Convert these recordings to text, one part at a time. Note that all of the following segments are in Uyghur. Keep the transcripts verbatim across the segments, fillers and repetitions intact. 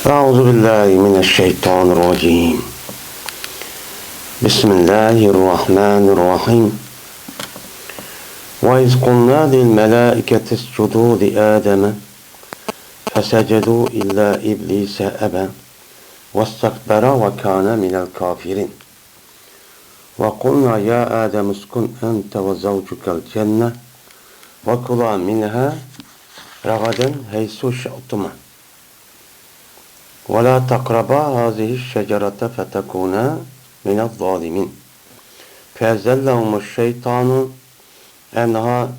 أعوذ بالله من الشيطان الرجيم. بسم الله الرحمن الرحيم. وإذ قلنا للملائكة اسجدوا لآدم فسجدوا إلا إبليس أبى واستكبر وكان من الكافرين. وقلنا يا آدم اسكن أنت وزوجك الجنة وكلا منها رغدا حيث شئتما ولا تقربا هذه الشجرة فتكونا من الظالمين. فأزلهما الشيطان عنها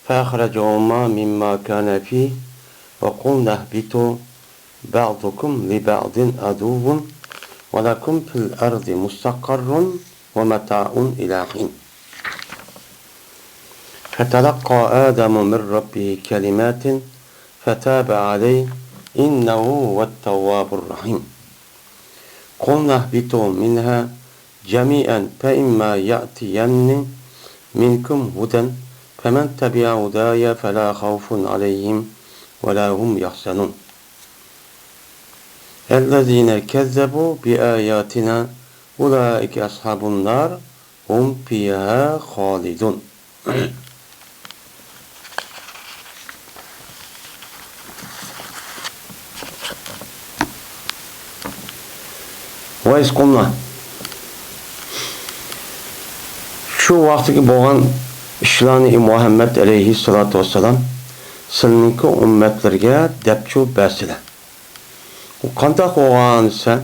فأخرجهما مما كانا فيه وقلنا اهبطوا بعضكم لبعض عدو ولكم في الأرض مستقر ومتاع إلى حين. فتلقى آدم من ربه كلمات فتاب عليه إنه هو التواب الرحيم. قلنا اهبطوا منها جميعا فإما يأتينكم مني هدى فمن تبع هداي فلا خوف عليهم ولا هم يحزنون. الذين كذبوا بآياتنا أولئك أصحاب النار هم فيها خالدون. ۋەئىز قۇلنا. شۇ ۋاقتىكى بولغان ئىشلارنى، ئى مۇھەممەد ئەلەيھىسسالاتۇ ۋەسسالام، سىلىنىڭكى ئۈممەتلىرىگە دەپچۇ بەرسىلە. ئۇ قانداق بولغان دېسە،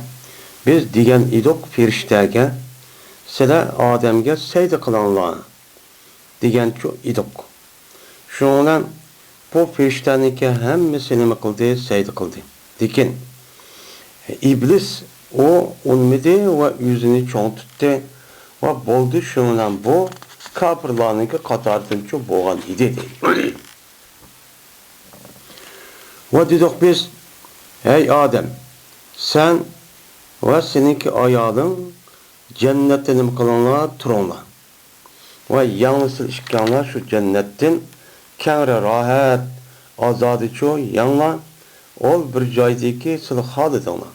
بىز دېگەن ئىدۇق پېرىشتەگە، سىلەر ئادەمگە سەجدە قىلىڭلار دېگەنچۇ ئىدۇق. شۇنىڭ بىلەن بۇ پېرىشتەنىڭكى ھەممىسى نېمە قىلدى؟ سەجدە قىلدى. لېكىن ئىبلىس ئۇ ئۇنىمىدى ۋە ئۆزىنى چوڭ تۇتتى ۋە بولدى، شۇنىڭ بىلەن بۇ كاپىرلارنىڭكى قاتارىدىنچۇ بولغان ئىدى دەيدۇ. ۋە دېدۇق بىز، ھەي ئادەم، سەن ۋە سېنىڭكى ئايالىڭ جەننەتتە نېمە قىلىڭلار؟ تۇرۇڭلار. ۋە يەڭلار سىلەر ئىككىڭلار شۇ جەننەتتىن كەڭرى راھەت، ئازادىچۇ يەڭلار. ئول بىر جايدىكى سىلەر خالىدىڭلار.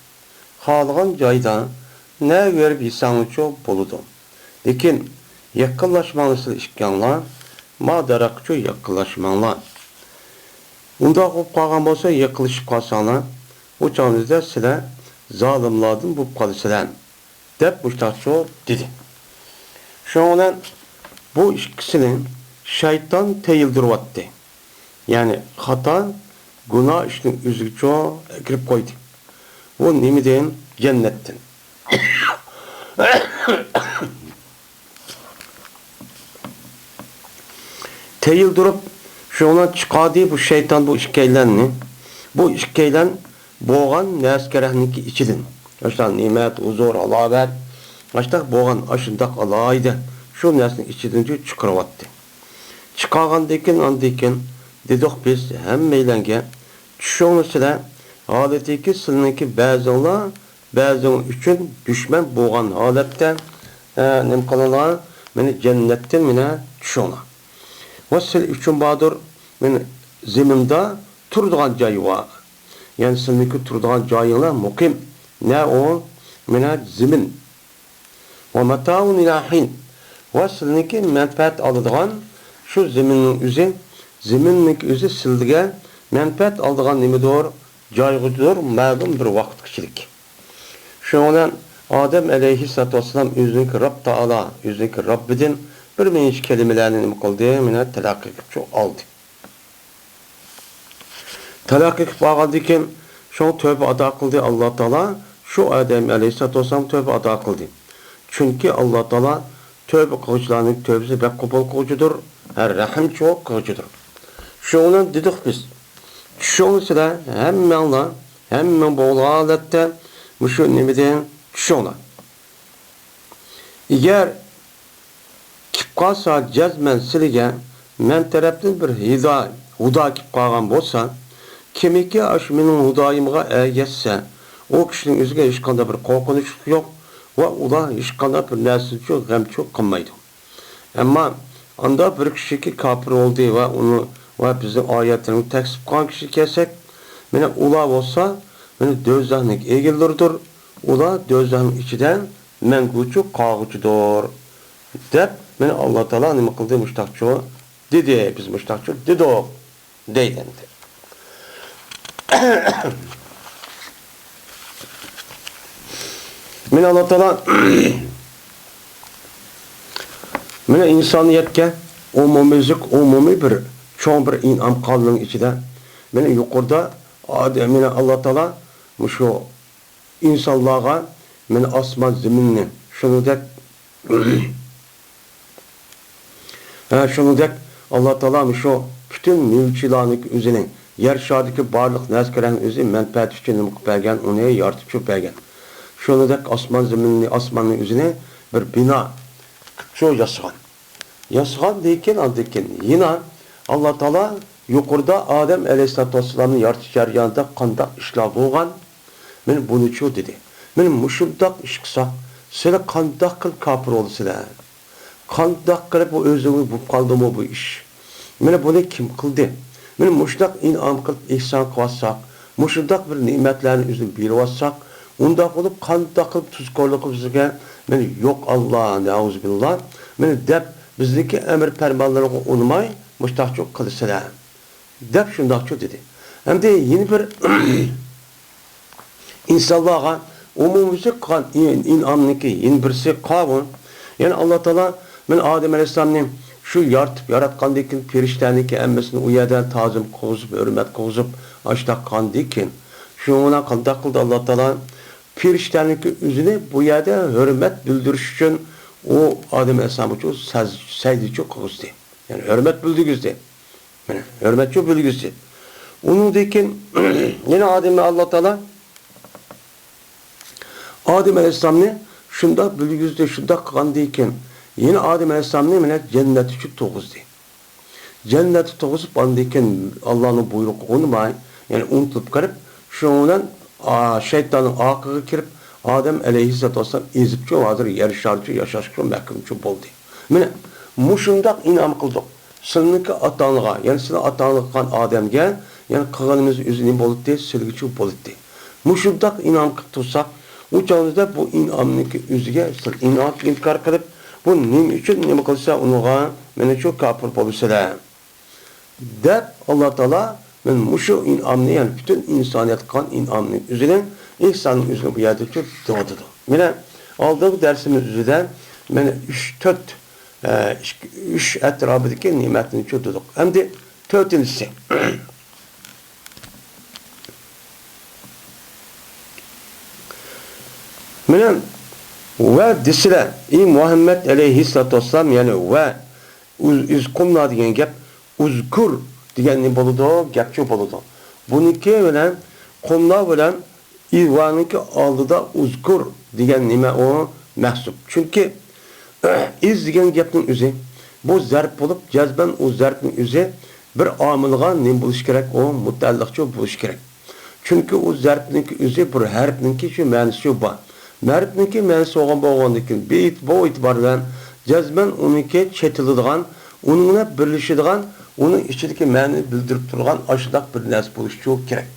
خالىغان جايدا نەگە بېرىپ يېسەڭلارچۇ بولىدۇ. لېكىن يېقىنلاشماڭلار سىلەر ئىككىڭلار، ما دەرەخكىچۇ يېقىنلاشماڭلار. ئۇنداق بولۇپ قالغان بولسا، يېقىنلىشىپ قالساڭلار، ئۇ چاغدا سىلەر زالىملاردىن بولۇپ قالىسىلەر. دەپ مۇشتاقچۇ دېدى. شۇنىڭ بىلەن بۇ ئىككىسىنى شەيتان تېيىلدۈرۈۋەتتى. يەنى خاتا، گۇناھ ئىشنىڭ ئۆزىگىچۇ كىرىپ قويدى. بۇ نېمىدىن؟ جەننەتتىن. تېيىلدۈرۈپ، شۇنىڭ بىلەن چىقاردى بۇ شەيتان بۇ ئىككىيلەننى. بۇ ئىككىيلەن بولغان نەرسە-كەرەكنىڭكى ئىچىدىن. مەسىلەن، نېمەت، ھۇزۇر، ھالاۋەت، مۇشۇنداق بولغان ئاشۇنداق ئالاھىدە شۇ نەرسىنىڭ ئىچىدىن چىقىرىۋەتتى. چىقارغاندىن كېيىن، ئاندىن كېيىن دېدۇق بىز ھەممەيلەنگە، چۈشۈڭلار سىلەر، ھالىتىكى سىلىنىڭكى بەزىڭلار بەزىڭ ئۈچۈن دۈشمەن بولغان ھالەتتە، ئە، نېمە قىلىڭلار؟ مېنى جەننەتتىن مېنى چۈشۈڭلار. ۋە سىلەر ئۈچۈن باردۇر، مېنى زېمىندا تۇرىدىغان جاي بار. يەنى سىلىنىڭكى تۇرىدىغان جايىڭلار مۇقىم. نە ئۇ؟ مېنى زېمىن. ۋە مەتائۇن ئىلا ھىن. ۋە سىلىنىڭكى مەنپەئەت ئالىدىغان شۇ زېمىننىڭ ئۆزى، زېمىننىڭكى ئۆزى سىلىگە مەنپەئەت ئالىدىغان نېمىدۇر؟ جايغىدۇر، مەلۇم بىر ۋاقىتقىچىلىك. شۇنىڭ بىلەن ئادەم ئەلەيھىسسالاتۇ ۋەسسالام ئۆزىنىڭكى رەب تائالا، ئۆزىنىڭكى رەببىدىن بىر نەچچە كەلىمىلەرنى نېمە قىلدى؟ مانا تەلەققى قىلىپ شۇ ئالدى. تەلەققى قىلىپ ئالغاندىن كېيىن شۇڭا تۆھپە ئاتا قىلدى ئاللا تائالا، شۇ ئادەم ئەلەيھىسسالاتۇ ۋەسسالام تۆھپە ئاتا قىلدى. چۈنكى ئاللا تائالا تۆھپە قىلغۇچىلارنىڭ تۆھپىسىنى بەك قوبۇل قىلغۇچىدۇر، ھە، رەھىمچۇ قىلغۇچىدۇر. شۇنىڭ بىلەن دېدۇق بىز، چۈشۈڭلار سىلەر ھەممەڭلار، ھەممەڭ بولغان ھالەتتە مۇشۇ نېمىدىن چۈشۈڭلار. ئەگەر كېلىپ قالسا جەزمەن سىلىگە مەن تەرەپتىن بىر ھىدا، ھۇدا كېلىپ قالغان بولسا، كىمكى ئاشۇ مېنىڭ ھۇدايىمغا ئەگەشسە، ئۇ كىشىنىڭ ئۆزىگە ھېچقانداق بىر قورقۇنچلۇق يوق ۋە ئۇلار ھېچقانداق بىر نەرسىنىچۇ غەمچۇ قىلمايدۇ. ئەمما ئاندا بىر كىشىكى كاپىر بولدى ۋە ئۇنى ۋە بىزنىڭ ئايەتلىرىمىزنى تەكزىپ قىلغان كىشى كەلسەك، مانا ئۇلار بولسا مانا دوزاخنىڭ ئىگىلىرىدۇر، ئۇلار دوزاخنىڭ ئىچىدە مەڭگۈچە قالغۇچىدۇر، دەپ، مانا ئاللا تائالا نېمە قىلدى؟ مۇشتاقچۇ دېدى، بىز مۇشتاقچۇ دېدۇق، دەيدۇ ئەمدى. مانا ئاللا تائالا مانا ئىنسانىيەتكە ئومۇميۈزلۈك، ئومۇمىي بىر چوڭ بىر ئىنئام قىلغاننىڭ ئىچىدە، مانا يۇقىرىدا ئادەم، مانا ئاللا تائالا مۇشۇ ئىنسانلارغا مانا ئاسمان زېمىننى، شۇنىڭدەك، ھە، شۇنىڭدەك ئاللا تائالا مۇشۇ پۈتۈن مېۋىچىلارنىڭكى ئۆزىنى، يەر شارىدىكى بارلىق نەرسىلەرنىڭ ئۆزى مەنپەئەت ئۈچۈن نېمە قىلىپ بەرگەن، ئۇنى يارىتىپ چۈشۈرۈپ بەرگەن. شۇنىڭدەك ئاسمان زېمىننى، ئاسماننىڭ ئۆزىنى بىر بىنا قىلىپ ياسىغان. ياسىغاندىن كېيىن، ئاندىن كېيىن يەنە ئاللا تائالا يۇقىرىدا ئادەم ئەلەيھىسسالاتۇ ۋەسسالامنى يارىتىش جەريانىدا قانداق ئىشلار بولغان؟ مانا بۇنىچۇ دېدى. مانا مۇشۇنداق ئىش قىلساق، سىلەر قانداق قىلىپ كاپىر بولىسىلەر؟ قانداق قىلىپ بۇ ئۆزۈڭلۈك بولۇپ قالدىمۇ بۇ ئىش؟ مانا بۇنى كىم قىلدى؟ مانا مۇشۇنداق ئىنئام قىلىپ ئېھسان قىلىۋاتساق، مۇشۇنداق بىر نېمەتلەرنى ئۆزىگە بېرىۋاتساق، ئۇنداق بولۇپ قانداق قىلىپ تۇزكورلۇقى بىزگە؟ مانا يوق، ئاللا، نەئۇزۇبىللا. مانا دەپ بىزنىڭكى ئەمر پەرمانلىرىغا ئۇنىماي مۇشۇنداقچۇ قىلىسىلەر، دەپ شۇنداقچۇ دېدى. ئەمدى يەنە بىر ئىنسانلارغا ئومۇميۈزلۈك قىلغان ئىن-، ئىنئامنىڭكى يەنە بىرسى قاۋۇ. يەنى ئاللا تائالا مانا ئادەم ئەلەيھىسسالامنى شۇ يارىتىپ، ياراتقاندىن كېيىن پېرىشتەنىڭكى ھەممىسىنى ئۇ يەردە تازىم قىلغۇزۇپ، ھۆرمەت قىلغۇزۇپ، ئاشۇنداق قىلغاندىن كېيىن، شۇنىڭ بىلەن قانداق قىلدى ئاللا تائالا؟ پېرىشتەنىڭكى ئۆزىنى بۇ يەردە ھۆرمەت بىلدۈرۈش ئۈچۈن ئۇ ئادەم ئەلەيھىسسالامغىچۇ سەز-، سەجدىچۇ قىلغۇزدى. يەنى ھۆرمەت بىلدۈرگۈزدى. مانا، ھۆرمەتچۇ بىلگۈسى. ئۇنىڭدىن كېيىن يەنە ئادەمنى ئاللا تائالا، ئادەم ئەلەيھىسسالامنى شۇنداق بىلگۈزدى، شۇنداق قىلغاندىن كېيىن يەنە ئادەم ئەلەيھىسسالامنى مانا جەننەت ئىچىدە تۇرغۇزدى. جەننەتتە تۇرغۇزۇپ، ئاندىن كېيىن ئاللانىڭ بۇيرۇقىغا ئۇنىماي، يەنى ئۇنتۇلۇپ قېلىپ، شۇنىڭ بىلەن، ئا، شەيتاننىڭ ئاقىغا كىرىپ، ئادەم ئەلەيھىسسالاتۇ ۋەسسالام ئېزىپچۇ، ھازىر يەر شارىچۇ ياشاشقا مەھكۇمچۇ بولدى. مانا مۇشۇنداق ئىنئام قىلدۇق. سىلىنىڭكى ئاتاڭلىغا، يەنى سىلىنىڭ ئاتاڭلىغا قىلغان ئادەمگە، يەنى قىلغىنىمىز ئۆزى نېمە بولاتتى؟ سىلىگىچۇ بولاتتى. مۇشۇنداق ئىنئام قىلىپ تۇرساق، ئۇ چاغدا بۇ ئىنئامنىڭكى ئۆزىگە سىز ئىنئام ئىنكار قىلىپ، بۇ نېمە ئۈچۈن نېمە قىلسا ئۇنىڭغا مېنىچۇ كاپىر بولىسىلەر، دەپ ئاللا تائالا مانا مۇشۇ ئىنئامنى، يەنى پۈتۈن ئىنسانىيەتكە قىلغان ئىنئامنىڭ ئۆزىنى، ئېھساننىڭ ئۆزىنى بۇ يەردىچۇ دەۋاتىدۇ. مانا ئالدىنقى دەرسىمىز ئۆزىدە مانا ئۈچ، تۆت، ئە، ئىككى، ئۈچ ئەتراپىدىكى نېمەتنىچۇ دېدۇق. ئەمدى تۆتىنچىسى. مانا ۋە دېسىلە، ئى مۇھەممەد ئەلەيھىسسالاتۇ ۋەسسالام، يەنى ۋە ئۇز-، ئىز قۇلنا دېگەن گەپ ئۇزكۇر دېگەن نېمە بولىدۇ؟ گەپچۇ بولىدۇ. بۇنىڭكى بىلەن قۇلنا بىلەن ئىۋانىڭكى ئالدىدا ئۇزكۇر دېگەن نېمە ئۇ؟ مەھسۇپ. چۈنكى ئىز دېگەن گەپنىڭ ئۆزى، بۇ زەرپ بولۇپ، جەزمەن ئۇ زەرپنىڭ ئۆزى بىر ئامىلغا نېمە بولۇشى كېرەك؟ ئۇ مۇتەئەللىقچۇ بولۇشى كېرەك. چۈنكى ئۇ زەرپنىڭكى ئۆزى بىر ھەرپنىڭكى شۇ مەنىسى بار. ھەرپنىڭكى مەنىسى بولغان بولغاندىن كېيىن، بۇ ئېت-، بۇ ئېتىبار بىلەن جەزمەن ئۇنىڭكى چېتىلىدىغان، ئۇنىڭ بىلەن بىرلىشىدىغان، ئۇنىڭ ئىچىدىكى مەنىنى بىلدۈرۈپ تۇرغان ئاشۇنداق بىر نەرسە بولۇشىچۇ كېرەك.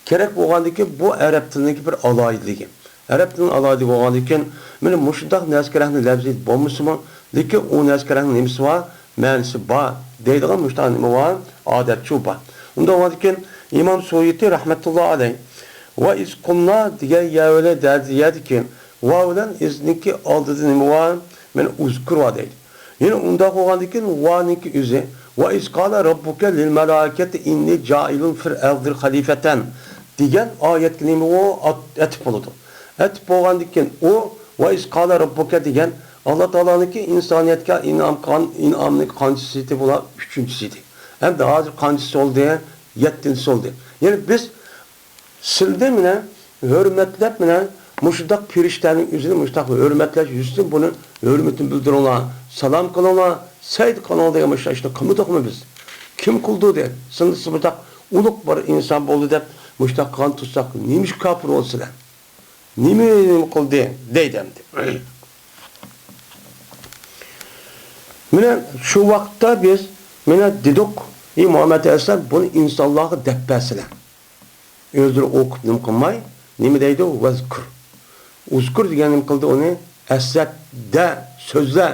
كېرەك بولغاندىن كېيىن، بۇ ئەرەب تىلىنىڭكى بىر ئالاھىدىلىكى. ئەرەب تىلىنىڭ ئالاھىدىلىكى بولغاندىن كېيىن، مانا مۇشۇنداق نەرسە كېرەكنى لەۋزى بولمىسىمۇ، لېكىن ئۇ نەرسە كېرەكنىڭ نېمىسى بار؟ مەنىسى بار دەيدىغان مۇشۇنداق نېمە بار؟ ئادەتچۇ بار. ئۇنداق بولغاندىكىن ئىمام سۇيۇتى رەھمەتۇللا ئەلەيھ، ۋە ئىز قۇلنا دېگەن يەر بىلەن دەدى يەردىكى ۋاۋ بىلەن ئىزنىڭكى ئالدىدا نېمە بار؟ مانا ئۇزكۇر بار دەيدۇ. يەنە ئۇنداق بولغاندىكىن ۋانىڭكى ئۆزى، ۋە ئىز قالا رەببۇكە لىل مەلائىكەتى ئىننى جائىلۇن فىل ئەردى خەلىفەتەن دېگەن ئايەتكە نېمە ئۇ؟ ئات-، ئەتىپ بولىدۇ. ئەتىپ بولغاندىن كېيىن ئۇ ۋە ئىز قالا رەببۇكە دېگەن ئاللا تائالانىڭكى ئىنسانىيەتكە ئىنئام قىلغان ئىنئامنىڭ قانچىسى ئىدى بۇلار؟ ئۈچىنچىسى ئىدى. ئەمدى ھازىر قانچىسى بولدى؟ يەتتىنچىسى بولدى. يەنى بىز سىلىدە مانا ھۆرمەتلەپ، مانا مۇشۇنداق پېرىشتەنىڭ ئۆزىنى مۇشۇنداق ھۆرمەتلەش يۈزىسىدىن بۇنى ھۆرمىتىنى بىلدۈرۈڭلار، سالام قىلىڭلار، سەيد قىلىڭلار دېگەن مۇشۇنداق ئىشنى قىلمىدۇقمۇ بىز؟ كىم قىلدى دەپ، سىلىدە مۇشۇنداق ئۇلۇغ بىر ئىنسان بولدى دەپ مۇشۇنداق قىلغان تۇرساق، نېمە ئۈچۈن كاپىر بولىسىلەر؟ نېمە، نېمە قىلدى دەيدۇ ئەمدى. مانا شۇ ۋاقىتتا بىز مانا دېدۇق، ئى مۇھەممەد ئەلەيھىسسالام، بۇنى ئىنسانلارغا دەپ بەرسىلە. ئۆزلىرى ئوقۇپ نېمە قىلماي، نېمە دەيدۇ؟ ۋەزكۇر. ئۇزكۇر دېگەن نېمە قىلدى ئۇنى؟ ئەسلەت، دە، سۆزلە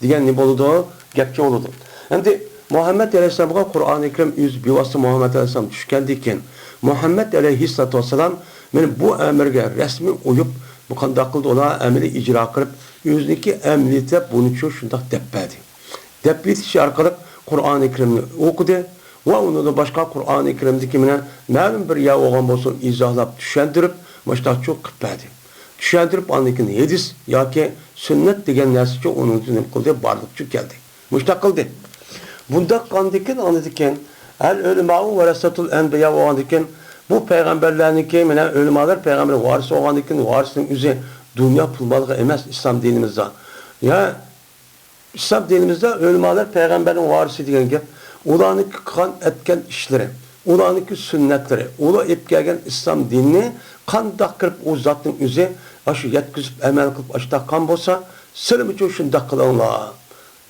دېگەن نېمە بولىدۇ؟ گەپچە بولىدۇ. ئەمدى مۇھەممەد ئەلەيھىسسالامغا قۇرئانى كەرىم ئۆزى بىۋاسىتە مۇھەممەد ئەلەيھىسسالام چۈشكەندىن كېيىن، مۇھەممەد ئەلەيھىسسالاتۇ ۋەسسالام مانا بۇ ئەمىرگە رەسمىي ئۇيۇپ، بۇ قانداق قىلدى؟ ئۇلار ئەمەلىي ئىجرا قىلىپ، ئۆزىنىڭكى ئەمەلىيىتىدە بۇنىچۇ شۇنداق دەپ بەردى. دەپ ئېيتىشى ئارقىلىق قۇرئانى كەرىمنى ئوقۇدى ۋە ئۇنىڭدىن باشقا قۇرئانى كەرىمدىكى مانا مەلۇم بىر يەر بولغان بولسۇن، ئىزاھلاپ، چۈشەندۈرۈپ، مۇشۇنداقچۇ قىلىپ بەردى. چۈشەندۈرۈپ، ئاندىن كېيىن ھەدىس ياكى سۈننەت دېگەن نەرسىچۇ ئۇنىڭدىن نېمە قىلدى؟ بارلىقچۇ كەلدى. مۇشۇنداق قىلدى. بۇنداق قىلغاندىن كېيىن، ئاندىن كېيىن، ئەل ئۆلىمائۇ ۋەرەسەتۇل ئەنبىيا بولغاندىن كېيىن، بۇ پەيغەمبەرلەرنىڭكى، مانا ئۆلىمالار پەيغەمبەر ۋارىسى بولغاندىن كېيىن، ۋارىسنىڭ ئۆزى دۇنيا پۇل مالغا ئەمەس ئىسلام دىنىمىزدا. يا ئىسلام دىنىمىزدا ئۆلىمالار پەيغەمبەرنىڭ ۋارىسى دېگەن گەپ، ئۇلارنىڭكى قىلغان ئەتكەن ئىشلىرى، ئۇلارنىڭكى سۈننەتلىرى، ئۇلار ئېلىپ كەلگەن ئىسلام دىنىنى قانداق كىرىپ ئۇ زاتنىڭ ئۆزى ئاشۇ يەتكۈزۈپ ئەمەل قىلىپ ئاشۇنداق قىلغان بولسا، سىلىمۇچۇ شۇنداق قىلىڭلار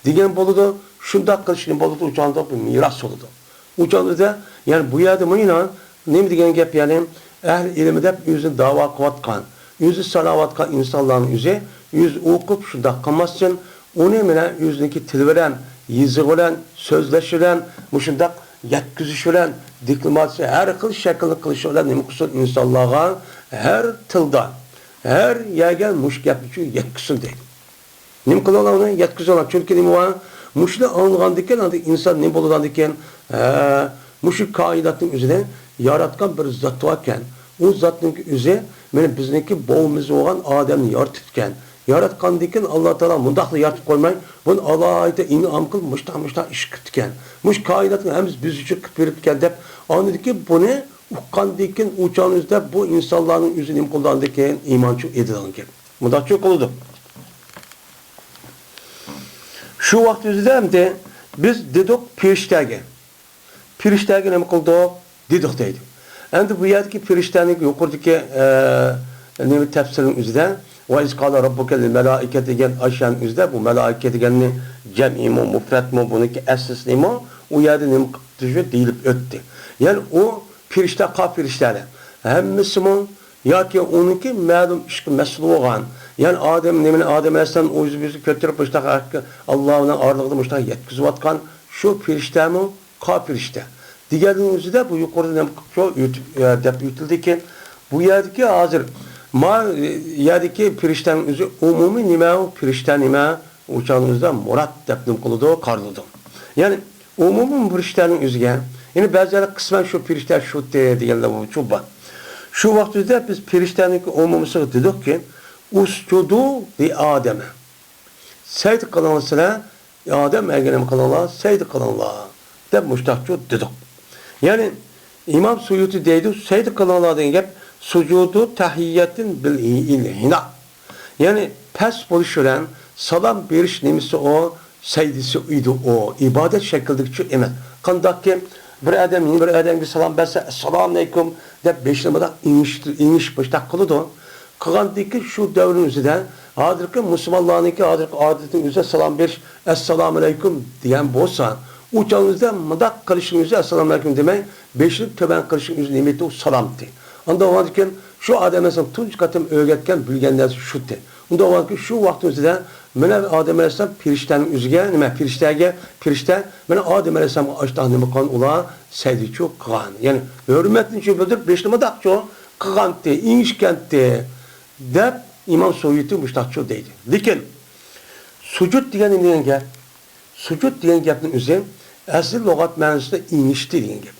دېگەن بولىدۇ. شۇنداق قىلىش نېمە بولىدۇ؟ ئۇ چاغدا بىر مىراس بولىدۇ. ئۇ چاغدا، يەنى بۇ يەردە مۇنۇ نېمە دېگەن گەپ، يەنى ئەھلى ئىلىم دەپ ئۆزىنى داۋا قىلىۋاتقان، ئۆزى ساناۋاتقان ئىنسانلارنىڭ ئۆزى، ئۆزى ئوقۇپ شۇنداق قىلماستىن، ئۇنى مانا ئۆزىنىڭكى تىلى بىلەن، يېزىقى بىلەن، سۆزلەش بىلەن، مۇشۇنداق يەتكۈزۈش بىلەن، دېكلاماتسىيە ھەر خىل شەكىلنى قىلىش بىلەن نېمە قىلسۇن؟ ئىنسانلارغا ھەر تىلدا، ھەر يەرگە مۇشۇ گەپنى يەتكۈزسۇن دەيدۇ. نېمە قىلىڭلار ئۇنى؟ يەتكۈزۈڭلار. چۈنكى نېمە بار؟ مۇشۇنى ئاڭلىغاندىكىن، ئاندىن ئىنسان نېمە بولىدىكىن؟ ھە، مۇشۇ كائىناتنىڭ ئۆزىنى ياراتقان بىر زات باركەن. ئۇ زاتنىڭ ئۆزى مانا بىزنىڭكى بوۋىمىز بولغان ئادەمنى يارىتىپتىكەن. ياراتقاندىكىن ئاللا تائالا مۇنداقلا يارىتىپ قويماي، بۇنى ئالاھىدە ئىنئام قىلىپ، مۇشتاق، مۇشتاق ئىش قىپتىكەن. مۇشۇ كائىناتنىڭ ھەممىسى بىز ئۈچۈن قىلىپ بېرىپتىكەن دەپ، ئاندىن كېيىن بۇنى ئۇققاندىن كېيىن ئۇ چاغنىڭ ئۆزىدە بۇ ئىنسانلارنىڭ ئۆزى نېمە قىلىدىكىن؟ ئىمانچۇ ئېدىلغان گەپ. مۇنداقچۇ قىلىدۇ. شۇ ۋاقىت ئۆزىدە ئەمدى بىز دېدۇق پېرىشتەگە. پېرىشتەگە نېمە قىلدۇق؟ دېدۇق دەيدۇ. ئەمدى بۇ يەردىكى پېرىشتەنىڭ يۇقىرىدىكى، ئە، نېمە تەپسىرنىڭ ئۆزىدە، ۋە ئىز قالە رەببۇكە لىل مەلائىكە دېگەن ئاشۇنىڭ ئۆزىدە بۇ مەلائىكە دېگەننى جەمئىيمۇ، مۇپرەتمۇ، بۇنىڭكى ئەسلىسى نېمە؟ ئۇ يەردە نېمە قىلىپ تۇرۇشى دېيىلىپ ئۆتتى. يەنى ئۇ پېرىشتە، قا پېرىشتەلەر ھەممىسىمۇ ياكى ئۇنىڭكى مەلۇم ئىشقا مەسئۇل بولغان، يەنى ئادەم نېمىنى، ئادەم ئەلەيھىسسالام ئۆزى ئۆزى كۆتۈرۈپ مۇشۇنداق ئاللا بىلەن ئارىلىقىدا مۇشۇنداق يەتكۈزۈۋاتقان شۇ پېرىشتەمۇ؟ قا پېرىشتە دېگەننىڭ ئۆزىدە بۇ يۇقىرىدا نېمە قىلىپ شۇ ئۆتۈپ، ئە، دەپ ئۆتۈلدىكىن، بۇ يەردىكى ھازىر ما يەردىكى پېرىشتەنىڭ ئۆزى ئومۇمىي نېمە، ئۇ پېرىشتە نېمە، ئۇ چاغنىڭ ئۆزىدە مۇراد دەپ نېمە قىلىدۇ، قارىلىدۇ. يەنى ئومۇمىي پېرىشتەنىڭ ئۆزىگە، يەنى بەزىلەر قىسمەن شۇ پېرىشتە شۇتى دېگەنلەر بولۇشى بار. شۇ ۋاقىتتا بىز پېرىشتەنىڭكى ئومۇمىيسىغا دېدۇقكى، ئۇسجۇدۇ لىئادەم. سەجدە قىلىڭلار سىلەر، ئادەم ئەگىنىم قىلىڭلار، سەجدە قىلىڭلار دەپ مۇشتاقچۇ دېدۇق. يەنى ئىمام سۇيۇتى دەيدۇ، سەجدە قىلىڭلار دېگەن گەپ سۇجۇدۇ تەھىيەتىن بىل ھىنا. يەنى پەس بولۇش بىلەن سالام بېرىش نېمىسى ئۇ؟ سەجدىسى ئىدى ئۇ، ئىبادەت شەكلىدىكىچۇ ئەمەس. قانداقكى بىر ئادەم يەنە بىر ئادەمگە سالام بەرسە، ئەسسالامۇئەلەيكۇم دەپ بېشىنى مۇنداق ئېڭىش، ئېڭىش مۇشتاق قىلىدۇ. قىلغاندىكى شۇ دەۋرنىڭ ئۆزىدە ھازىرقى مۇسۇلمانلارنىڭكى ھازىرقى ئادىتىنىڭ ئۆزىدە سالام بېرىش، ئەسسالامۇئەلەيكۇم دېگەن بولسا، ئۇ چاغنىڭ ئۆزىدە مۇنداق قىلىشنىڭ ئۆزى ئەسسالامۇئەلەيكۇم دېمەي، بېشىنى تۆۋەن قىلىشنىڭ ئۆزى نېمە ئىدى؟ ئۇ سالامتى. ئاندىن بولغاندىكىن شۇ ئادەم ئەسلىدە تۇنجى قېتىم ئۆگەتكەن، بىلگەن نەرسە شۇتى. ئۇنداق بولغاندىكىن شۇ ۋاقىتنىڭ ئۆزىدە مانا ئادەم ئەلەيھىسسالام پېرىشتەنىڭ ئۆزىگە، نېمە، پېرىشتەگە، پېرىشتە مانا ئادەم ئەلەيھىسسالامغا ئاشتاق نېمە قىلغان؟ ئۇلار سەجدىچۇ قىلغان. يەنى ھۆرمەتنى شۇ بىلدۈرۈپ، بېشىنى مۇنداقچۇ قىلغانتى، ئېڭىشكەنتى دەپ ئىمام سۇيۇتى مۇشتاقچۇ دەيدۇ. لېكىن سۇجۇد دېگەن نېمە دېگەن گەپ؟ سۇجۇد دېگەن گەپنىڭ ئۆزى ئەسلى لۇغەت مەنىسىدە ئېڭىشتى دېگەن گەپ.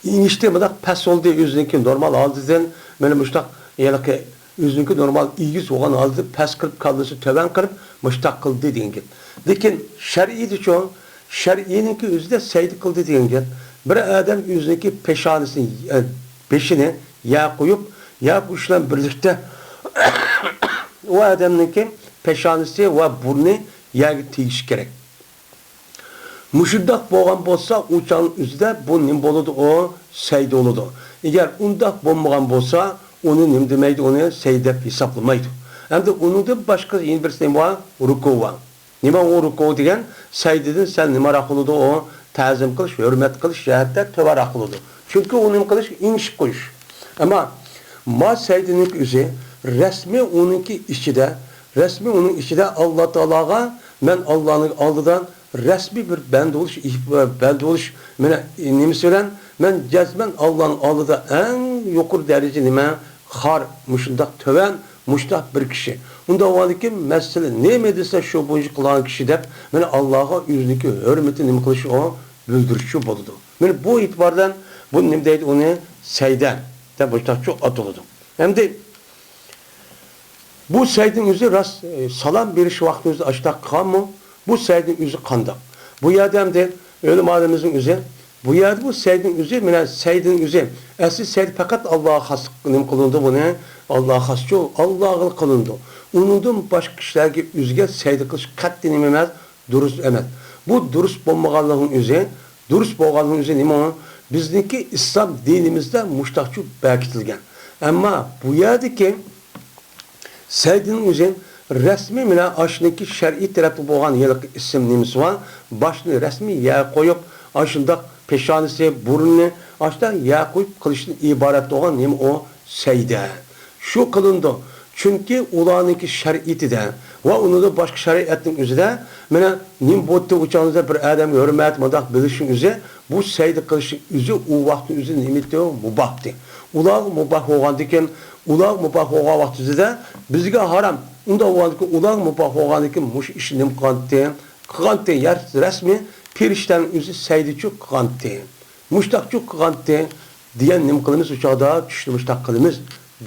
ئېڭىشتى، مۇنداق پەس بولدى، ئۆزىنىڭكى نورمال ھالىتىدىن، مانا مۇشۇنداق ھېلىقى ئۆزىنىڭكى نورمال ئېگىز بولغان ھالىتىدىن پەس قىلىپ، كاللىسىنى تۆۋەن قىلىپ، مۇشۇنداق قىلدى دېگەن گەپ. لېكىن شەرئىيدىچۇ؟ شەرئىينىڭكى ئۆزىدە سەجدە قىلدى دېگەن گەپ. بىر ئادەم ئۆزىنىڭكى پېشانىسىنى، ئە، بېشىنى يەرگە قويۇپ، يەرگە قويۇش بىلەن بىرلىكتە ئۇ ئادەمنىڭكى پېشانىسى ۋە بۇرنى يەرگە تېگىشى كېرەك. مۇشۇنداق بولغان بولسا، ئۇ چاغنىڭ ئۆزىدە بۇ نېمە بولىدۇ؟ ئۇ سەجدە بولىدۇ. ئەگەر ئۇنداق بولمىغان بولسا، ئۇنى نېمە دېمەيدۇ؟ ئۇنى سەجدە دەپ ھېسابلىمايدۇ. ئەمدى ئۇنىڭدىن باشقا يەنە بىرسى نېمە بار؟ رۇكۇ بار. نېمە ئۇ رۇكۇ دېگەن؟ سەجدىدىن سەل نېمىراق بولىدۇ؟ ئۇ تەزىم قىلىش، ھۆرمەت قىلىش جەھەتتە تۆۋەنراق بولىدۇ. چۈنكى ئۇ نېمە قىلىش؟ ئېڭىشىپ قويۇش. ئەمما ما سەيدىنىڭكى ئۆزى رەسمىي ئۇنىڭكى ئىچىدە، رەسمىي ئۇنىڭ ئىچىدە ئاللا تائالاغا مەن ئاللانىڭ ئالدىدا رەسمىي بىر بەندە بولۇش، بەندە بولۇش مانا نېمىسى بىلەن مەن جەزمەن ئاللانىڭ ئالدىدا ئەڭ يۇقىرى دەرىجە نېمە؟ خار، مۇشۇنداق تۆۋەن، مۇشۇنداق بىر كىشى. ئۇنداق بولغاندىكىن مەسىلە نېمە دېسە شۇ بويىچە قىلغان كىشى دەپ مانا ئاللاغا ئۆزىنىڭكى ھۆرمىتىنى نېمە قىلىش ئۇ بىلدۈرۈشى بولىدۇ. مانا بۇ ئېتىبار بىلەن بۇ نېمە دەيدۇ ئۇنى؟ سەيدە دەپ مۇشۇنداقچۇ ئاتىلىدۇ. ئەمدى بۇ سەيدىنىڭ ئۆزى راست، ئى، سالام بېرىش ۋاقتىمىزدا ئاشتاق قىلغانمۇ؟ بۇ سەيدىنىڭ ئۆزى قانداق؟ بۇ يەردە ئەمدى ئۆلىمالىرىمىزنىڭ ئۆزى، بۇ يەردە بۇ سەيدىنىڭ ئۆزى، مانا سەيدىنىڭ ئۆزى، ئەسلى سەيدى پەقەت ئاللاغا خاس نېمە قىلىنىدۇ بۇنى؟ ئاللاغا خاسچۇ، ئاللاغىلا قىلىنىدۇ. ئۇنىڭدىن باشقا كىشىلەرگە ئۆزىگە سەيدە قىلىش قەتئىي نېمە ئەمەس، دۇرۇس ئەمەس. بۇ دۇرۇس بولمىغانلىقىنىڭ ئۆزى، دۇرۇس بولغانلىقىنىڭ ئۆزى نېمە؟ بىزنىڭكى ئىسلام دىنىمىزدە مۇشتاقچۇ بەكىتىلگەن. ئەمما بۇ يەردىكى سەيدىنىڭ ئۆزى رەسمىي مانا ئاشۇنىڭكى شەرئىي تەرەپتە بولغان ھېلىقى ئىسىم نېمىسى بار، باشنى رەسمىي يەرگە قويۇپ، ئاشۇنداق پېشانىسى، بۇرنىنى ئاشۇنداق يەرگە قويۇپ قىلىشتىن ئىبارەت بولغان نېمە ئۇ؟ سەيدە. شۇ قىلىنىدۇ. چۈنكى ئۇلارنىڭكى شەرىئىتىدە ۋە ئۇنىڭدىن باشقا شەرىئەتنىڭ ئۆزىدە مانا نېمە بولدى ئۇ چاغدا بىر ئادەمگە ھۆرمەت مۇنداق بىلىشنىڭ ئۆزى، بۇ سەيدە قىلىشنىڭ ئۆزى ئۇ ۋاقىتنىڭ ئۆزى نېمە ئىدى؟ مۇباھتى. ئۇلارغا مۇباھ بولغاندىكىن، ئۇلارغا مۇباھ بولغان ۋاقتىدا بىزگە ھارام. ئۇنداق بولغاندىكىن ئۇلارغا مۇباھ بولغاندىكىن مۇشۇ ئىشنى نېمە قىلغانتى؟ قىلغانتى. يا رەسمىي پېرىشتەنىڭ ئۆزى سەيدىچۇ قىلغانتى. مۇشتاقچۇ قىلغانتى دېگەن نېمە قىلىمىز ئۇ چاغدا؟ چۈشتە مۇشتاق قىلىمىز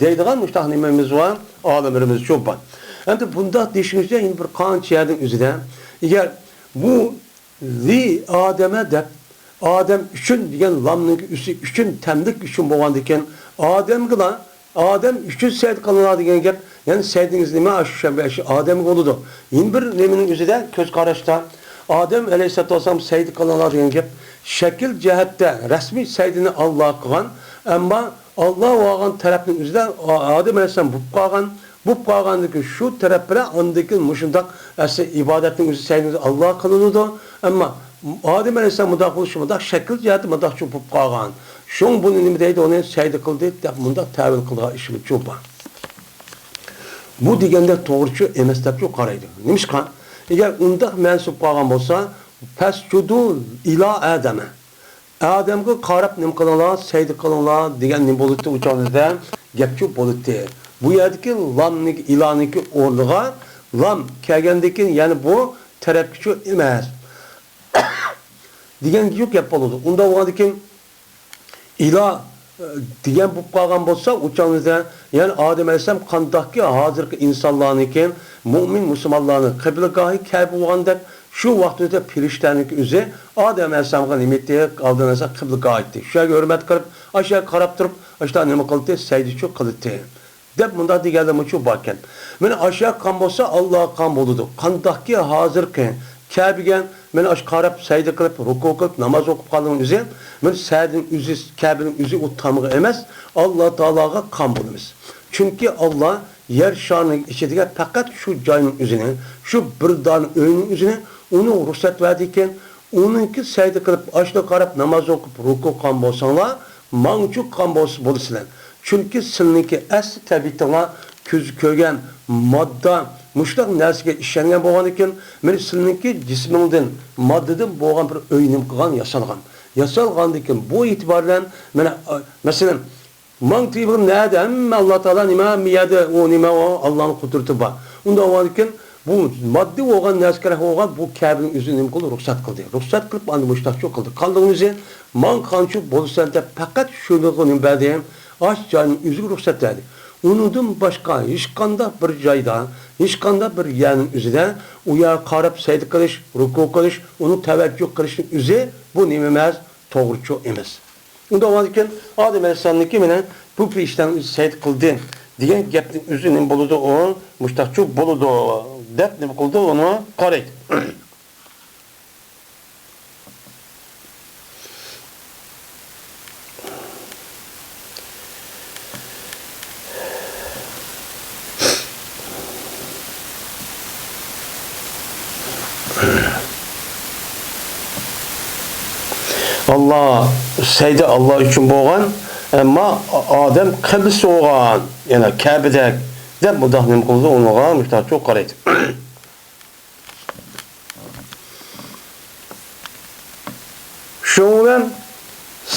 دەيدىغان مۇشتاق نېمىمىز بار؟ ئالىملىرىمىزچۇ بار. ئەمدى بۇنداق دېيىشىمىزچە يەنە بىر قانچە يەردىن ئۆزىدە، ئەگەر بۇ لى ئادەمە دەپ، ئادەم ئۈچۈن دېگەن لامنىڭ ئۈستى ئۈچۈن، تەملىك ئۈچۈن بولغاندىكىن، ئادەمگىلا، ئادەم ئۈچۈن سەيدە قىلىڭلار دېگەن گەپ، يەنى سەيدىڭىز نېمە؟ ئاشۇ شەبە-، ئاشۇ ئادەمگە بولىدۇ. يەنە بىر نېمىنىڭ ئۆزىدە، كۆز قاراشتا، ئادەم ئەلەيھىسسالاتۇ ۋەسسالام سەيدە قىلىڭلار دېگەن گەپ، شەكىل جەھەتتە رەسمىي سەيدىنى ئاللا قىلغان، ئەمما ئاللا بولغان تەرەپنىڭ ئۆزىدە ئا-، ئادەم ئەلەيھىسسالام بولۇپ قالغان، بولۇپ قالغاندىكىن شۇ تەرەپ بىلەن ئاندىن كېيىن مۇشۇنداق ئەسلى ئىبادەتنىڭ ئۆزى سەيدىنىڭ ئاللا قىلىنىدۇ. ئەمما ئادەم ئەلەيھىسسالام مۇنداق بولۇشى، مۇنداق شەكىل جەھەتتە مۇنداقچە بولۇپ قالغان. شۇڭا بۇنى نېمە دەيدۇ؟ ئۇنى سەيدە قىلدى دەپ مۇنداق تەۋىل قىلىدىغان ئىشىمىزچۇ بار. بۇ دېگەندەك توغرىچۇ ئەمەس دەپچۇ قارايدۇ. نېمىشقا؟ ئەگەر ئۇنداق مەنسۇپ قالغان بولسا، پەسجۇدۇ ئىلا ئادەمە. ئادەمگە قاراپ نېمە قىلىڭلار، سەيدە قىلىڭلار دېگەن نېمە بولاتتى ئۇ چاغدا؟ گەپچۇ بولاتتى. بۇ يەردىكى لامنىڭكى، ئىلانىڭكى ئورنىغا لام كەلگەندىن كېيىن، يەنى بۇ تەرەپكىچۇ ئەمەس دېگەنگىچۇ گەپ بولىدۇ. ئۇنداق بولغاندىن كېيىن ئىلا، ئە، دېگەن بولۇپ قالغان بولسا، ئۇ چاغدا يەنە ئادەم ئەلەيھىسسالام قانداقكى ھازىرقى ئىنسانلارنىڭكى، مۇئمىن مۇسۇلمانلارنىڭ قىبلىگاھى كەبە بولغاندەك، شۇ ۋاقتىدا پېرىشتەنىڭكى ئۆزى ئادەم ئەلەيھىسسالامغا نېمە ئېيتتى؟ ئالدىن ئەلەيھىسسالام قىبلىگاھ ئېيتتى. شۇ يەرگە ھۆرمەت قىلىپ، ئاشۇ يەرگە قاراپ تۇرۇپ، ئاشۇنداق نېمە قىلدى؟ سەيدىچۇ قىلدى دەپ مۇنداق دېگەنلەرمۇچۇ باركەن. مانا ئاشۇ يەرگە قىلغان بولسا، ئاللاغا قىلغان بولىدۇ. قانداقكى ھازىرقى كەبىگە مانا ئاشۇ قاراپ، سەيدە قىلىپ، رۇكۇ قىلىپ، ناماز ئوقۇپ قالغىنىڭ ئۆزى، مانا سەيدىنىڭ ئۆزى، كەبىنىڭ ئۆزى ئۇ تامغا ئەمەس، ئاللا تائالاغا قىلغان بولىمىز. چۈنكى ئاللا يەر شارىنىڭ ئىچىدىكى پەقەت شۇ جاينىڭ ئۆزىنى، شۇ بىر دانە ئۆينىڭ ئۆزىنى ئۇنىڭغا رۇخسەت بەردىكەن، ئۇنىڭكى سەيدە قىلىپ، ئاشۇنى قاراپ ناماز ئوقۇپ، رۇكۇ قىلغان بولساڭلار، ماڭچۇ قىلغان بولس-، بولىسىلەر. چۈنكى سىلىنىڭكى ئەسلى تەبىئىتىڭلار كۆز كۆرگەن ماددا، مۇشۇنداق نەرسىگە ئىشەنگەن بولغاندىكىن، مانا سىلىنىڭكى جىسمىڭدىن، ماددىدىن بولغان بىر ئۆي نېمە قىلغان، ياسالغان. ياسالغاندىكىن بۇ ئېتىبار بىلەن، مانا، ئا، مەسىلەن، ماڭ تېۋىغ نەدە؟ ھەممە ئاللا تائالا نېمە؟ ھەممە يەردە ئۇ نېمە؟ ئۇ ئاللانىڭ قۇدرىتى بار. ئۇنداق بولغاندىكىن، بۇ ماددىي بولغان نەرسە كېرەك بولغان، بۇ كەبىنىڭ ئۆزىنى نېمە قىلدى؟ رۇخسەت قىلدى. رۇخسەت قىلىپ، ئاندىن مۇشتاقچۇ قىلدى. قاندىن ئۆزى ماڭ قانچۇ بولىسەن دەپ پەقەت شۇنىڭغا نېمە بەردى؟ ئاش جاينىڭ ئۆزىگە رۇخسەت بەردى. ئۇنىڭدىن باشقا ھېچقانداق بىر جايدا، ھېچقانداق بىر يەرنىڭ ئۆزىدە ئۇ يەرگە قاراپ سەيدە قىلىش، رۇكۇ قىلىش، ئۇنى تەۋەججۇھ قىلىشنىڭ ئۆزى بۇ نېمە ئەمەس؟ توغرىچۇ ئەمەس. ئۇنداق بولغاندىكىن، ئادەم ئەلەيھىسسالامنىڭكى مانا بۇ پېرىشتەنىڭ ئۆزى سەيدە قىلدى دېگەن گەپنىڭ ئۆزى نېمە بولىدۇ؟ ئۇ مۇشتاقچۇ بولىدۇ دەپ نېمە قىلىدۇ؟ ئۇنى قارايدۇ. ئاللا، سەيدە ئاللا ئۈچۈن بولغان، ئەمما ئادەم قىبلىسى بولغان، يەنى كەبىدەك، دەپ مۇنداق نېمە قىلىدۇ، ئۇنىڭغا مۇشتاقچۇ قارايدۇ. شۇنىڭ بىلەن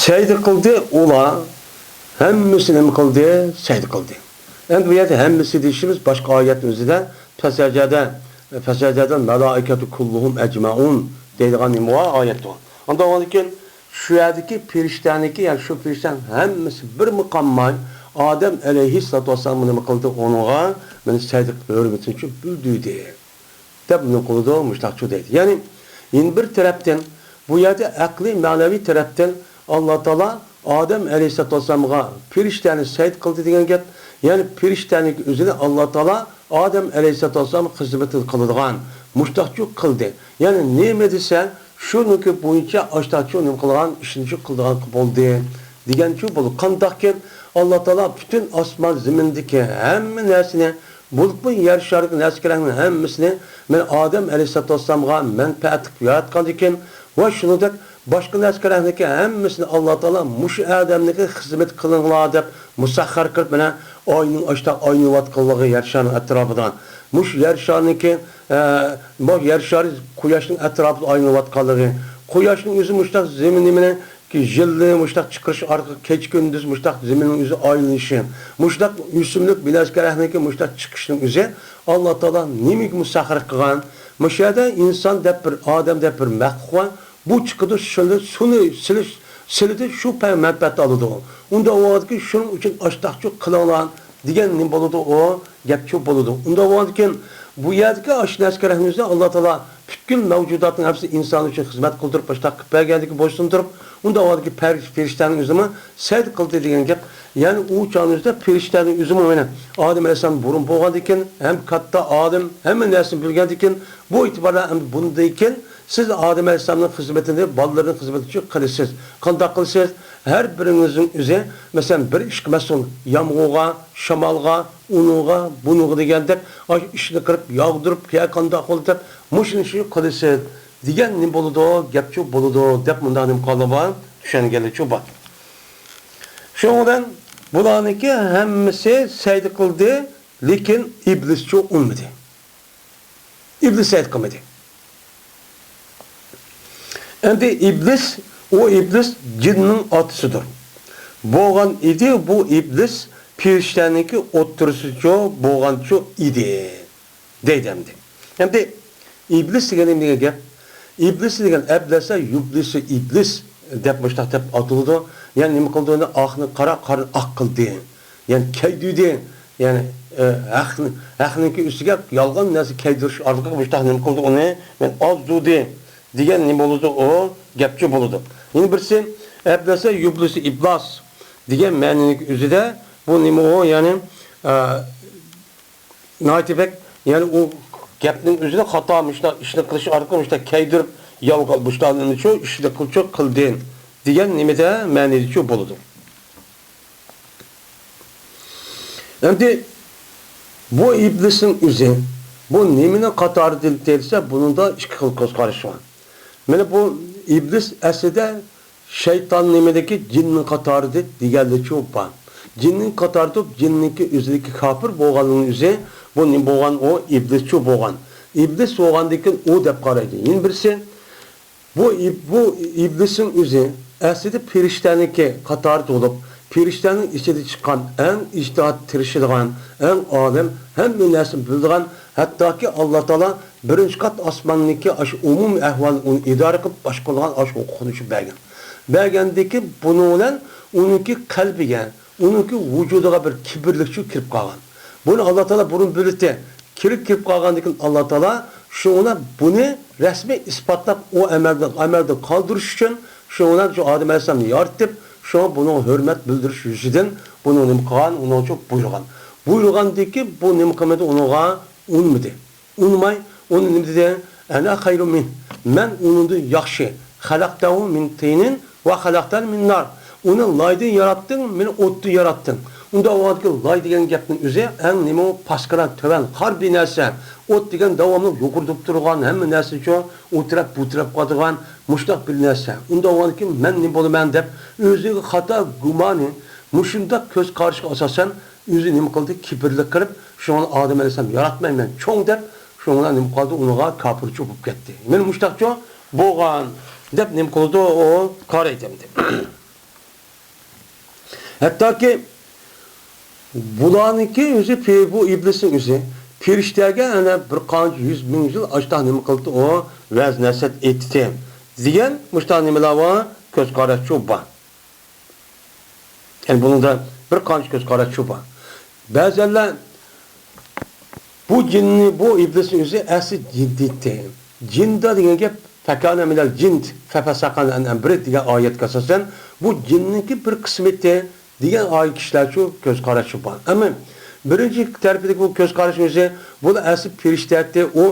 سەجدە قىلدى ئۇلار، ھەممىسى نېمە قىلدى؟ سەجدە قىلدى. ئەمدى بۇ يەردە ھەممىسى دېيىشىمىز باشقا ئايەتنىڭ ئۆزىدە، فەسەجەدە، فەسەجەدەل مەلائىكەتۇ كۇللۇھۇم ئەجمەئۇن دەيدىغان نېمە بار؟ ئايەت بار. ئاندىن ئاندىن كېيىن شۇ يەردىكى پېرىشتەنىكى، يەنى شۇ پېرىشتەنىڭ ھەممىسى بىرمۇ قالماي ئادەم ئەلەيھىسسالاتۇ ۋەسسالامغا نېمە قىلدى؟ ئۇنىڭغا مانا سەجدە قىلىپ ھۆرمىتىنى بىلدۈردى. دەپ نېمە قىلىدۇ؟ مۇشتاقچۇ دەيدۇ. يەنى، يەنە بىر تەرەپتىن، بۇ يەردە ئەقلىي، مەنىۋى تەرەپتىن ئاللا تائالا ئادەم ئەلەيھىسسالاتۇ ۋەسسالامغا پېرىشتەنى سەجدە قىلدى دېگەن گەپ. يەنى پېرىشتەنىڭ ئۆزىنى ئاللا تائالا ئادەم ئەلەيھىسسالاتۇ ۋەسسالامغا خىزمىتىنى قىلىدىغان مۇشتاقچۇ قىلدى. يەنى نېمە دېسە، شۇنىڭكى بويىچە ئاشتاقچۇ نېمە قىلغان، ئىشىنى قىلىدىغان بولدى دېگەنچۇ بولدى. قانداقكىن ئاللا تائالا پۈتۈن ئاسمان زېمىندىكى ھەممە نەرسىنى، بولۇپمۇ يەر شارىدىكى نەرسە-كېرەكنىڭ ھەممىسىنى مەن ئادەم ئەلەيھىسسالاتۇ ۋەسسالامغا مەنپەئەتلىك ياراتقاندىكىن ۋە شۇنىڭدەك باشقا نەرسە-كېرەكنىڭكى ھەممىسىنى ئاللا تائالا مۇشۇ ئادەمنىڭكى خىزمىتى قىلىڭلار دەپ مۇسەخخەر قىلىپ، مانا ئاينىڭ ئاشتا ئايلىنىۋاتقانلىقى يەر شارىنىڭ ئەتراپىدا، مۇشۇ يەر شارىنىڭكى، ئە، بۇ يەر شارى قۇياشنىڭ ئەتراپىدا ئايلىنىۋاتقانلىقى، قۇياشنىڭ ئۆزى مۇشۇنداق زېمىن نېمىنى يىلنى مۇشۇنداق چىقىرىش ئارقىلىق كېچە-كۈندۈز مۇشۇنداق زېمىننىڭ ئۆزى ئايلىنىشى، مۇشۇنداق ئۆسۈملۈك بىنەسكەرەكنىڭكى مۇشۇنداق چىقىشىنىڭ ئۆزى ئاللا تائالا نېمىگە مۇسەخخەر قىلغان؟ مۇشۇ يەردە ئىنسان دەپ بىر، ئادەم دەپ بىر مەخلۇق بار. بۇ چىقىدۇ، سىلى، سۇنى سىلى، سىلىدى، شۇ پە-، مەنپەئەت ئالىدۇ. ئۇنداق بولغاندىكىن شۇنىڭ ئۈچۈن ئاشتاقچۇ قىلىڭلار دېگەن نېمە بولىدۇ؟ ئۇ گەپچۇ بولىدۇ. ئۇنداق بولغاندىكىن بۇ يەردىكى ئاشۇ نەرسە-كېرەكنى ئۆزى ئاللا تائالا پۈتكۈل مەۋجۇداتنىڭ ھەممىسى ئىنسان ئۈچۈن خىزمەت قىلدۇرۇپ، باشتا قىلىپ بەرگەندىكىن بويسۇندۇرۇپ، ئۇنداق ھالدىكى پەر-، پېرىشتەنىڭ ئۆزىمۇ سەجدە قىلدى دېگەن گەپ. يەنى ئۇ چاغنىڭ ئۆزىدە پېرىشتەنىڭ ئۆزىمۇ مانا ئادەم ئەلەيھىسسالام بۇرۇن بولغاندىكىن، ھەم كاتتا ئالىم، ھەممە نەرسىنى بىلگەندىكىن، بۇ ئېتىبار بىلەن ئەمدى بۇندىن كېيىن سىز ئادەم ئەلەيھىسسالامنىڭ خىزمىتىنى، بالىلىرىنىڭ خىزمىتى ئۈچۈن قىلىسىز. قانداق قىلىسىز؟ ھەر بىرىڭىزنىڭ ئۆزى، مەسىلەن، بىر ئىشقا مەسئۇل، يامغۇرغا، شامالغا، ئۇنىڭغا، بۇنىڭغا دېگەندەك، ئاشۇ ئىشنى قىلىپ، ياغدۇرۇپ، يا قانداق قىلىپ دەپ، مۇشۇنى شۇ قىلىسىز دېگەن نېمە بولىدۇ، گەپچۇ بولىدۇ دەپ مۇنداق نېمە قالدى بار، چۈشەنگەنلىكچۇ بار. شۇنىڭ بىلەن بۇلارنىڭكى ھەممىسى سەجدە قىلدى، لېكىن ئىبلىسچۇ ئۇنىمىدى. ئىبلىس سەجدە قىلمىدى. ئەمدى ئىبلىس، ئۇ ئىبلىس جىننىڭ ئاتىسىدۇر. بولغان ئىدى، بۇ ئىبلىس پېرىشتەنىڭكى ئوتتۇرىسىچۇ بولغانچۇ ئىدى. دەيدۇ ئەمدى. ئەمدى ئىبلىس دېگەن نېمە دېگەن گەپ؟ ئىبلىس دېگەن ئەبلەسە يۇبلىسۇ ئىبلىس دەپ مۇشتاق دەپ ئاتىلىدۇ. يەنى نېمە قىلىدۇ؟ ئاقنى قارا، قارىنى ئاق قىلدى. يەنى كەيدۈردى. يەنى، ئە، ھەقنى، ھەقنىڭكى ئۈستىگە يالغان نەرسە كەيدۈرۈش ئارقىلىق مۇشتاق نېمە قىلدى؟ ئۇنى مەن ئازدۇردى دېگەن نېمە بولىدۇ؟ ئۇ گەپچۇ بولىدۇ. يەنە بىرسى ئەبلەسە يۇبلىسۇ ئىبلاس دېگەن مەنىنىڭكى ئۆزىدە بۇ نېمە ئۇ؟ يەنى، ئە، ناھايىتى بەك، يەنى ئۇ گەپنىڭ ئۆزىنى خاتا مۇشۇنداق ئىشنى قىلىش ئارقىلىق مۇشۇنداق كەيدۈرۈپ، يالغان مۇشۇنداقنىچۇ ئىشنى قىلچۇ قىلدى دېگەن نېمىدە مەنىدىچۇ بولىدۇ. ئەمدى بۇ ئىبلىسنىڭ ئۆزى، بۇ نېمىنىڭ قاتارىدا دېسە، بۇنىڭدا ئىككى خىل كۆز قاراش بار. مانا بۇ ئىبلىس ئەسلىدە شەيتان نېمىدىكى جىننىڭ قاتارىدا دېگەنلىكچۇ بار. جىننىڭ قاتارىدا جىننىڭكى ئۆزىدىكى كاپىر بولغانلىقىنىڭ ئۆزى، بۇ نېمە بولغان؟ ئۇ ئىبلىسچۇ بولغان. ئىبلىس بولغاندىكىن ئۇ دەپ قارايدۇ. يەنە بىرسى، بۇ ئىب-، بۇ ئىبلىسنىڭ ئۆزى ئەسلىدە پېرىشتەنىڭكى قاتارىدا بولۇپ، پېرىشتەنىڭ ئىچىدىن چىققان ئەڭ ئىجتىھات تىرىشىدىغان، ئەڭ ئالىم، ھەممە نەرسىنى بىلىدىغان، ھەتتاكى ئاللا تائالا بىرىنچى قات ئاسماننىڭكى ئاشۇ ئومۇمىي ئەھۋالنى ئۇنى ئىدارە قىلىپ باشقۇرىدىغان ئاشۇ ھوقۇقنى شۇ بەرگەن. بەرگەندىكى بۇنىڭ بىلەن ئۇنىڭكى قەلبىگە، ئۇنىڭكى ۋۇجۇدىغا بىر كىبىرلىكچۇ كىرىپ قالغان. بۇنى ئاللا تائالا بۇرۇن بىلدى. كىرىپ، كىرىپ قالغاندىن كېيىن ئاللا تائالا شۇڭا بۇنى رەسمىي ئىسپاتلاپ، ئۇ ئەمەلدىن، ئەمەلدىن قالدۇرۇش ئۈچۈن شۇڭا شۇ ئادەم ئەلەيھىسسالامنى يارىتىپ، شۇڭا بۇنىڭغا ھۆرمەت بىلدۈرۈش يۈزىدىن بۇنى نېمە قىلغان، ئۇنىڭ ئۈچۈن بۇيرۇغان. بۇيرۇغاندىن كېيىن بۇ نېمە قىلمىدى، ئۇنىڭغا ئۇنىمىدى. ئۇنىماي، ئۇنى نېمە دېدى؟ «ئەنە خەيرۇم مىن، مەن ئۇنىڭدىن ياخشى. خەلەقتەھۇ مىن تىنىن ۋە خەلەقتەنى مىن نار. ئۇنى لايدىن ياراتتىڭ، مېنى ئوتتىن ياراتتىڭ.» ئۇنداق بولغاندىكىن لاي دېگەن گەپنىڭ ئۆزى ئەڭ نېمە ئۇ؟ پاسكىنا، تۆۋەن، خار بىر نەرسە. ئوت دېگەن داۋاملىق يۇقىرىدا تۇرغان، ھەممە نەرسىنى شۇ ئۇ تەرەپ، بۇ تەرەپ قىلىدىغان مۇشۇنداق بىر نەرسە. ئۇنداق بولغاندىكىن مەن نېمە بولىمەن دەپ ئۆزىگە خاتا گۇمانى، مۇشۇنداق كۆز قاراشقا ئاساسەن ئۆزى نېمە قىلدى؟ كىبىرلىك قىلىپ، شۇڭا ئادەم ئەلەيھىسسالام ياراتمايمەن چوڭ دەپ، شۇنىڭ بىلەن نېمە قىلدى؟ ئۇنىڭغا كاپىرچە بولۇپ كەتتى. مانا مۇشۇنداقچۇ بولغان دەپ نېمە قىلىدۇ؟ ئۇ قارايدۇ ئەمدى. ھەتتاكى بۇلارنىڭكى ئۆزى، پى-، بۇ ئىبلىسنىڭ ئۆزى پىرىشتەگە ئەنە بىر قانچە يۈز مىڭ يىل ئاشتاق نېمە قىلدى؟ ئۇ ۋەز نەسىھەت ئېيتتى دېگەن مۇشۇنداق نېمىلەر بار، كۆز قاراشچۇ بار. يەنى بۇنىڭدا بىر قانچە كۆز قاراشچۇ بار. بەزەنلەر بۇ جىننى، بۇ ئىبلىسنىڭ ئۆزى ئەسلى جىن دەيتتى. جىندا دېگەن گەپ فەكانە مىنەل جىن فەپەسەقەن ئەن ئەمرى دېگەن ئايەتكە ئاساسەن بۇ جىننىڭكى بىر قىسمى ئىدى دېگەن ئاي كىشىلەرچۇ كۆز قاراشچۇ بار. ئەمما بىرىنچى تەرىپىدىكى بۇ كۆز قاراشنىڭ ئۆزى بۇلار ئەسلى پىرىشتە ئىدى، ئۇ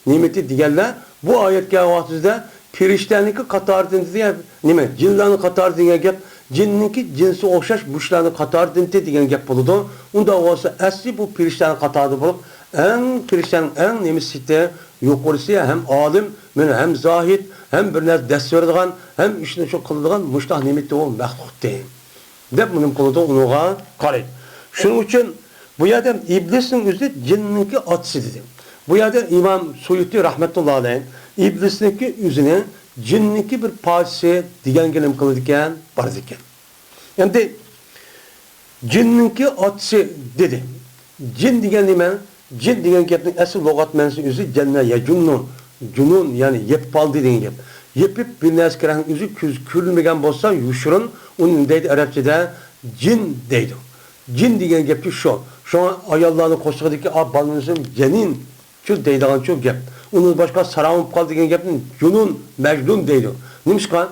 نېمە ئىدى دېگەنلەر بۇ ئايەتكە ۋاقتىدا پىرىشتەنىڭكى قاتارىدىن دېگەن نېمە؟ جىنلارنىڭ قاتارى دېگەن گەپ، جىننىڭكى جىنسىگە ئوخشاش مۇشۇلارنىڭ قاتارىدىن دېگەن گەپ بولىدۇ. ئۇنداق بولسا ئەسلى بۇ پىرىشتەنىڭ قاتارىدا بولۇپ، ئەڭ پىرىشتەنىڭ ئەڭ نېمىسى يۇقىرىسى ھەم ئالىم، مانا ھەم زاھىد، ھەم بىر نەرسە دەرس بېرىدىغان، ھەم ئىشنى شۇ قىلىدىغان مۇشۇنداق نېمە ئۇ مەخلۇقتى دەپ نېمە قىلىدۇ، ئۇنىڭغا قارايدۇ. شۇنىڭ ئۈچۈن بۇ يەردە ئىبلىسنىڭ ئۆزى جىننىڭكى ئاتىسى دېدى. بۇ يەردە ئىمام سۇيۇتى رەھمەتۇللا ئەلەيھ ئىبلىسنىڭكى ئۆزىنى جىننىڭكى بىر پارچىسى دېگەنگە نېمە قىلىدىكەن، بارىدىكەن. ئەمدى جىننىڭكى ئاتىسى دېدى. جىن دېگەن نېمە؟ جىن دېگەن گەپنىڭ ئەسلى لۇغەت مەنىسى ئۆزى جەننە يەجۇننۇ، جۇنۇن، يەنى يېپىپ ئالدى دېگەن گەپ. يېپىپ بىر نەرسە كېرەكنىڭ ئۆزى كۆز كۆرۈلمىگەن بولسا يوشۇرۇن، ئۇنى نېمە دەيدۇ ئەرەبچىدە؟ جىن دەيدۇ. جىن دېگەن گەپچۇ شۇ. شۇڭا ئاياللارنىڭ قورسىقىدىكى ئا-، بالىنىڭ جەنىن شۇ دەيدىغان شۇ گەپ. ئۇنىڭدىن باشقا ساراڭ بولۇپ قالدى دېگەن گەپنى جۇنۇن، مەجنۇن دەيدۇ. نېمىشقا؟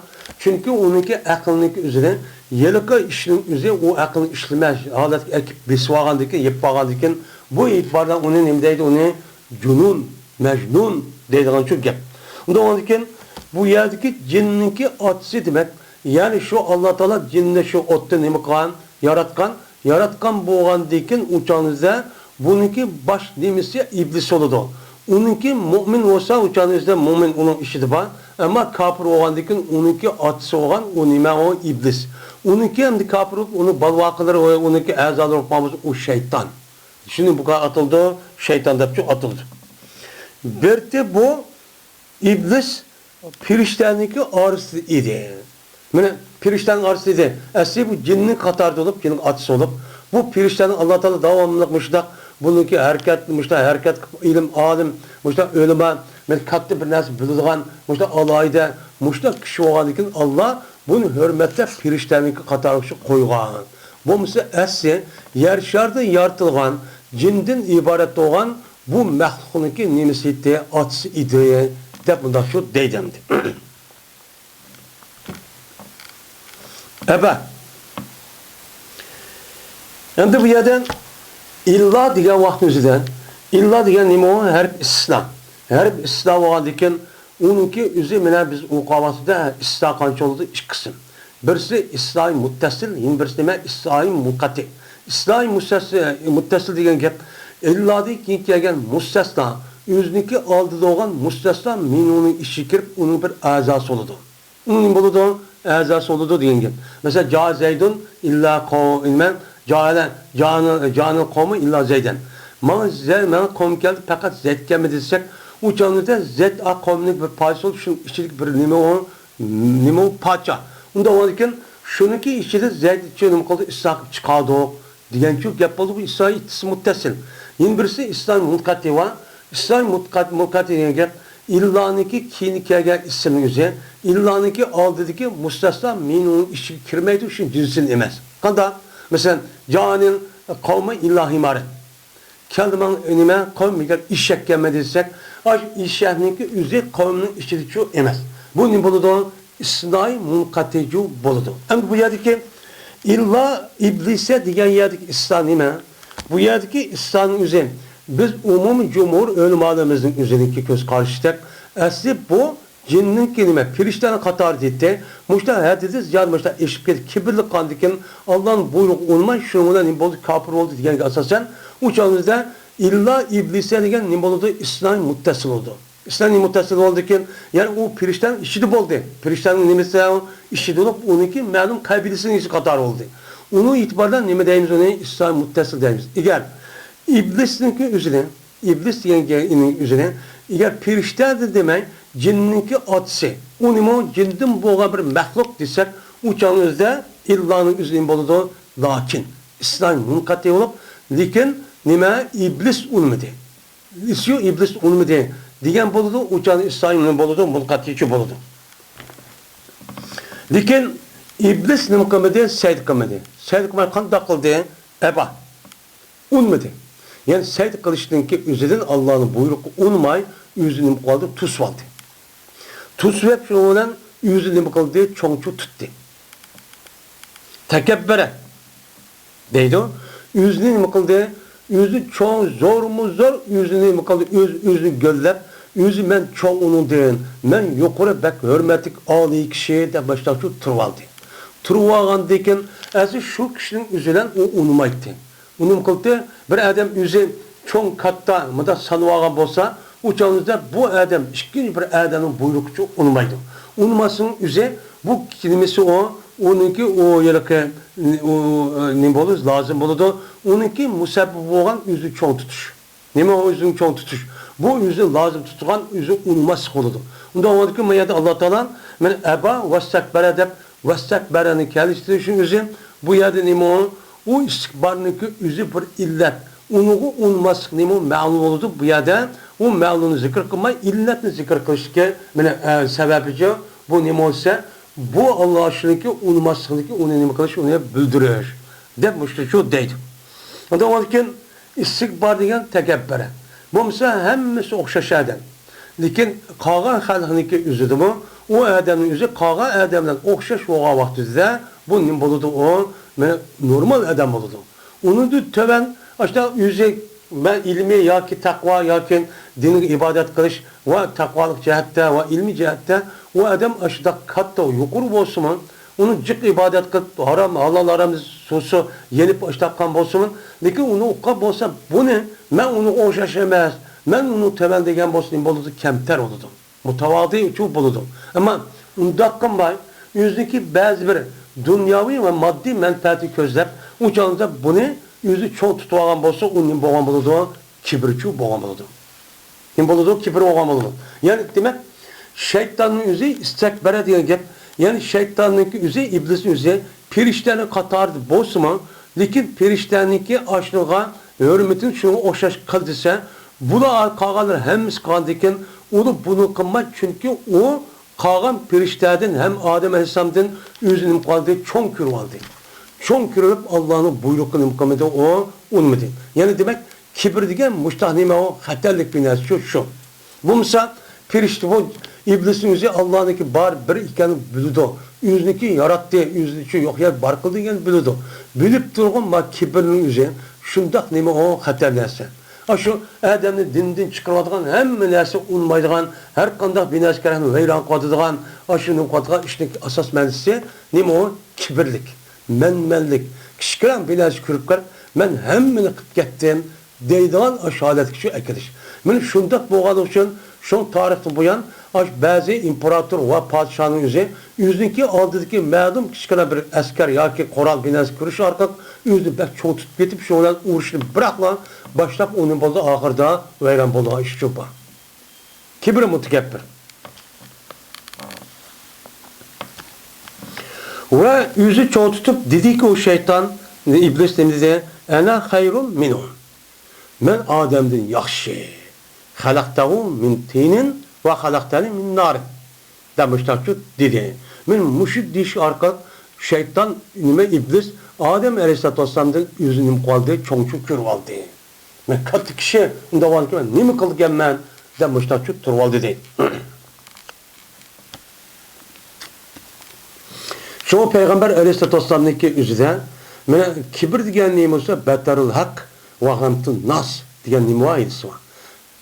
چۈنكى ئۇنىڭكى ئەقلىنىڭكى ئۆزىنى ھېلىقى ئىشنىڭ ئۆزى ئۇ ئەقىلنى ئىشلىمەس ھالەتكە ئەكىپ بېسىۋالغاندىن كېيىن، يېپىپ ئالغاندىن كېيىن، بۇ ئېتىبار بىلەن ئۇنى نېمە دەيدۇ؟ ئۇنى جۇنۇن، مەجنۇن دەيدىغان شۇ گەپ. ئۇنداق بولغاندىن كېيىن، بۇ يەردىكى جىننىڭكى ئاتىسى دېمەك، يەنى شۇ ئاللا تائالا جىننى شۇ ئوتتىن نېمە قىلغان؟ ياراتقان. ياراتقان بولغاندىكىن ئۇ چاغنىڭىزدا بۇنىڭكى باش نېمىسى ئىبلىس بولىدۇ. ئۇنىڭكى مۇئمىن بولسا ئۇ چاغنىڭىزدا مۇئمىن ئۇنىڭ ئىچىدە بار. ئەمما كاپىر بولغاندىكىن ئۇنىڭكى ئاتىسى بولغان ئۇ نېمە؟ ئۇ ئىبلىس. ئۇنىڭكى ئەمدى كاپىر بولۇپ ئۇنىڭ بالىۋاقىلىرى ۋە ئۇنىڭكى ئەزالىرى بولۇپ قالمىسا ئۇ شەيتان. شۇنى بۇ ئاتىلىدۇ، شەيتان دەپچۇ ئاتىلىدۇ. بىرتى بۇ ئىبلىس پىرىشتەنىڭكى ئارىسىدا ئىدى. مانا پىرىشتەنىڭ ئارىسىدا ئىدى. ئەسلى بۇ جىننىڭ قاتارىدا بولۇپ، جىننىڭ ئاتىسى بولۇپ، بۇ پىرىشتەنىڭ ئاللا تائالا داۋاملىق مۇشۇنداق، بۇنىڭكى ھەرىكەت، مۇشۇنداق ھەرىكەت قىلىپ، ئىلىم ئالىم، مۇشۇنداق ئۆلىما، مانا كاتتا بىر نەرسە بىلىدىغان، مۇشۇنداق ئالاھىدە، مۇشۇنداق كىشى بولغاندىكىن ئاللا بۇنى ھۆرمەتلەپ پىرىشتەنىڭكى قاتارىغا شۇ قويغان. بولمىسا ئەسلى يەر شاردا يارىتىلغان جىندىن ئىبارەت بولغان بۇ مەخلۇقنىڭكى نېمىسى ئىدى، ئاتىسى ئىدى، دەپ مۇنداق شۇ دەيدۇ ئەمدى. ئەبە. ئەمدى بۇ يەردە ئىللا دېگەن ۋاقىتنىڭ ئۆزىدە، ئىللا دېگەن نېمە ئۇ؟ ھەرپ ئىستىسنا. ھەرپ ئىستىسنا بولغاندىكىن، ئۇنىڭكى ئۆزى مانا بىز ئوقۇۋاتىمىز-دە، ئىستىسنا قانچە بولىدۇ؟ ئىككى قىسىم. بىرسى ئىستىسنائى مۇتتەسىل، يەنە بىرسى نېمە؟ ئىستىسنائى مۇنقەتىئ. ئىستىسنائى مۇستەس-، مۇتتەسىل دېگەن گەپ، ئىللادىن كېيىن كەلگەن مۇستەسنا، ئۆزىنىڭكى ئالدىدا بولغان مۇستەسنا مىنۇنىڭ ئىچىگە كىرىپ، ئۇنىڭ بىر ئەزاسى بولىدۇ. ئۇنىڭ نېمە بولىدۇ؟ ئەزاسى بولىدۇ دېگەن گەپ. مەسىلەن، جا زەيدۇن ئىللا قو-، نېمە؟ جا-، جانى، جانى قومى ئىللا زەيدەن. ماڭا زەي-، ماڭا قوم كەلدى، پەقەت زەيد كەلمىدى دېسەك، ئۇ چاغدا زەيد ئا قومنىڭ بىر پارچىسى بولۇپ، شۇنىڭ ئىچىدىكى بىر نېمە ئۇ؟ نېمە ئۇ؟ پاچا. ئۇنداق بولغاندىكىن، شۇنىڭكى ئىچىدە زەيد ئۈچۈن نېمە قىلدى؟ ئىستىسنا قىلىپ چىقاردۇق دېگەنچۇ گەپ بولدى. بۇ ئىستىسنا ئىتتىس مۇتتەسىل. يەنە بىرسى ئىستىسنا مۇنقەتى بار. ئىستىسنا مۇتقەت-، مۇنقەتى دېگەن گەپ، ئىللانىڭكى كېيىن كەلگەن ئىسىمنىڭ ئۆزى، ئىللانىڭكى ئالدىدىكى مۇستەسنا مىنۇنىڭ ئىچىگە كىرمەيدۇ، شۇ جىنسىدىن ئەمەس. قانداق؟ مەسىلەن، جانىل قومى ئىللا ھىمارەن. كەلدى ماڭا نېمە؟ قوم، مېنىڭكى ئېشەك كەلمىدى دېسەك، ئاشۇ ئېشەكنىڭكى ئۆزى قومنىڭ ئىچىدىچۇ ئەمەس. بۇ نېمە بولىدۇ؟ ئىستىسنائى مۇنقەتىئجۇ بولىدۇ. ئەمدى بۇ يەردىكى ئىللا ئىبلىسە دېگەن يەردىكى ئىستىسنا نېمە؟ بۇ يەردىكى ئىستىسنانىڭ ئۆزى، بىز ئومۇمىي جۇمھۇر ئۆلىمالىرىمىزنىڭ ئۆزىنىڭكى كۆز قارىشىدەك، ئەسلى بۇ جىننىڭكى نېمە؟ پىرىشتىنىڭ قاتارىدا ئىدى. مۇشۇنداق ھەددىدىن زىيادە مۇشۇنداق ئېشىپ كېتىپ، كىبىرلىك قىلغاندىكىن، ئاللانىڭ بۇيرۇقىغا ئۇنىماي، شۇنىڭ بىلەن نېمە بولدى؟ كاپىر بولدى دېگەنگە ئاساسەن، ئۇ چاغىمىزدا ئىللا ئىبلىسە دېگەن نېمە بولىدۇ؟ ئىستىسنائى مۇتتەسىل بولىدۇ. ئىستىسنائى مۇتتەسىل بولىدىكەن، يەنى ئۇ پىرىشتەنىڭ ئىچىدە بولدى. پىرىشتەنىڭ نېمىسى ئىچىدە بولۇپ، ئۇنىڭكى مەلۇم قەبىلىسىنىڭ ئىچى قاتارى بولدى. ئۇنىڭ ئېتىبارىدا نېمە دەيمىز؟ ئۇنى ئىسلام مۇتتەسىل دەيمىز. ئەگەر ئىبلىسنىڭكى ئۆزىنى، ئىبلىس دېگەن گەپنىڭ ئۆزىنى، ئەگەر پېرىشتە دېمەي، جىننىڭكى ئاتىسى، ئۇنىمۇ جىندىن بولغان بىر مەخلۇق دېسەك، ئۇ چاغنىڭ ئۆزىدە ئىللانىڭ ئۆزى نېمە بولىدۇ؟ لېكىن ئىسلام مۇنقەتئى بولۇپ، لېكىن نېمە؟ ئىبلىس ئۇنىمىدى. ئىسيو ئىبلىس ئۇنىمىدى دېگەن بولىدۇ، ئۇ چاغدا ئىسلام نېمە بولىدۇ؟ مۇنقەتئىچۇ بولىدۇ. لېكىن ئىبلىس نېمە قىلمىدى؟ سەجدە قىلمىدى. سەجدە قىلماي قانداق قىلدى؟ ئەبا. ئۇنىمىدى. يەنى سەجدە قىلىشنىڭكى ئۆزىدىن ئاللانىڭ بۇيرۇقى ئۇنىماي، ئۆزى نېمە قىلدى؟ توسۇۋالدى. توسۇۋەپ شۇنىڭ بىلەن ئۆزى نېمە قىلدى؟ چوڭچۇ تۇتتى. تەكەببەرە دەيدۇ. ئۆزىنى نېمە قىلدى؟ ئۆزى چوڭ، زورمۇ زور، ئۆزىنى نېمە قىلدى؟ ئۆز، ئۆزىنى گۆللەپ، ئۆزى مەن چوڭ ئۇنىڭدىن، مەن يۇقىرى، بەك ھۆرمەتلىك، ئالىي كىشى دەپ مۇشۇنداق تۇرۇۋالدى. تۇرۇۋالغاندىن كېيىن، ئەسلى شۇ كىشىنىڭ ئۆزى بىلەن ئۇ ئۇنىمايتتى. ئۇنىمۇ قىلدى، بىر ئادەم ئۆزى چوڭ، كاتتا، مۇنداق سانىۋالغان بولسا، ئۇ چاغدا بۇ ئادەم ئىككىنچى بىر ئادەمنىڭ بۇيرۇقىچە ئۇنىمايدۇ. ئۇنىماسنىڭ ئۆزى، بۇ نېمىسى ئۇ، ئۇنىڭكى ئۇ ھېلىقى، ئۇ، نېمە بولىدۇ، لازىم بولىدۇ. ئۇنىڭكى مۇسەببىپى بولغان ئۆزىنى چوڭ تۇتۇش. نېمە ئۇ ئۆزىنى چوڭ تۇتۇش؟ بۇ ئۆزىنى لازىم تۇتىدىغان، ئۆزىنى ئۇنىماسلىق بولىدۇ. ئۇنداق بولغاندىكىن، بۇ يەردە ئاللا تائالا مەن ئەبا ۋەستەكبەرە دەپ، ۋەستەكبەرەنى كەلتۈرۈشى ئۆزى، بۇ يەردە نېمە ئۇ؟ ئۇ ئىستىكبارنىڭكى ئۆزى بىر ئىللەت. ئۇنىڭغا ئۇنىماسلىق نېمە مەلۇم بولىدۇ؟ بۇ يەردە ئۇ مەلۇمنى زىكىر قىلماي، ئىللەتنى زىكىر قىلىشتىكى مانا، ئە، سەۋەبىچۇ، بۇ نېمە بولسا، بۇ ئاللا شۇنىڭكى ئۇنىماسلىقنىڭكى ئۇنى نېمە قىلىش، ئۇنى بىلدۈرۈش دەپ مۇشۇنىچۇ دەيدۇ. ئۇنداق بولغاندىكىن، ئىستىكبار دېگەن تەكەببەرە. بولمىسا ھەممىسى ئوخشاش ئادەم. لېكىن قالغان خەلقنىڭكى ئۆزىدىمۇ ئۇ ئادەمنىڭ ئۆزى قالغان ئادەم بىلەن ئوخشاش بولغان ۋاقتىدا بۇ نېمە بولىدۇ؟ ئۇ مانا نورمال ئادەم بولىدۇ. ئۇنىڭدىن تۆۋەن ئاشۇنداق ئۆزى مەن ئىلمىي ياكى تەقۋا ياكى دىنغا ئىبادەت قىلىش ۋە تەقۋالىق جەھەتتە ۋە ئىلمىي جەھەتتە ئۇ ئادەم ئاشۇنداق كاتتا يۇقىرى بولسىمۇ، ئۇنى جىق ئىبادەت قىلىپ، ھارام، ھالال، ھارام سۇسى يېنىپ ئاشتاققان بولسىمۇ، لېكىن ئۇنى ئۇققان بولسا، بۇنى، مەن ئۇنىڭغا ئوخشاش ئەمەس، مەن ئۇنىڭ تۆۋەن دېگەن بولسا، نېمە بولىدۇ؟ كەمتەر بولىدۇ. مۇتەۋازىچۇ بولىدۇ. ئەمما ئۇنداق قىلماي، ئۆزىنىڭكى بەزى بىر دۇنياۋى ۋە ماددىي مەنپەئەتنى كۆزلەپ، ئۇ چاغدا بۇنى ئۆزى چوڭ تۇتۇۋالغان بولسا، ئۇ نېمە بولغان بولىدۇ؟ كىبىرچۇ بولغان بولىدۇ. نېمە بولىدۇ؟ كىبىر بولغان بولىدۇ. يەنى دېمەك، شەيتاننىڭ ئۆزى ئىستەكبەرە دېگەن گەپ. يەنى شەيتاننىڭكى ئۆزى، ئىبلىسنىڭ ئۆزى پېرىشتىلەرنىڭ قاتارىدا بولسىمۇ، لېكىن پېرىشتىلەرنىڭكى ئاشۇنىڭغا ھۆرمىتىنى شۇنىڭغا ئوخشاش قىل دېسە، بۇلار قالغانلار ھەممىسى قالغاندىكىن، ئۇلار بۇنى قىلمايدۇ، چۈنكى ئۇ قالغان پېرىشتىلەردىن ھەم ئادەم ئەلەيھىسسالامدىن ئۆزىنى نېمە قىلدى؟ چوڭ كۆرۈۋالدى. چوڭ كۆرۈپ، ئاللانىڭ بۇيرۇقىنى نېمە قىلمىدى؟ ئۇ ئۇنىمىدى. يەنى دېمەك، كىبىر دېگەن مۇشتاق نېمە ئۇ؟ خەتەرلىك بىر نەرسە شۇ، شۇ. بولمىسا، پېرىشتە بۇ ئىبلىسنىڭ ئۆزى ئاللانىڭكى بار بىر ئىكەننى بىلىدۇ. ئۆزىنىڭكى ياراتتى، ئۆزىنىڭكى يوق يەر بار قىلدى دېگەننى بىلىدۇ. بىلىپ تۇرغان ما كىبىرنىڭ ئۆزى شۇنداق نېمە ئۇ؟ خەتەر نەرسە. ئاشۇ ئادەمنى دىندىن چىقىرىۋاتىدىغان، ھەممە نەرسە ئۇنىمايدىغان، ھەر قانداق بىناسىكارلىقنى ۋەيران قىلىۋاتىدىغان، ئاشۇ نېمە قىلىدىغان ئىشنىڭ ئاساس مەنىسى نېمە ئۇ؟ كىبىرلىك، مەنمەنلىك، كىچىككىنە بىناسى كۆرۈپ قېلىپ، مەن ھەممىنى قىلىپ كەتتىم دەيدىغان ئاشۇ ھالەتكىچۇ ئەكېلىش. مانا شۇنداق بولغانلىقى ئۈچۈن، شۇ تارىختىن بۇيان ئاشۇ بەزى ئىمپېراتور ۋە پادىشاھنىڭ ئۆزى ئۆزىنىڭكى ئالدىدىكى مەلۇم كىچىككىنە بىر ئەسكەر ياكى قورال بىناسى كۆرۈش ئارقىلىق ئۆزىنى بەك چوڭ تۇتۇپ كېتىپ، شۇ بىلەن ئۇرۇشنى بىراقلا باشلاپ، ئۇنى بولدى ئاخىرىدا ۋەيران بولىدىغان ئىشچۇ بار. كىبىر مۇتەكەببىر. ۋە ئۆزى چوڭ تۇتۇپ دېدىكى، ئۇ شەيتان، ئىبلىس نېمە دېدى؟ «ئەنە خەيرۇن مىنھۇ.» مەن ئادەمدىن ياخشى. «خەلەقتەھۇ مىن تىنىن ۋە خەلەقتەنى مىن نارىن.» دەپ مۇشۇنداقچۇ دېدى. مەن مۇشۇ دېيىش ئارقىلىق شەيتان، نېمە، ئىبلىس ئادەم ئەلەيھىسسالاتۇ ۋەسسالامدىن ئۆزىنى نېمە قىلىۋالدى؟ چوڭچۇ كۆرۈۋالدى. مەن كاتتا كىشى، ئۇنداق بولغاندىكىن مەن نېمە قىلىدىكەنمەن؟ دەپ مۇشۇنداقچۇ تۇرۇۋالدى دەيدۇ. شۇڭا پەيغەمبەر ئەلەيھىسسالاتۇ ۋەسسالامنىڭكى ئۆزىدە مانا كىبىر دېگەن نېمە بولسا، بەتەرۇل ھەق ۋە غەمتۇن ناس دېگەن نېمە بار، ھەدىسى بار.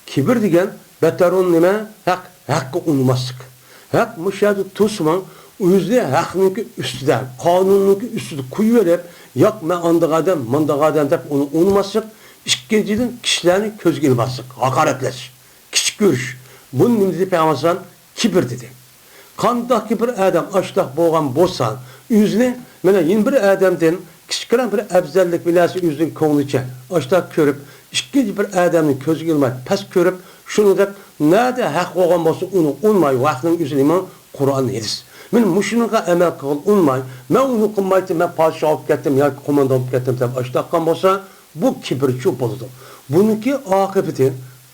كىبىر دېگەن بەتەرۇن نېمە؟ ھەق، ھەققە ئۇنىماسلىق. ھەق مۇشۇ يەردە تۇرسىمۇ، ئۆزىنى ھەقنىڭكى ئۈستىدە، قانۇننىڭكى ئۈستىدە قويۇۋېلىپ، ياق، مەن ئانداق ئادەم، مانداق ئادەم دەپ ئۇنى ئۇنىماسلىق. ئىككىنچىدىن، كىشىلەرنى كۆزگە ئىلماسلىق، ھاقارەتلەش، كىچىك كۆرۈش. بۇنى نېمە دېدى پەيغەمبەر ئەلەيھىسسالام؟ كىبىر دېدى. قانداقكى بىر ئادەم ئاشۇنداق بولغان بولسا، ئۆزىنى مانا يەنە بىر ئادەمدىن كىچىككىنە بىر ئەۋزەللىك، بىر نەرسە ئۆزىنىڭ كۆڭلىچە ئاشتاق كۆرۈپ، ئىككىنچى بىر ئادەمنى كۆزىگە ئىلماي پەس كۆرۈپ، شۇنىڭدەك نەدە ھەق بولغان بولسا، ئۇنى ئۇنماي، ۋاقىتنىڭ ئۆزىنىمۇ قۇرئان، ھەدىس. مەن مۇشۇنىڭغا ئەمەل قىلغىلى ئۇنماي، مەن ئۇنى قىلمايتتىم، مەن پادىشاھ بولۇپ كەتتىم ياكى قوماندان بولۇپ كەتتىم دەپ ئاشتاققان بولسا، بۇ كىبىرچۇ بولىدۇ. بۇنىڭكى ئاقىۋىتى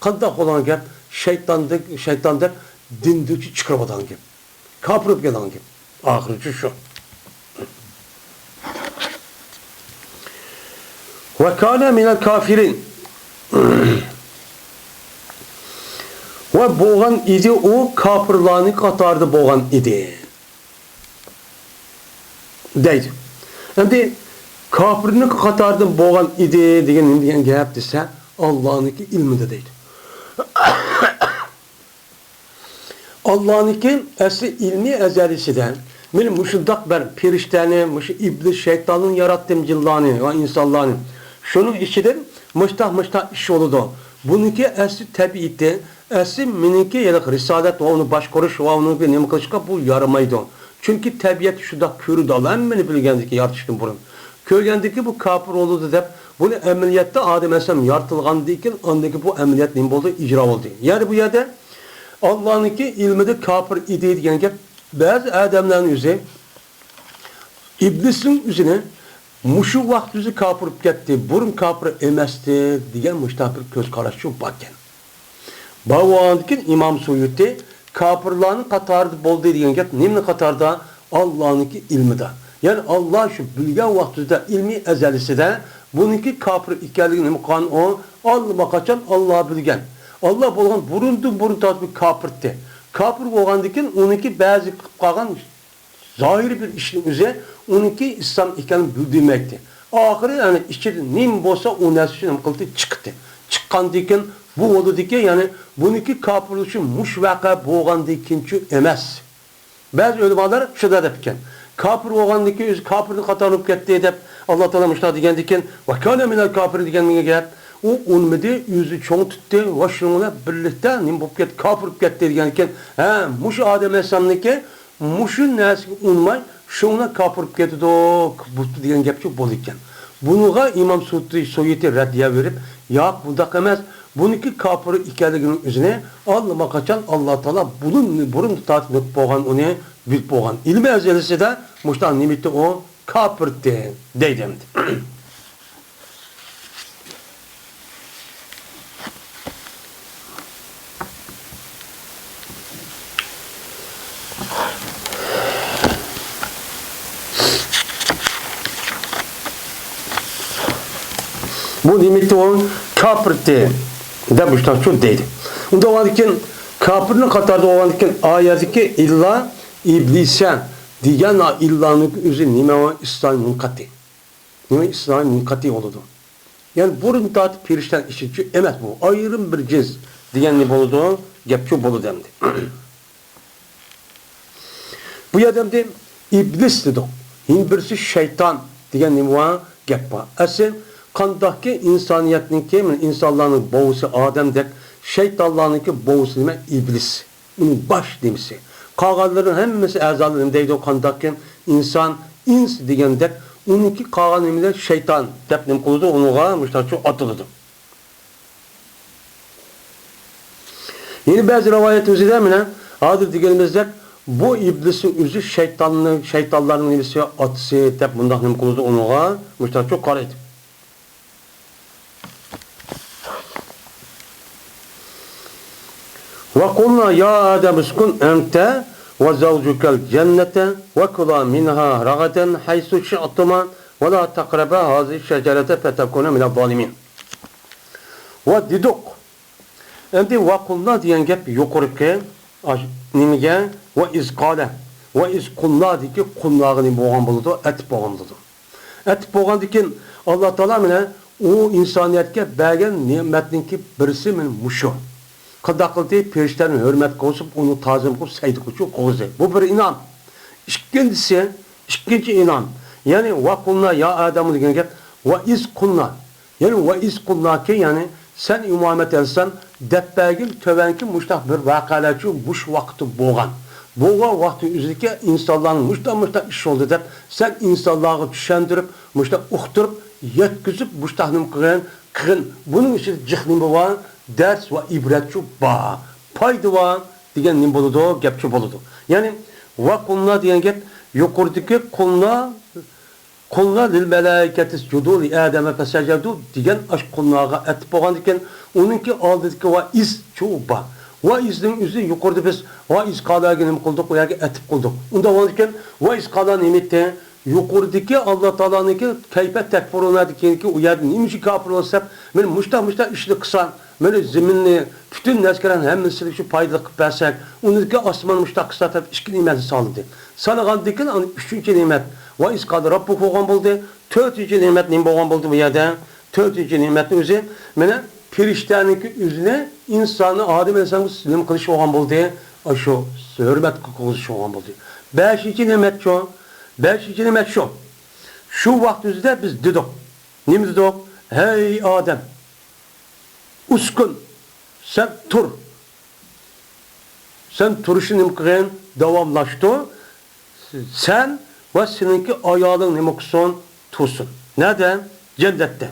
قانداق بولغان گەپ؟ شەيتاندەك، شەيتاندەك دىندىن چىقىرىۋاتقان گەپ. كاپىر بولۇپ كەتكەن گەپ. ئاخىرىچۇ شۇ. ۋە كانە مىنەل كافىرىن. ۋە بولغان ئىدى، ئۇ كاپىرلارنىڭ قاتارىدا بولغان ئىدى. دەيدۇ. ئەمدى كاپىرنىڭ قاتارىدا بولغان ئىدى دېگەن نېمە دېگەن گەپ دېسە، ئاللانىڭكى ئىلمىدا دەيدۇ. ئاللانىڭكى ئەسلى ئىلمى ئەزەلىسىدە، مەن مۇشۇنداق بىر پېرىشتەنى، مۇشۇ ئىبلىس شەيتاننى ياراتتىم، جىنلارنى ۋە ئىنسانلارنى. شۇنىڭ ئىچىدىن مۇشتاق، مۇشتاق ئىش بولىدۇ. بۇنىڭكى ئەسلى تەبىئىتى، ئەسلى مېنىڭكى ھېلىقى رىسالەت ۋە ئۇنى باشقۇرۇش ۋە ئۇنىڭكى نېمە قىلىشقا بۇ يارىمايدۇ. چۈنكى تەبىئەتتە شۇنداق كۆرىدۇ، ھەممىنى بىلگەندىكىن، يارىتىشتىن بۇرۇن. كۆرگەندىكىن بۇ كاپىر بولىدۇ دەپ، بۇنى ئەمەلىيەتتە ئادەم ئەلەيھىسسالام يارىتىلغاندىن كېيىن، ئاندىن كېيىن بۇ ئەمەلىيەت نېمە بولدى؟ ئىجرا بولدى. يەنى بۇ يەردە ئاللانىڭكى ئىلمىدا كاپىر ئىدى دېگەن گەپ، بەزى ئادەملەرنىڭ ئۆزى ئىبلىسنىڭ ئۆزىنى مۇشۇ ۋاقىت ئۆزى كاپىر بولۇپ كەتتى، بۇرۇن كاپىر ئەمەستى دېگەن مۇشۇنداق بىر كۆز قاراشچۇ باركەن. بار بولغاندىكىن ئىمام سۇيۇتى كاپىرلارنىڭ قاتارىدا بولدى دېگەن گەپ نېمىنىڭ قاتارىدا؟ ئاللانىڭكى ئىلمىدا. يەنى ئاللا شۇ بىلگەن ۋاقتىدا، ئىلمى ئەزەلىسىدە بۇنىڭكى كاپىر ئىكەنلىكىنى نېمە قىلغان ئۇ؟ ئاللىماقاچان ئاللا بىلگەن. ئاللا بولغان بۇرۇندىن بۇرۇن تارتىپ كاپىرتى. كاپىر بولغاندىكىن ئۇنىڭكى بەزى قىلىپ قالغان زاھىرىي بىر ئىشنىڭ ئۆزى ئۇنىڭكى ئىسلام ئىكەنلىكىنى بىلدۈرمەيتتى. ئاخىرى، يەنى ئىچىدە نېمە بولسا، ئۇ نەرسە شۇ نېمە قىلدى؟ چىقتى. چىققاندىن كېيىن بۇ بولىدىكى، يەنى بۇنىڭكى كاپىرلىشى مۇشۇ ۋەقە بولغاندىن كېيىنچۇ ئەمەس. بەزى ئۆلىمالار شۇنداق دەپتىكەن. كاپىر بولغاندىن كېيىن ئۆزى كاپىرنىڭ قاتارىدا بولۇپ كەتتى دەپ، ئاللا تائالا مۇشۇنداق دېگەندىن كېيىن، ۋە كانە مىنەل كاپىرىن دېگەن گەپ. ئۇ ئۇنىمىدى، ئۆزى چوڭ تۇتتى ۋە شۇنىڭ بىلەن بىرلىكتە نېمە بولۇپ كەتتى؟ كاپىر بولۇپ كەتتى دېگەندىن كېيىن، ھە، مۇشۇ ئادەم ئەلەيھىسسالامنىڭكى مۇشۇ نەرسىگە ئۇنىماي، شۇڭا كاپىر بولۇپ كېتىدۇ، بوپتۇ دېگەن گەپچۇ بولىدىكەن. بۇنىڭغا ئىمام سۇيۇتى، سۇيۇتى رەددىيە بېرىپ، ياق، بۇنداق ئەمەس، بۇنىڭكى كاپىر ئىكەنلىكىنىڭ ئۆزىنى ئاللىماقاچان ئاللا تائالا بۇرۇن، بۇرۇن تارتىپ بىلىپ بولغان، ئۇنى بىلىپ بولغان. ئىلمى ئەزەلىسىدە مۇشۇنداق نېمىتى ئۇ؟ كاپىرتى دەيدۇ ئەمدى. بۇ نېمىتى ئۇ؟ كاپىرتى دەپ مۇشۇنداقچۇ دەيدۇ. ئۇنداق بولغاندىكىن، كاپىرنىڭ قاتارىدا بولغاندىكىن، ئايەتتىكى ئىللا ئىبلىسە دېگەن ئىللانىڭ ئۆزى نېمە ئۇ؟ ئىسلام مۇنقەتى. نېمە ئىسلام مۇنقەتى بولىدۇ؟ يەنى بۇرۇن تارتىپ پېرىشتەنىڭ ئىشىچۇ ئەمەس بۇ. ئايرىم بىر جىنس دېگەن نېمە بولىدۇ؟ گەپچۇ بولىدۇ ئەمدى. بۇ يەردە ئەمدى ئىبلىس دېدۇق. يەنە بىرسى شەيتان دېگەن نېمە بار؟ گەپ بار. ئەسلى قانداقكى ئىنسانىيەتنىڭكى، مانا ئىنسانلارنىڭ بوۋىسى ئادەمدەك، شەيتانلارنىڭكى بوۋىسى نېمە؟ ئىبلىس. ئۇنىڭ باش نېمىسى. قالغانلىرىنىڭ ھەممىسى ئەزالىرى نېمە دەيدۇ، قانداقكى ئىنسان، ئىنس دېگەندەك، ئۇنىڭكى قالغان نېمىلەر شەيتان دەپ نېمە قىلىدۇ، ئۇنىڭغا مۇشۇنداقچۇ ئاتىلىدۇ. يەنە بەزى رىۋايەت ئۆزىدە مانا ھازىر دېگىنىمىزدەك، بۇ ئىبلىسنىڭ ئۆزى شەيتاننىڭ، شەيتانلارنىڭ نېمىسى، ئاتىسى دەپ مۇنداق نېمە قىلىدۇ، ئۇنىڭغا مۇشۇنداقچۇ قارايدۇ. وقلنا يا آدم اسكن أنت وزوجك الجنة وكلا منها رغدا حيث شئتما ولا تقربا هذه الشجرة فتكونا من الظالمين. ۋە دېدۇق. ئەمدى ۋە قۇلنا دېگەن گەپ يۇقىرىقى ئاش-، نېمىگە؟ ۋە ئىز قالە. ۋە ئىز قۇلنا دېگەن قۇلناغا نېمە بولغان بولىدۇ؟ ئەتىپ بولغان بولىدۇ. ئەتىپ بولغاندىن كېيىن، ئاللا تائالا مانا ئۇ ئىنسانىيەتكە بەرگەن نېمەتنىڭكى بىرسى مانا مۇشۇ. قانداق قىلدى؟ پېرىشتىلەرنى ھۆرمەت قىلغۇزۇپ، ئۇنى تازىم قىلىپ، سەجدە قىلغۇچى قىلغۇزدى. بۇ بىر ئىنئام. ئىككىنچىسى، ئىككىنچى ئىنئام. يەنى، ۋە قۇلنا يا ئادەم دېگەن گەپ، ۋە ئىز قۇلنا. يەنى، ۋە ئىز قۇلناكى، يەنى، سەن، ئى مۇھەممەد ئەلەيھىسسالام، دەپ بەرگىن، تۆۋەنكى مۇشۇنداق بىر ۋەقەلەرچۇ مۇشۇ ۋاقىتتا بولغان. بولغان ۋاقتى ئۆزىدىكى ئىنسانلارنىڭ مۇشتا مۇشتا ئىش بولدى دەپ، سەن ئىنسانلارغا چۈشەندۈرۈپ، مۇشتا ئۇقتۇرۇپ، يەتكۈزۈپ، مۇشتا نېمە قىلغىن، قىلغىن. بۇنىڭ ئىچىدە جىق نېمە بار؟ دەرس ۋە ئىبرەتچۇ بار، پايدا بار دېگەن نېمە بولىدۇ؟ گەپچۇ بولىدۇ. يەنى، ۋە قۇلنا دېگەن گەپ يۇقىرىدىكى قۇلنا قۇلنا لىل مەلائىكەتىسجۇدۇ لى ئادەمە فەسەجەدۇ دېگەن ئاش قۇلناغا ئەتىپ بولغاندىكىن، ئۇنىڭكى ئالدىدىكى ۋە ئىز چۇ بار. ۋە ئىزنىڭ ئۆزى يۇقىرىدا بىز ۋە ئىز قالاگە نېمە قىلدۇق؟ ئۇ يەرگە ئەتىپ قىلدۇق. ئۇنداق بولغاندىكىن، ۋە ئىز قالا نېمە ئېيتتى؟ يۇقىرىدىكى ئاللا تائالانىڭكى كەيپە تەكپۇرۇنە دېگەنكى، ئۇ يەردە نېمە ئۈچۈن كاپىر بولىسىز دەپ، مەن مۇشتا مۇشتا ئىشنى قىلسام، مەن زېمىننى، پۈتۈن نەرسىلەرنىڭ ھەممىسىگە شۇ پايدىلىق قىلىپ بەرسەك، ئۇنىڭكى ئاسمان مۇشتا قىلسا دەپ ئىككى نېمەتنى سالدى. سالغاندىكىن ئاندىن ئۈچىنچى نېمەت ۋە ئىز قالا رەببۇكە بولغان بولدى. تۆتىنچى نېمەت نېمە بولغان بولدى بۇ يەردە؟ تۆتىنچى نېمەتنىڭ ئۆزى مانا پەرىشتەنىڭكى ئۆزىنى ئىنساننى ئادەم ئەلەيھىسسالامغا نېمە قىلىش بولغان بولدى؟ ئاشۇ ھۆرمەت قىلغۇزۇش بولغان بولدى. بەشىنچى نېمەتچۇ؟ بەشىنچى نېمەت شۇ. شۇ ۋاقىت ئۆزىدە بىز دېدۇق. نېمە دېدۇق؟ ھەي ئادەم! ئۇسكۇن! سەن تۇر! سەن تۇرۇشنى نېمە قىلغىن؟ داۋاملاشتۇر. سەن ۋە سېنىڭكى ئايالىڭ نېمە قىلسۇن؟ تۇرسۇن. نەدە؟ جەننەتتە.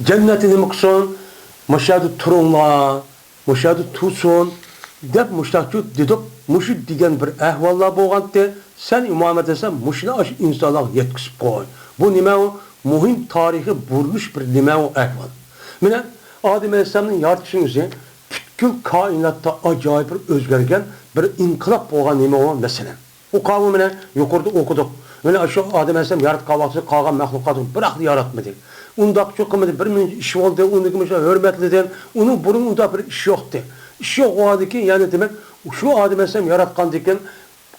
جەننەتتە نېمە قىلسۇن؟ مۇشۇ يەردە تۇرۇڭلار، مۇشۇ يەردە تۇرسۇن، دەپ مۇشۇنداقچۇ دېدۇق. مۇشۇ دېگەن بىر ئەھۋاللار بولغانتى. سەن ئىمام ئەلەيھىسسالام مۇشۇنى ئاشۇ ئىنسانلارغا يەتكۈزۈپ قوي. بۇ نېمە ئۇ؟ مۇھىم تارىخىي بۇرۇلۇش بىر نېمە ئۇ ئەھۋال. مانا ئادەم ئەلەيھىسسالامنى يارىتىشنىڭ ئۆزى پۈتكۈل كائىناتتا ئاجايىپ بىر ئۆزگەرگەن بىر ئىنقىلاب بولغان نېمە ئۇ مەسىلە. ئۇ قاۋۇ مانا يۇقىرىدا ئوقۇدۇق. مانا شۇ ئادەم ئەلەيھىسسالام ياراتقان ۋاقتىدا قالغان مەخلۇقاتنى بىراقلا ياراتمىدى. ئۇنداقچۇ قىلمىدى، بىر مۇنچە ئىش بولدى، ئۇنىڭ مۇشۇ ھۆرمەتلىدى، ئۇنىڭ بۇرۇن ئۇنداق بىر ئىش يوقتى. ئىش يوق بولغاندىن كېيىن يەنە دېمەك شۇ ئادەم ئەلەيھىسسالام ياراتقاندىن كېيىن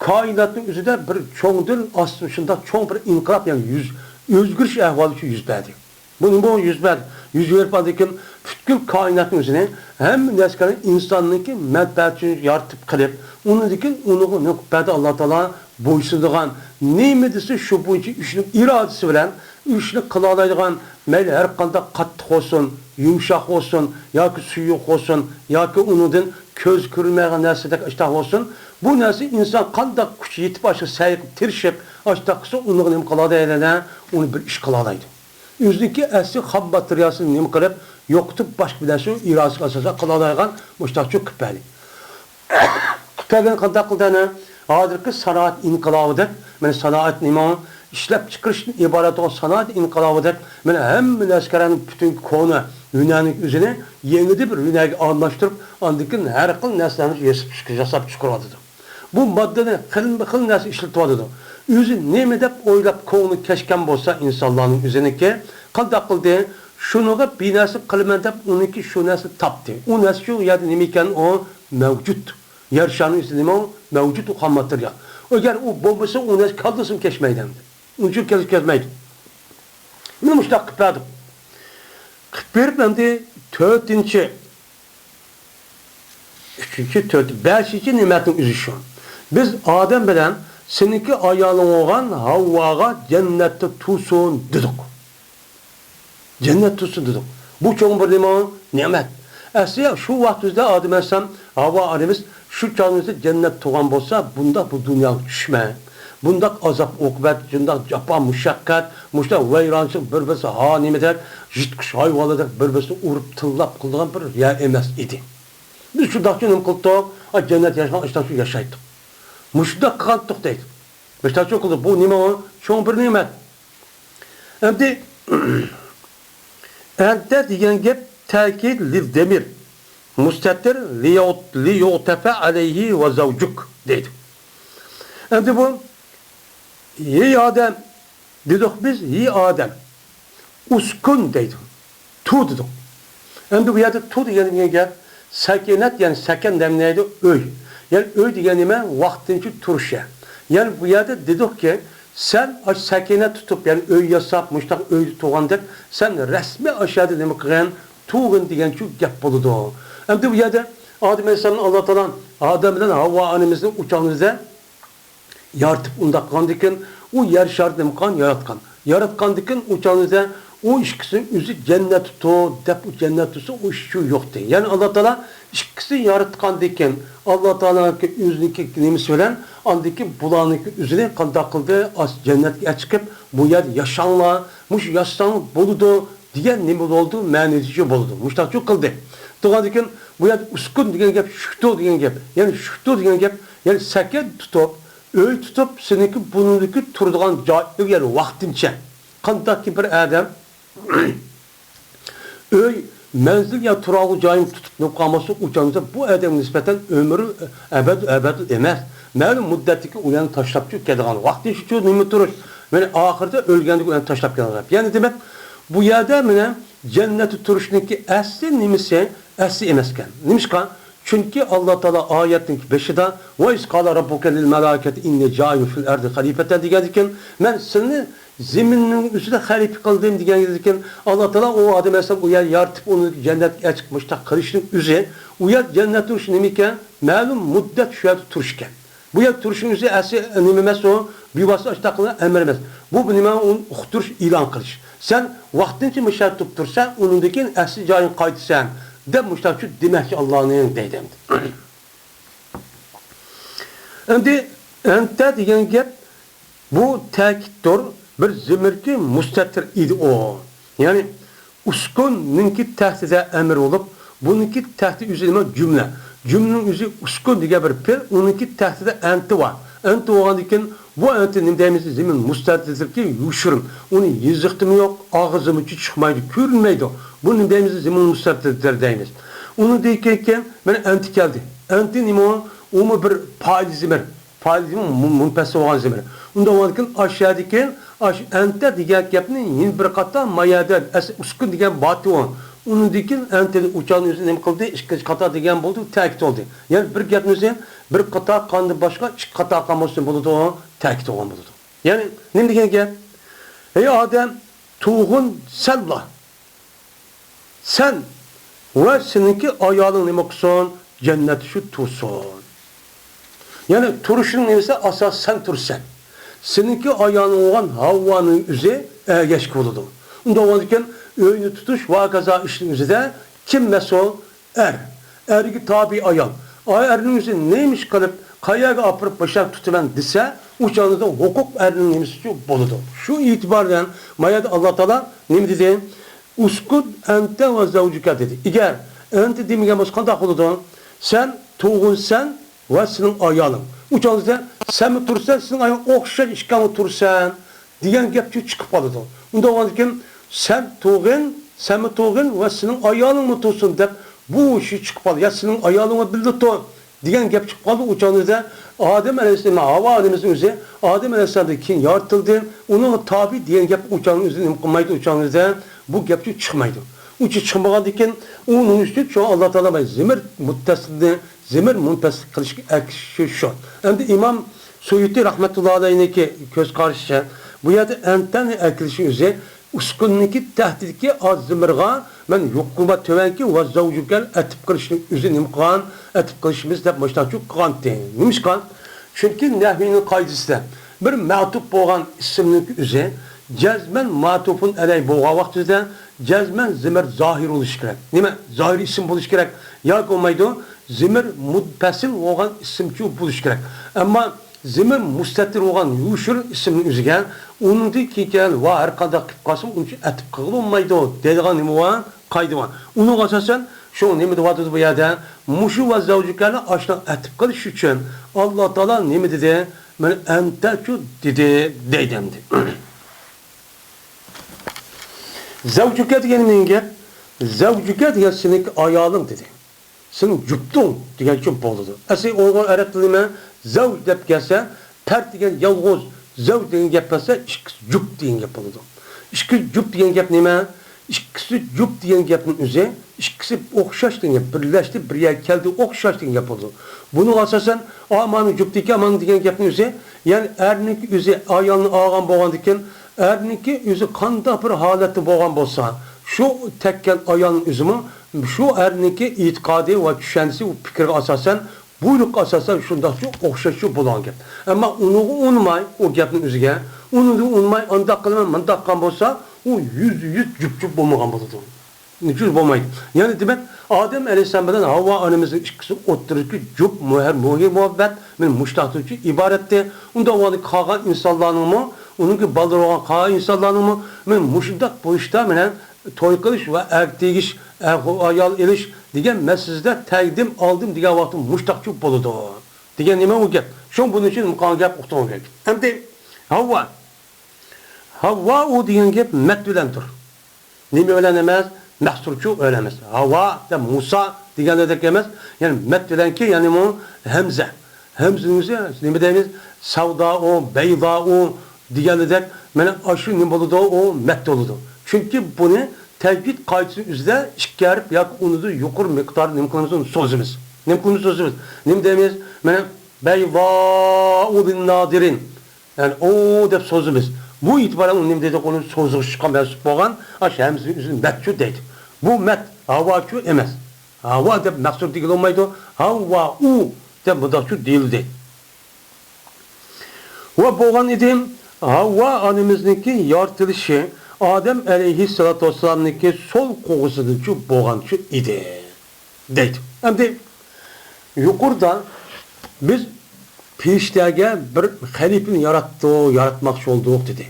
كائىناتنىڭ ئۆزىدە بىر چوڭدىن ئاستىن شۇنداق چوڭ بىر ئىنقىلاب، يەنى يۈز، ئۆزگىرىش ئەھۋالى شۇ يۈز بەردى. بۇ نېمە يۈز بەردى؟ يۈز بېرىپ ئاندىن كېيىن پۈتكۈل كائىناتنىڭ ئۆزىنى، ھەممە نەرسىلەرنى ئىنساننىڭكى مەنپەئەتى ئۈچۈن يارىتىپ قىلىپ، ئۇنىڭدىن كېيىن ئۇنىڭغا نېمە قىلىپ بەردى ئاللا تائالا؟ بويسۇنىدىغان، نېمە دېسە شۇ بويىچە ئىشنىڭ ئىرادىسى بىلەن ئىشنى قىلالايدىغان، مەيلى ھەر قانداق قاتتىق بولسۇن، يۇمشاق بولسۇن، ياكى سۇيۇق بولسۇن، ياكى ئۇنىڭدىن كۆز كۆرۈنمەيدىغان نەرسىدەك ئىشتاق بولسۇن، بۇ نەرسە ئىنسان قانداق كۈچ يېتىپ ئاشۇ سەي قىلىپ تىرىشىپ ئاشتاق قىلسا، ئۇنىڭغا نېمە قىلالايدۇ؟ ئۇنى بىر ئىش قىلالايدۇ. ئۆزىنىڭكى ئەسلى خام ماتېرىيالىنى نېمە قىلىپ، يوقىتىپ، باشقا بىر نەرسە ئىرادىسىگە ئاساسەن قىلالايدىغان مۇشۇنداقچۇ قىلىپ بەردى. قىلىپ بەرگەن قانداق قىلدى ئەنە؟ ھازىرقى سانائەت ئىنقىلابىدەك، مانا سانائەت نېمە؟ ئىشلەپچىقىرىشتىن ئىبارەت بولغان سانائەت ئىنقىلابىدەك، مانا ھەممە نەرسىلەرنىڭ پۈتۈن كونا ھۈنەرنىڭ ئۆزىنى يېڭىدىن بىر ھۈنەرگە ئالماشتۇرۇپ، ئاندىن كېيىن ھەر خىل نەرسىلەرنى ياساپ چىقىرىۋاتىدۇ. بۇ ماددىنى خىلمۇ خىل نەرسە ئىشلىتىۋاتىدۇ. ئۆزى نېمە دەپ ئويلاپ كۆڭلى كەچكەن بولسا ئىنسانلارنىڭ ئۆزىنىڭكى، قانداق قىلدى؟ شۇنىڭغا بىر نەرسە قىلىمەن دەپ ئۇنىڭكى شۇ نەرسىنى تاپتى. ئۇ نەرسە شۇ يەردە نېمە ئىكەن ئۇ؟ مەۋجۇت. يەر شارىنىڭ ئۆزىدە نېمە ئۇ؟ مەۋجۇت ئۇ خام ماتېرىيال. ئەگەر ئۇ بولمىسا ئۇ نەرسە كاللىسىمۇ كەچمەيدۇ ئەمدى. ئۇنىڭ ئۈچۈن كەلسە كەلمەيدۇ. مانا مۇشۇنداق قىلىپ بەردۇق. قىلىپ بېرىپ ئەمدى تۆتىنچى، ئۈچىنچى، تۆت، بەشىنچى نېمەتنىڭ ئۆزى شۇ. بىز ئادەم بىلەن سېنىڭكى ئايالىڭ بولغان ھاۋۋاغا جەننەتتە تۇرسۇن دېدۇق. جەننەت تۇرسۇن دېدۇق. بۇ چوڭ بىر نېمە؟ نېمەت. ئەسلى شۇ ۋاقتىمىزدا ئادەم ئەلەيھىسسالام، ھاۋا ئانىمىز شۇ چاغىمىزدا جەننەت تۇرغان بولسا، بۇنداق بۇ دۇنياغا چۈشمەي، بۇنداق ئازاب ئوقۇبەت، شۇنداق جاپا مۇشەققەت، مۇشۇنداق ۋەيرانچىلىق، بىر-بىرسى ھا نېمىدەك، يىرتقۇچ ھايۋانلاردەك بىر-بىرسىنى ئۇرۇپ تىللاپ قىلىدىغان بىر يەر ئەمەس ئىدى. بىز شۇنداقچە نېمە قىلدۇق؟ ئا، جەننەت ياشىغان ئىشتاق شۇ ياشايتتۇق. مۇشۇنداق قىلغانتۇق دەيدۇ. مۇشۇنداقچە قىلدۇق. بۇ نېمە ئۇ؟ چوڭ بىر نېمەت. ئەمدى ئەنتە دېگەن گەپ تەكىد لىل دەمىر مۇستەتىر لىيۇ-، لىيۇئتەفە ئەلەيھى ۋە زەۋجۇك دەيدۇ. ئەمدى بۇ، ھەي ئادەم، دېدۇق بىز، ھەي ئادەم، ئۇسكۇن دەيدۇ. تۇ دېدۇق. ئەمدى بۇ يەردە تۇ دېگەن، دېگەن گەپ سەكىنەت، يەنى سەكەن دەملەيدۇ، ئۆي. يەنى ئۆي دېگەن نېمە؟ ۋاقتىنچە تۇرۇش يەر. يەنى بۇ يەردە دېدۇقكى، سەن ئاشۇ سەكىنەت تۇتۇپ، يەنى ئۆي ياساپ، مۇشۇنداق ئۆيدە تۇرغاندەك، سەن رەسمىي ئاشۇ يەردە نېمە قىلغىن؟ تۇرغىن دېگەنچۇ گەپ بولىدۇ. ئەمدى بۇ يەردە ئادەم ئەلەيھىسسالامنى ئاللا تائالا، ئادەم بىلەن ھاۋۋا ئانىمىزنى ئۇ چاغىمىزدا يارىتىپ ئۇنداق قىلغاندىكىن، ئۇ يەر شارنى نېمە قىلغان؟ ياراتقان. ياراتقاندىكىن ئۇ چاغدا ئۇ ئىككىسىنىڭ ئۆزى جەننەتتە تۇر دەپ، ئۇ جەننەتتە تۇرسا، ئۇ ئىش ئۈچۈن يوقتى. يەنى ئاللا تائالا ئىككىسىنى ياراتقاندىن كېيىن، ئاللا تائالانىڭكى ئۆزىنىڭكى نېمىسى بىلەن، ئاندىن كېيىن بۇلارنىڭكى ئۆزىنى قانداق قىلدى؟ ئاس-، جەننەتكە ئەچىقىپ، بۇ يەردە ياشاڭلار، مۇشۇ ياشىساڭلار بولىدۇ، دېگەن نېمە بولدى؟ مەنىسىچۇ بولىدۇ. مۇشۇنداقچۇ قىلدى. تۇرغاندىن كېيىن بۇ يەردە ئۇسكۇن دېگەن گەپ، چۈشۈپ تۇر دېگەن گەپ. يەنى چۈشۈپ تۇر دېگەن گەپ، يەنى سەكەن تۇتۇپ، ئۆي تۇتۇپ، سېنىڭكى بۇنىڭدىكى تۇرىدىغان جاي، يەنى ۋاقتىنچە. قانداقكى بىر ئادەم ئۆي، مەنزىل يا تۇرالغۇ جايىنى تۇتۇپ نېمە قىلغان بولسا، ئۇ چاغدا بۇ ئادەمگە نىسبەتەن ئۆمرى ئەبەد ئەبەد ئەمەس. مەلۇم مۇددەتتىكى ئۇ يەرنى تاشلاپ چۈشۈپ كېتىدىغان ۋاقتى شۇ نېمە تۇرۇش. مانا ئاخىرىدا ئۆلگەندە ئۇ يەرنى تاشلاپ كېتىدىغان. يەنى دېمەك، بۇ يەردە مانا جەننەتتە تۇرۇشنىڭكى ئەسلى نېمىسى، ئەسلى ئەمەسكەن. نېمىشقا؟ چۈنكى ئاللا تائالا ئايەتنىڭ بېشىدا، «ۋە ئىز قالە رەببۇكە لىل مەلائىكەتى ئىننى جائىلۇن فىل ئەردى خەلىپەتەن» دېگەندىكىن، مەن سېنى زېمىننىڭ ئۈستىدە خەلىپە قىلدىم دېگەندىكىن، ئاللا تائالا ئۇ ئادەم ئەلەيھىسسالام ئۇ يەر يارىتىپ، ئۇنى جەننەتكە ئەچىقىپ مۇشۇنداق قىلىشنىڭ ئۆزى، ئۇ يەر جەننەت تۇرۇش نېمە ئىكەن؟ مەلۇم مۇددەت شۇ يەردە تۇرۇش ئىكەن. بۇ يەردە تۇرۇشنىڭ ئۆزى ئەسلى نېمە ئەمەس ئۇ؟ بىۋاسىتە ئاشۇنداق قىلغان ئەمر ئەمەس. بۇ، بۇ نېمە؟ ئۇنى ئۇقتۇرۇش، ئېلان قىلىش. سەن ۋاقتىنچە مۇشۇ يەردە تۇرۇپ تۇرسەن، ئۇنىڭدىن كېيىن ئەسلى جايىڭغا قايتىسەن، دەپ مۇشۇنداق دېمەكچى ئاللانىڭ دەيدۇ ئەمدى. ئەمدى ئەنتە دېگەن گەپ بۇ تەكىتتۇر، بىر زېمىركى مۇستەتىر ئىدى ئۇ. يەنى ئۇسكۇننىڭكى تەھتىدە ئەمر بولۇپ، بۇنىڭكى تەھتى ئۆزى نېمە؟ جۈملە. جۈملىنىڭ ئۆزى ئۇسكۇن دېگەن بىر پېئىل، ئۇنىڭكى تەھتىدە ئەنتە بار. ئەنتە بولغاندىن كېيىن بۇ ئەنتە نېمە دەيمىز؟ زېمىن مۇستەتىردىكى يوشۇرۇن. ئۇنى يېزىقتىمۇ يوق، ئاغزىمىچە چىقمايدۇ، كۆرۈنمەيدۇ. بۇ نېمە دەيمىز؟ زېمىن مۇستەتىر دەيمىز. ئۇنىڭدىن كېيىن مانا ئەنتە كەلدى. ئەنتە نېمە ئۇ؟ ئۇمۇ بىر پائىل زېمىر. پائىل زېمىر مۇ-، مۇنپەسىل بولغان زېمىر. ئۇنداق بولغاندىكىن ئاشۇ يەردىكى ئاش ئەنتە دېگەن گەپنى يەنە بىر قاتار ما يەردە ئەس-، ئۇسكۇن دېگەن باتى ئۇ. ئۇنىڭدىن كېيىن ئەنتىنى ئۇچارنىڭ ئۆزى نېمە قىلدى؟ ئىككىنچى قاتار دېگەن بولدى، تەكىت بولدى. يەنى بىر گەپنىڭ ئۆزى بىر قاتار قاندىن باشقا ئىككى قاتار قان بولسا بولىدۇ، تەكىت بولغان بولىدۇ. يەنى نېمە دېگەن گەپ؟ ھەي ئادەم، تۇرغىن سەنلا. سەن ۋە سېنىڭكى ئايالىڭ نېمە قىلسۇن؟ جەننەتتە شۇ تۇرسۇن. يەنى تۇرۇشنىڭ نېمىسى؟ ئاساس سەن تۇرىسەن. سېنىڭكى ئايالىڭ بولغان ھاۋۋانىڭ ئۆزى ئەگەشكە بولىدۇ. ئۇنداق بولغاندىكىن ئۆينى تۇتۇش ۋە ھاكازا ئىشنىڭ ئۆزىدە كىم مەسئۇل؟ ئەر. ئەرگە تابىي ئايال. ئاي ئەرنىڭ ئۆزى نېمە ئىش قىلىپ، قەيەرگە ئاپىرىپ باشلاپ تۇتىمەن دېسە، ئۇ چاغدا ھوقۇق ئەرنىڭ نېمىسىچۇ بولىدۇ. شۇ ئېتىبار بىلەن ما يەردە ئاللا تائالا نېمە دېدى؟ ئۇسكۇن ئەنتە ۋە زەۋجۇكە دېدى. ئەگەر ئەنتە دېمىگەن بولسا قانداق بولىدۇ؟ سەن تۇرغىنسەن ۋە سېنىڭ ئايالىڭ. ئۇ چاغدا سەنمۇ تۇرىسەن، سېنىڭ ئايالىڭ ئوخشاش ئىككىڭلار تۇرىسەن. دېگەن گەپچۇ چىقىپ قالىدۇ. ئۇنداق بولغاندىكىن، سەن تۇرغىن، سەنمۇ تۇرغىن ۋە سېنىڭ ئايالىڭمۇ تۇرسۇن دەپ بۇ ئىش چىقىپ قالدى. يا سېنىڭ ئايالىڭ بىللە تۇر دېگەن گەپ چىقىپ قالدى. ئۇ چاغدا ئۆزى ئادەم ئەلەيھىسسالام، ھاۋا ئانىمىزنىڭ ئۆزى ئادەم ئەلەيھىسسالامدىن كېيىن يارىتىلدى. ئۇنىڭغا تابىي دېگەن گەپ ئۇ چاغدا ئۆزى نېمە قىلمايدۇ، ئۇ چاغدا ئۆزى بۇ گەپچۇ چىقمايدۇ. ئۇچۇ چىقمىغاندىكىن، ئۇنىڭ ئۈچۈن شۇ ئاللا تائالا زېمىر مۇتتەسىلنى زېمىر مۇنپەسىل قىلىشقا ئەكىشى شۇ. ئەمدى ئىمام سۇيۇتى رەھمەتۇللا ئەلەيھنىڭكى كۆز قارىشىچە، بۇ يەردە ئەنتەنى ئەكىلىشى ئۆزى ئۇسكۇننىڭكى تەھتىدىكى ئاز زېمىرغا مەن يۇقىرى ۋە تۆۋەنكى ۋە زەۋجۇكەل ئەتىپ قىلىشنىڭ ئۆزى نېمە قىلغان؟ ئەتىپ قىلىشىمىز دەپ مۇشۇنداقچۇ قىلغانتى. نېمىشقا؟ چۈنكى نەھۋىنىڭ قائىدىسىدە بىر مەتۇپ بولغان ئىسىمنىڭ ئۆزى جەزمەن مەتۇپۇن ئەلەي بولغان ۋاقتىدا جەزمەن زېمىر زاھىر بولۇشى كېرەك. نېمە؟ زاھىر ئىسىم بولۇشى كېرەك. ياكى بولمايدۇ، زېمىر مۇنپەسىل بولغان ئىسىمچۇ بولۇشى كېرەك. ئەمما زېمىر مۇستەتىر بولغان يوشۇرۇن ئىسىمنىڭ ئۆزىگە ئۇنىڭدىن كېيىن كەلگەن ۋە ھەر قانداق قىلىپ قالسىمۇ ئۇنچە ئەتىپ قىلغىلى بولمايدۇ دەيدىغان نېمە بار؟ قائىدە بار. ئۇنىڭغا ئاساسەن شۇ نېمە دەۋاتىدۇ بۇ يەردە؟ مۇشۇ ۋە زەۋجۇكەلنى ئاشۇنداق ئەتىپ قىلىش ئۈچۈن ئاللا تائالا نېمە دېدى؟ مانا ئەنتەچۇ دېدى دەيدۇ ئەمدى. زەۋجۇكە دېگەن نېمە گەپ؟ زەۋجۇكە دېگەن سېنىڭكى ئايالىڭ دېدى. سېنىڭ جۈپتۇڭ دېگەنچۇ بولىدۇ. ئەسلى ئۇيغۇر ئەرەب تىلى نېمە؟ زەۋج دەپ كەلسە، پەرد دېگەن يالغۇز، زەۋج دېگەن گەپ كەلسە، ئىككىسى جۈپ دېگەن گەپ بولىدۇ. ئىككى جۈپ دېگەن گەپ نېمە؟ ئىككىسى جۈپ دېگەن گەپنىڭ ئۆزى، ئىككىسى ئوخشاش دېگەن گەپ، بىرلەشتى، بىر يەرگە كەلدى، ئوخشاش دېگەن گەپ بولىدۇ. بۇنىڭغا ئاساسەن، ئا، مانا جۈپ دېگەن، مانا دېگەن گەپنىڭ ئۆزى، يەنى ئەرنىڭكى ئۆزى ئايالنى ئالغان بولغاندىكىن، ئەرنىڭكى ئۆزى قانداق بىر ھالەتتە بولغان بولسا، شۇ تەككەن ئايالنىڭ ئۆزىمۇ شۇ ئەرنىڭكى ئېتىقادى ۋە چۈشەنچىسى، ئۇ پىكرىگە ئاساسەن، بۇيرۇققا ئاساسەن شۇنداقچۇ ئوخشاشچۇ بولغان گەپ. ئەمما ئۇنىڭغا ئۇنىماي، ئۇ گەپنىڭ ئۆزىگە، ئۇنىڭغا ئۇنىماي، ئانداق قىلىمەن، مۇنداق قىلغان بولسا، ئۇ يۈزدە يۈز جۈپ-جۈپ بولمىغان بولىدۇ. نېچۈن بولمايدۇ؟ يەنى دېمەك، ئادەم ئەلەيھىسسالام بىلەن ھاۋۋا ئانىمىزنىڭ ئىككىسى ئوتتۇرىدىكى جۈپ مۆھەر، مۆھىر مۇھەببەت مانا مۇشۇنداقتىن ئىبارەتتى. ئۇنداق بولغاندا قالغان ئىنسانلارنىڭمۇ، ئۇنىڭكى بالىلىرى بولغان قالغان ئىنسانلارنىڭمۇ مانا مۇشۇنداق بولۇشتا مانا توي قىلىش ۋە ئەرگە تېگىش، ئەر-ئايال ئېلىش دېگەن مەسىلىدە تەقدىم ئالدىم دېگەن ۋاقىتتا مۇشۇنداق جۈپ بولىدۇ دېگەن نېمە ئۇ گەپ؟ شۇڭا بۇنىڭ ئۈچۈن قالغان گەپ ئۇقتۇرغان گەپ. ئەمدى ھاۋۋا. ھاۋۋا ئۇ دېگەن گەپ مەت بىلەندۇر. نېمە بىلەن ئەمەس؟ مەھسۇرچۇ بىلەن ئەمەس. ھاۋا دەپ مۇسا دېگەندەك ئەمەس. يەنى مەت بىلەنكى، يەنى مۇ ھەمزە. ھەمزىنىڭ ئۆزى نېمە دەيمىز؟ سەۋدائۇ، بەيدائۇ دېگەندەك، مانا ئاشۇ نېمە بولىدۇ؟ ئۇ مەت بولىدۇ. چۈنكى بۇنى تەجۋىد قائىدىسى ئۆزىدە ئىككى ھەرپ ياكى ئۇنىڭدىن يۇقىرى مىقدار نېمە قىلىمىز؟ ئۇنى سوزىمىز. نېمە قىلىمىز؟ سوزىمىز. نېمە دەيمىز؟ مانا بەيدائۇ لىننازىرىن. يەنى ئۇ دەپ سوزىمىز. بۇ ئېتىبارەن ئۇ نېمە دەيدۇ؟ ئۇنى سوزۇققا چىققان مەنسۇپ بولغان ئاشۇ ھەمزىنىڭ ئۆزىنى مەتچۇ دەيدۇ. بۇ مەت ھاۋاچۇ ئەمەس. ھاۋا دەپ مەھسۇر دېگىلى بولمايدۇ. ھاۋۋا ئۇ دەپ مۇنداقچۇ دېيىلدى. ۋە بولغان ئىدى، ھاۋۋا ئانىمىزنىڭكى يارىتىلىشى ئادەم ئەلەيھىسسالاتۇ ۋەسسالامنىڭكى سول قوغىسىدىنچۇ بولغانچۇ ئىدى. دەيدۇ. ئەمدى يۇقىرىدا بىز پېرىشتەگە بىر خەلىپىنى ياراتتۇق، ياراتماقچى بولدۇق دېدى.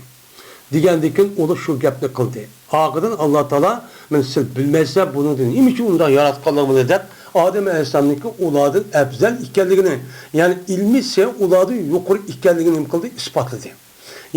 دېگەندىن كېيىن ئۇلار شۇ گەپنى قىلدى. ئارقىدىن ئاللا تائالا، مانا سىز بىلمەيسىلەر بۇنىڭدىن نېمە ئۈچۈن ئۇنداق ياراتقانلىقىنى دەپ، ئادەم ئەلەيھىسسالامنىڭكى ئۇلاردىن ئەپزەل ئىكەنلىكىنى، يەنى ئىلمىسى ئۇلاردىن يۇقىرى ئىكەنلىكىنى نېمە قىلدى؟ ئىسپاتلىدى.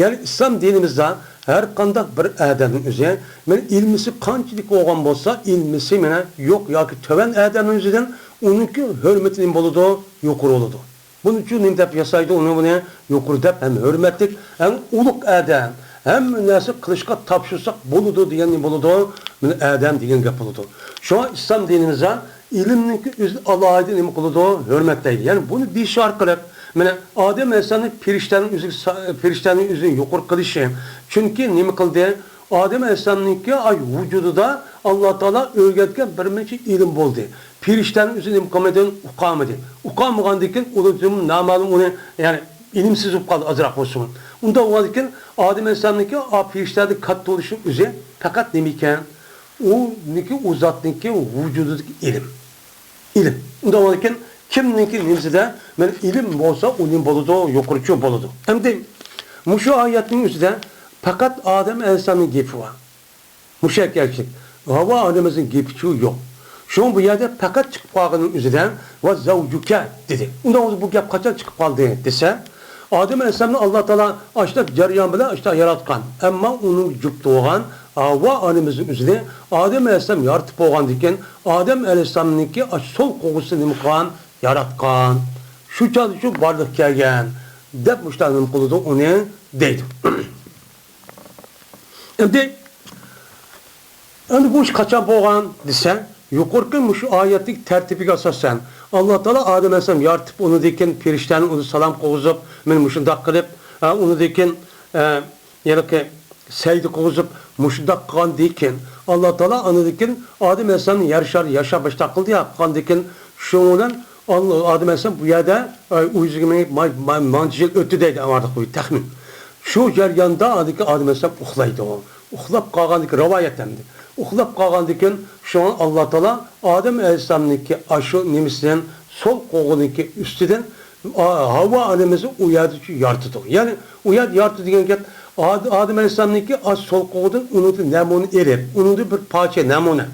يەنى ئىسلام دىنىمىزدا ھەر قانداق بىر ئادەمنىڭ ئۆزى، مانا ئىلمىسى قانچىلىك بولغان بولسا، ئىلمىسى مانا يوق ياكى تۆۋەن ئادەمنىڭ ئۆزىدىن ئۇنىڭكى ھۆرمىتى نېمە بولىدۇ؟ يۇقىرى بولىدۇ. بۇنىڭ ئۈچۈن نېمە دەپ ياسايدۇ؟ ئۇنى، بۇنى يۇقىرى دەپ ھەم ھۆرمەتلىك، ھەم ئۇلۇغ ئادەم، ھەممە نەرسە قىلىشقا تاپشۇرساق بولىدۇ دېگەن نېمە بولىدۇ؟ مانا ئادەم دېگەن گەپ بولىدۇ. شۇڭا ئىسلام دىنىمىزدا ئىلىمنىڭكى ئۆزىنى ئالاھىدە نېمە قىلىدۇ؟ ھۆرمەتلەيدۇ. يەنى بۇنى دېيىش ئارقىلىق، مانا ئادەم ئەلەيھىسسالامنى پېرىشتەنىڭ ئۆزى، پېرىشتەنىڭ ئۆزىنى يۇقىرى قىلىشى. چۈنكى نېمە قىلدى؟ ئادەم ئەلەيھىسسالامنىڭكى ئاي ۋۇجۇدىدا ئاللا تائالا ئۆگەتكەن بىر نەچچە ئىلىم بولدى. پېرىشتەنىڭ ئۆزى نېمە قىلمىدى؟ ئۇقالمىدى. ئۇقالمىغاندىن كېيىن ئۇلار نامەلۇم ئۇنى، يەنى ئىلىمسىز بولۇپ قالدى ئازراق بولسىمۇ. ئۇنداق بولغاندىكىن ئادەم ئەلەيھىسسالامنىڭكى ئا پېرىشتىلەردىن كاتتا بولۇشىنىڭ ئۆزى پەقەت نېمە ئىكەن؟ ئۇنىڭكى، ئۇ زاتنىڭكى ۋۇجۇدىدىكى ئىلىم. ئىلىم. ئۇنداق بولغاندىكىن كىمنىڭكى نېمىسىدە مانا ئىلىم بولسا، ئۇ نېمە بولىدۇ؟ يۇقىرىچۇ بولىدۇ. ئەمدى مۇشۇ ئايەتنىڭ ئۆزىدە پەقەت ئادەم ئەلەيھىسسالامنىڭ گېپى بار. مۇشەككەرچىلىك. ھاۋا ئانىمىزنىڭ گېپىچۇ يوق. شۇڭا بۇ يەردە پەقەت چىقىپ قالغىنىنىڭ ئۆزىدە ۋە زەۋجۇكە دېدى. ئۇنداق بولسا بۇ گەپ قاچان چىقىپ قالدى دېسە، ئادەم ئەلەيھىسسالامنى ئاللا تائالا ئاشۇنداق جەريان بىلەن ئاشۇنداق ياراتقان. ئەمما ئۇنىڭ جۈپتى بولغان ھاۋا ئانىمىزنىڭ ئۆزىنى ئادەم ئەلەيھىسسالام يارىتىپ بولغاندىن كېيىن، ئادەم ئەلەيھىسسالامنىڭكى ئاشۇ سول قوغىسى نېمە قىلغان؟ ياراتقان. شۇ چاغدىچۇ بارلىققا كەلگەن دەپ مۇشۇنداق نېمە قىلىدۇ ئۇنى دەيدۇ. ئەمدى، ئەمدى بۇ ئىش قاچان بولغان دېسە، يۇقىرىقى مۇشۇ ئايەتتىكى تەرتىپىگە ئاساسەن، ئاللا تائالا ئادەم ئەلەيھىسسالام يارىتىپ، ئۇنىڭدىن كېيىن پېرىشتەنى ئۇنى سالام قىلغۇزۇپ، مانا مۇشۇنداق قىلىپ، ئە، ئۇنىڭدىن كېيىن، ئە، ھېلىقى سەجدە قىلغۇزۇپ، مۇشۇنداق قىلغاندىن كېيىن، ئاللا تائالا ئاندىن كېيىن ئادەم ئەلەيھىسسالامنى يەر شارىدا ياشاپ باشلاپ قىلدى يا، قىلغاندىن كېيىن، شۇنىڭ بىلەن ئال-، ئادەم ئەلەيھىسسالام بۇ يەردە، ئە، ئۇ يۈزگە مېڭىپ، ما-، ما-، مانچە يىل ئۆتتى دەيدۇ، ئاۋارىلىق بويى تەخمىن. شۇ جەرياندا ئاندىن كېيىن ئادەم ئەلەيھىسسالام ئۇخلايدۇ. ئۇخلاپ قالغاندىن كېيىن، رىۋايەت ئەمدى. ئۇخلاپ قالغاندىن كېيىن، شۇڭا ئاللا تائالا ئادەم ئەلەيھىسسالامنىڭكى ئاشۇ نېمىسىدىن، سول قوغۇنىڭكى ئۈستىدىن، ئا، ھاۋا ئانىمىزنى ئۇ يەردە يارىتىدۇ. يەنى ئۇ يەردە يارىتىدۇ دېگەن گەپ، ئاد-، ئادەم ئەلەيھىسسالامنىڭكى ئاشۇ سول قوغۇدىن ئۇنىڭدىن نەمۇنە ئېلىپ، ئۇنىڭدىن بىر پارچە نەمۇنە،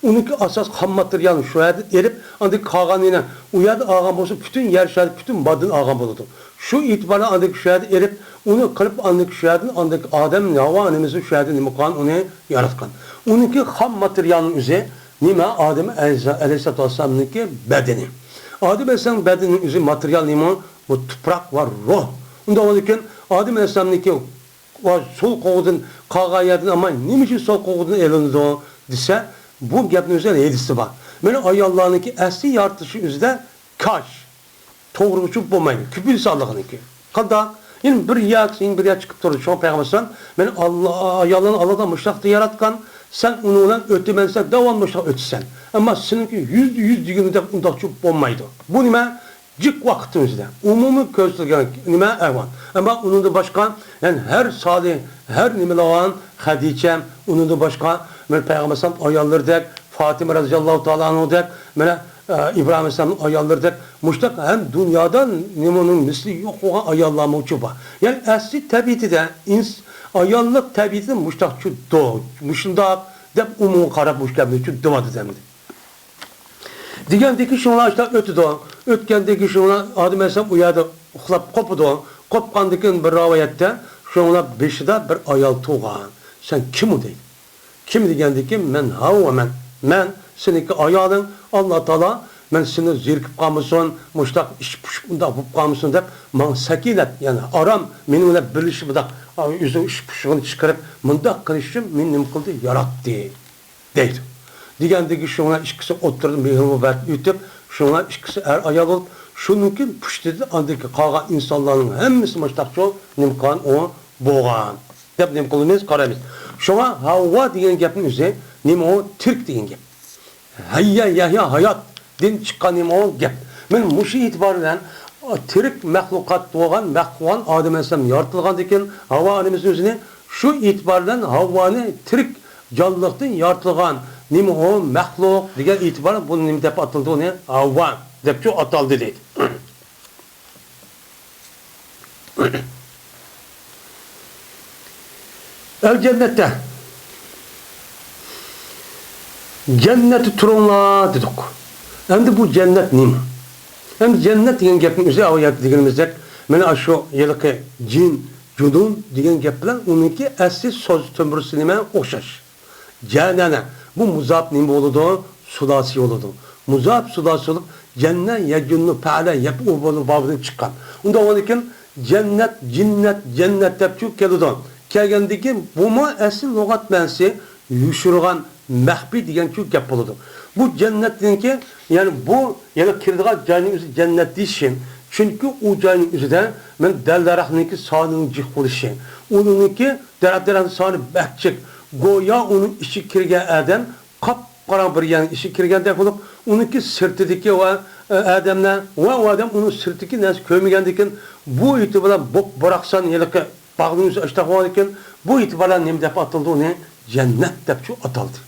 ئۇنىڭكى ئاساس خام ماتېرىيالنى شۇ يەردىن ئېلىپ، ئاندىن كالغانىنى ئۇ يەردە ئالغان بولسا، پۈتۈن يەر شارى پۈتۈن ماددىنى ئالغان بولىدۇ. شۇ ئېتىبارى بىلەن ئاندىن شۇ يەردىن ئېلىپ، ئۇنى قىلىپ، ئاندىن شۇ يەردىن، ئاندىن ئادەم، ھاۋا ئانىمىزنى شۇ يەردىن نېمە قىلغان، ئۇنى ياراتقان. ئۇنىڭكى خام ماتېرىيالنىڭ ئۆزى نېمە؟ ئادەم ئەلەيھىسسا-، ئەلەيھىسسالاتۇ ۋەسسالامنىڭكى بەدىنى. ئادەم ئەلەيھىسسالامنىڭ بەدىنىنىڭ ئۆزى ماتېرىيال نېمە؟ بۇ تۇپراق ۋە روھ. ئۇنداق بولغاندىكىن ئادەم ئەلەيھىسسالامنىڭكى ۋە سول قوغۇدىن قالغان يەردىن، ئەمما نېمە ئۈچۈن سول قوغۇدىن ئېلىنىدۇ دېسە، بۇ گەپنىڭ ئۆزىدە ھەدىسى بار. مانا ئاياللارنىڭكى ئەسلى يارىتىلىشى ئۆزىدە كاش، توغرا ئۇچۇپ بولمايدۇ. كۆپىنچە سانلىقىنىڭكى. قانداق؟ يەنە بىر ياق، يەنە بىر ياق چىقىپ تۇرىدۇ. شۇڭا پەيغەمبەر ئەلەيھىسسالام، مەن ئاللا، ئاياللارنى ئاللادا مۇشۇنداق ياراتقان، سەن ئۇنىڭ بىلەن ئۆتىمەن دېسە، داۋاملىق مۇشۇنداق ئۆتىسەن. ئەمما سېنىڭكى يۈزدە يۈز دېگىنىدەك ئۇنداق چۈشۈپ بولمايدۇ. بۇ نېمە؟ جىق ۋاقىتنىڭ ئىچىدە ئومۇمىي كۆرسىتىلگەن نېمە ئەھۋال. ئەمما ئۇنىڭدىن باشقا، يەنى ھەر سالىھ، ھەر نېمىلىغان خەدىچە، ئۇنىڭدىن باشقا بىر پەيغەمبەر ئەلەيھىسسالام ئاياللىرىدەك، فاتىمە رەزىياللاھۇ تائالا ئەنھۇدەك، مانا، ئە، ئىبراھىم ئەلەيھىسسالامنىڭ ئاياللىرىدەك، مۇشۇنداق ھەم دۇنيادا نېمىنىڭ مىسلى يوق بولغان ئاياللارمۇچۇ بار. يەنى ئەسلى تەبىئىتىدە ئىنس-، ئاياللىق تەبىئىتىدە مۇشۇنداقچۇ دو-، مۇشۇنداق دەپ ئومۇمغا قاراپ مۇشۇ گەپنى چۈ دېۋاتىدۇ ئەمدى. دېگەندىكى شۇڭلار ئاشتا ئۆتىدۇ. ئۆتكەندىكى شۇڭلار ئادەم ئەلەيھىسسالام ئۇ يەردە ئۇخلاپ قوپىدۇ. قوپقاندىكى بىر رىۋايەتتە شۇڭلار بېشىدا بىر ئايال تۇغان. سەن كىم ئۇ دەيدۇ. كىم دېگەندىكى مەن ھاۋا مەن. مەن سېنىڭكى ئايالىڭ، ئاللا تائالا مەن سېنى زېرىكىپ قالمىسۇن، مۇشتاق ئىچ پۇشۇپ ئۇنداق بولۇپ قالمىسۇن دەپ ماڭا سەكىنەت، يەنى ئارام، مېنىڭ بىلەن بىرلىشىپ مۇنداق ئۆزىنىڭ ئىچ پۇشۇقىنى چىقىرىپ مۇنداق قىلىش ئۈچۈن مېنى نېمە قىلدى، ياراتتى. دەيدۇ. دېگەندىكى شۇڭلار ئىككىسى ئوتتۇرىدا مېھرىمۇ بەرىپ ئۆتۈپ، شۇڭلار ئىككىسى ئەر-ئايال بولۇپ، شۇنىڭكى پۇشتىدىن ئاندىكى قالغان ئىنسانلارنىڭ ھەممىسى مۇشتاقچۇ نېمە قىلغان ئۇ بولغان دەپ نېمە قىلىمىز، قارايمىز. شۇڭا ھاۋا دېگەن گەپنىڭ ئۆزى نېمە ئۇ؟ تىرىك دېگەن گەپ. ھەييە، يەھيا، ھاياتتىن چىققان نېمە ئۇ گەپ. مانا مۇشۇ ئېتىبار بىلەن تىرىك مەخلۇقات بولغان، مەخلۇقان ئادەم ئەلەيھىسسالام يارىتىلغاندىن كېيىن، ھاۋا ئانىمىز ئۆزىنى شۇ ئېتىبار بىلەن ھاۋانى تىرىك جانلىقتىن يارىتىلغان نېمە ئۇ مەخلۇق دېگەن ئېتىبار بۇ نېمە دەپ ئاتىلدى، ئۇنى ھاۋا دەپچۇ ئاتالدى دەيدۇ. ئەل جەننەتتە. جەننەتتە تۇرۇڭلار دېدۇق. ئەمدى بۇ جەننەت نېمە؟ ئەمدى جەننەت دېگەن گەپنىڭ ئۆزى ئاۋۇ يەردە دېگىنىمىزدەك، مانا شۇ ھېلىقى جىن، جۇنۇن دېگەن گەپ بىلەن ئۇنىڭكى ئەسلى سۆز تۈمبۈرسى نېمە؟ ئوخشاش. جەنەنە. بۇ مۇزاپ نېمە بولىدۇ؟ سۇلاسى بولىدۇ. مۇزاپ سۇلاسى بولۇپ، جەننە، يەجۇننۇ، پەئەلە، يەپئۇ بولۇپ بابىدىن چىققان. ئۇنداق بولغاندىكىن جەننەت، جىننەت، جەننەت دەپچۇ كېلىدۇ. كەلگەندىكىن بۇمۇ ئەسلى لۇغەت مەنىسى يوشۇرغان، مەخپىي دېگەنچۇ گەپ بولىدۇ. بۇ جەننەتنىڭكى، يەنى بۇ يەنە كىرىدىغان جاينىڭ ئۆزى جەننەت دېيىشى. چۈنكى ئۇ جاينىڭ ئۆزىدە مانا دەل-دەرەخنىڭكى سانىنىڭ جىق بولۇشى، ئۇنىڭكى دەرەخ-دەرەخنىڭ سانى بەك جىق. گويا ئۇنىڭ ئىچىگە كىرگەن ئادەم قاپقاراڭغۇ بىر يەرنىڭ ئىچىگە كىرگەندەك بولۇپ، ئۇنىڭكى سىرتىدىكى ۋە، ئە، ئادەملەر ۋە ئۇ ئادەم ئۇنىڭ سىرتىدىكى نەرسە كۆرمىگەندىكىن، بۇ ئېتىبار بىلەن بوق-باراقسان ھېلىقى باغنىڭ ئۆزى ئاشتاق بولغاندىكىن، بۇ ئېتىبار بىلەن نېمە دەپ ئاتىلىدۇ؟ ئۇنى جەننەت دەپچۇ ئاتالدى.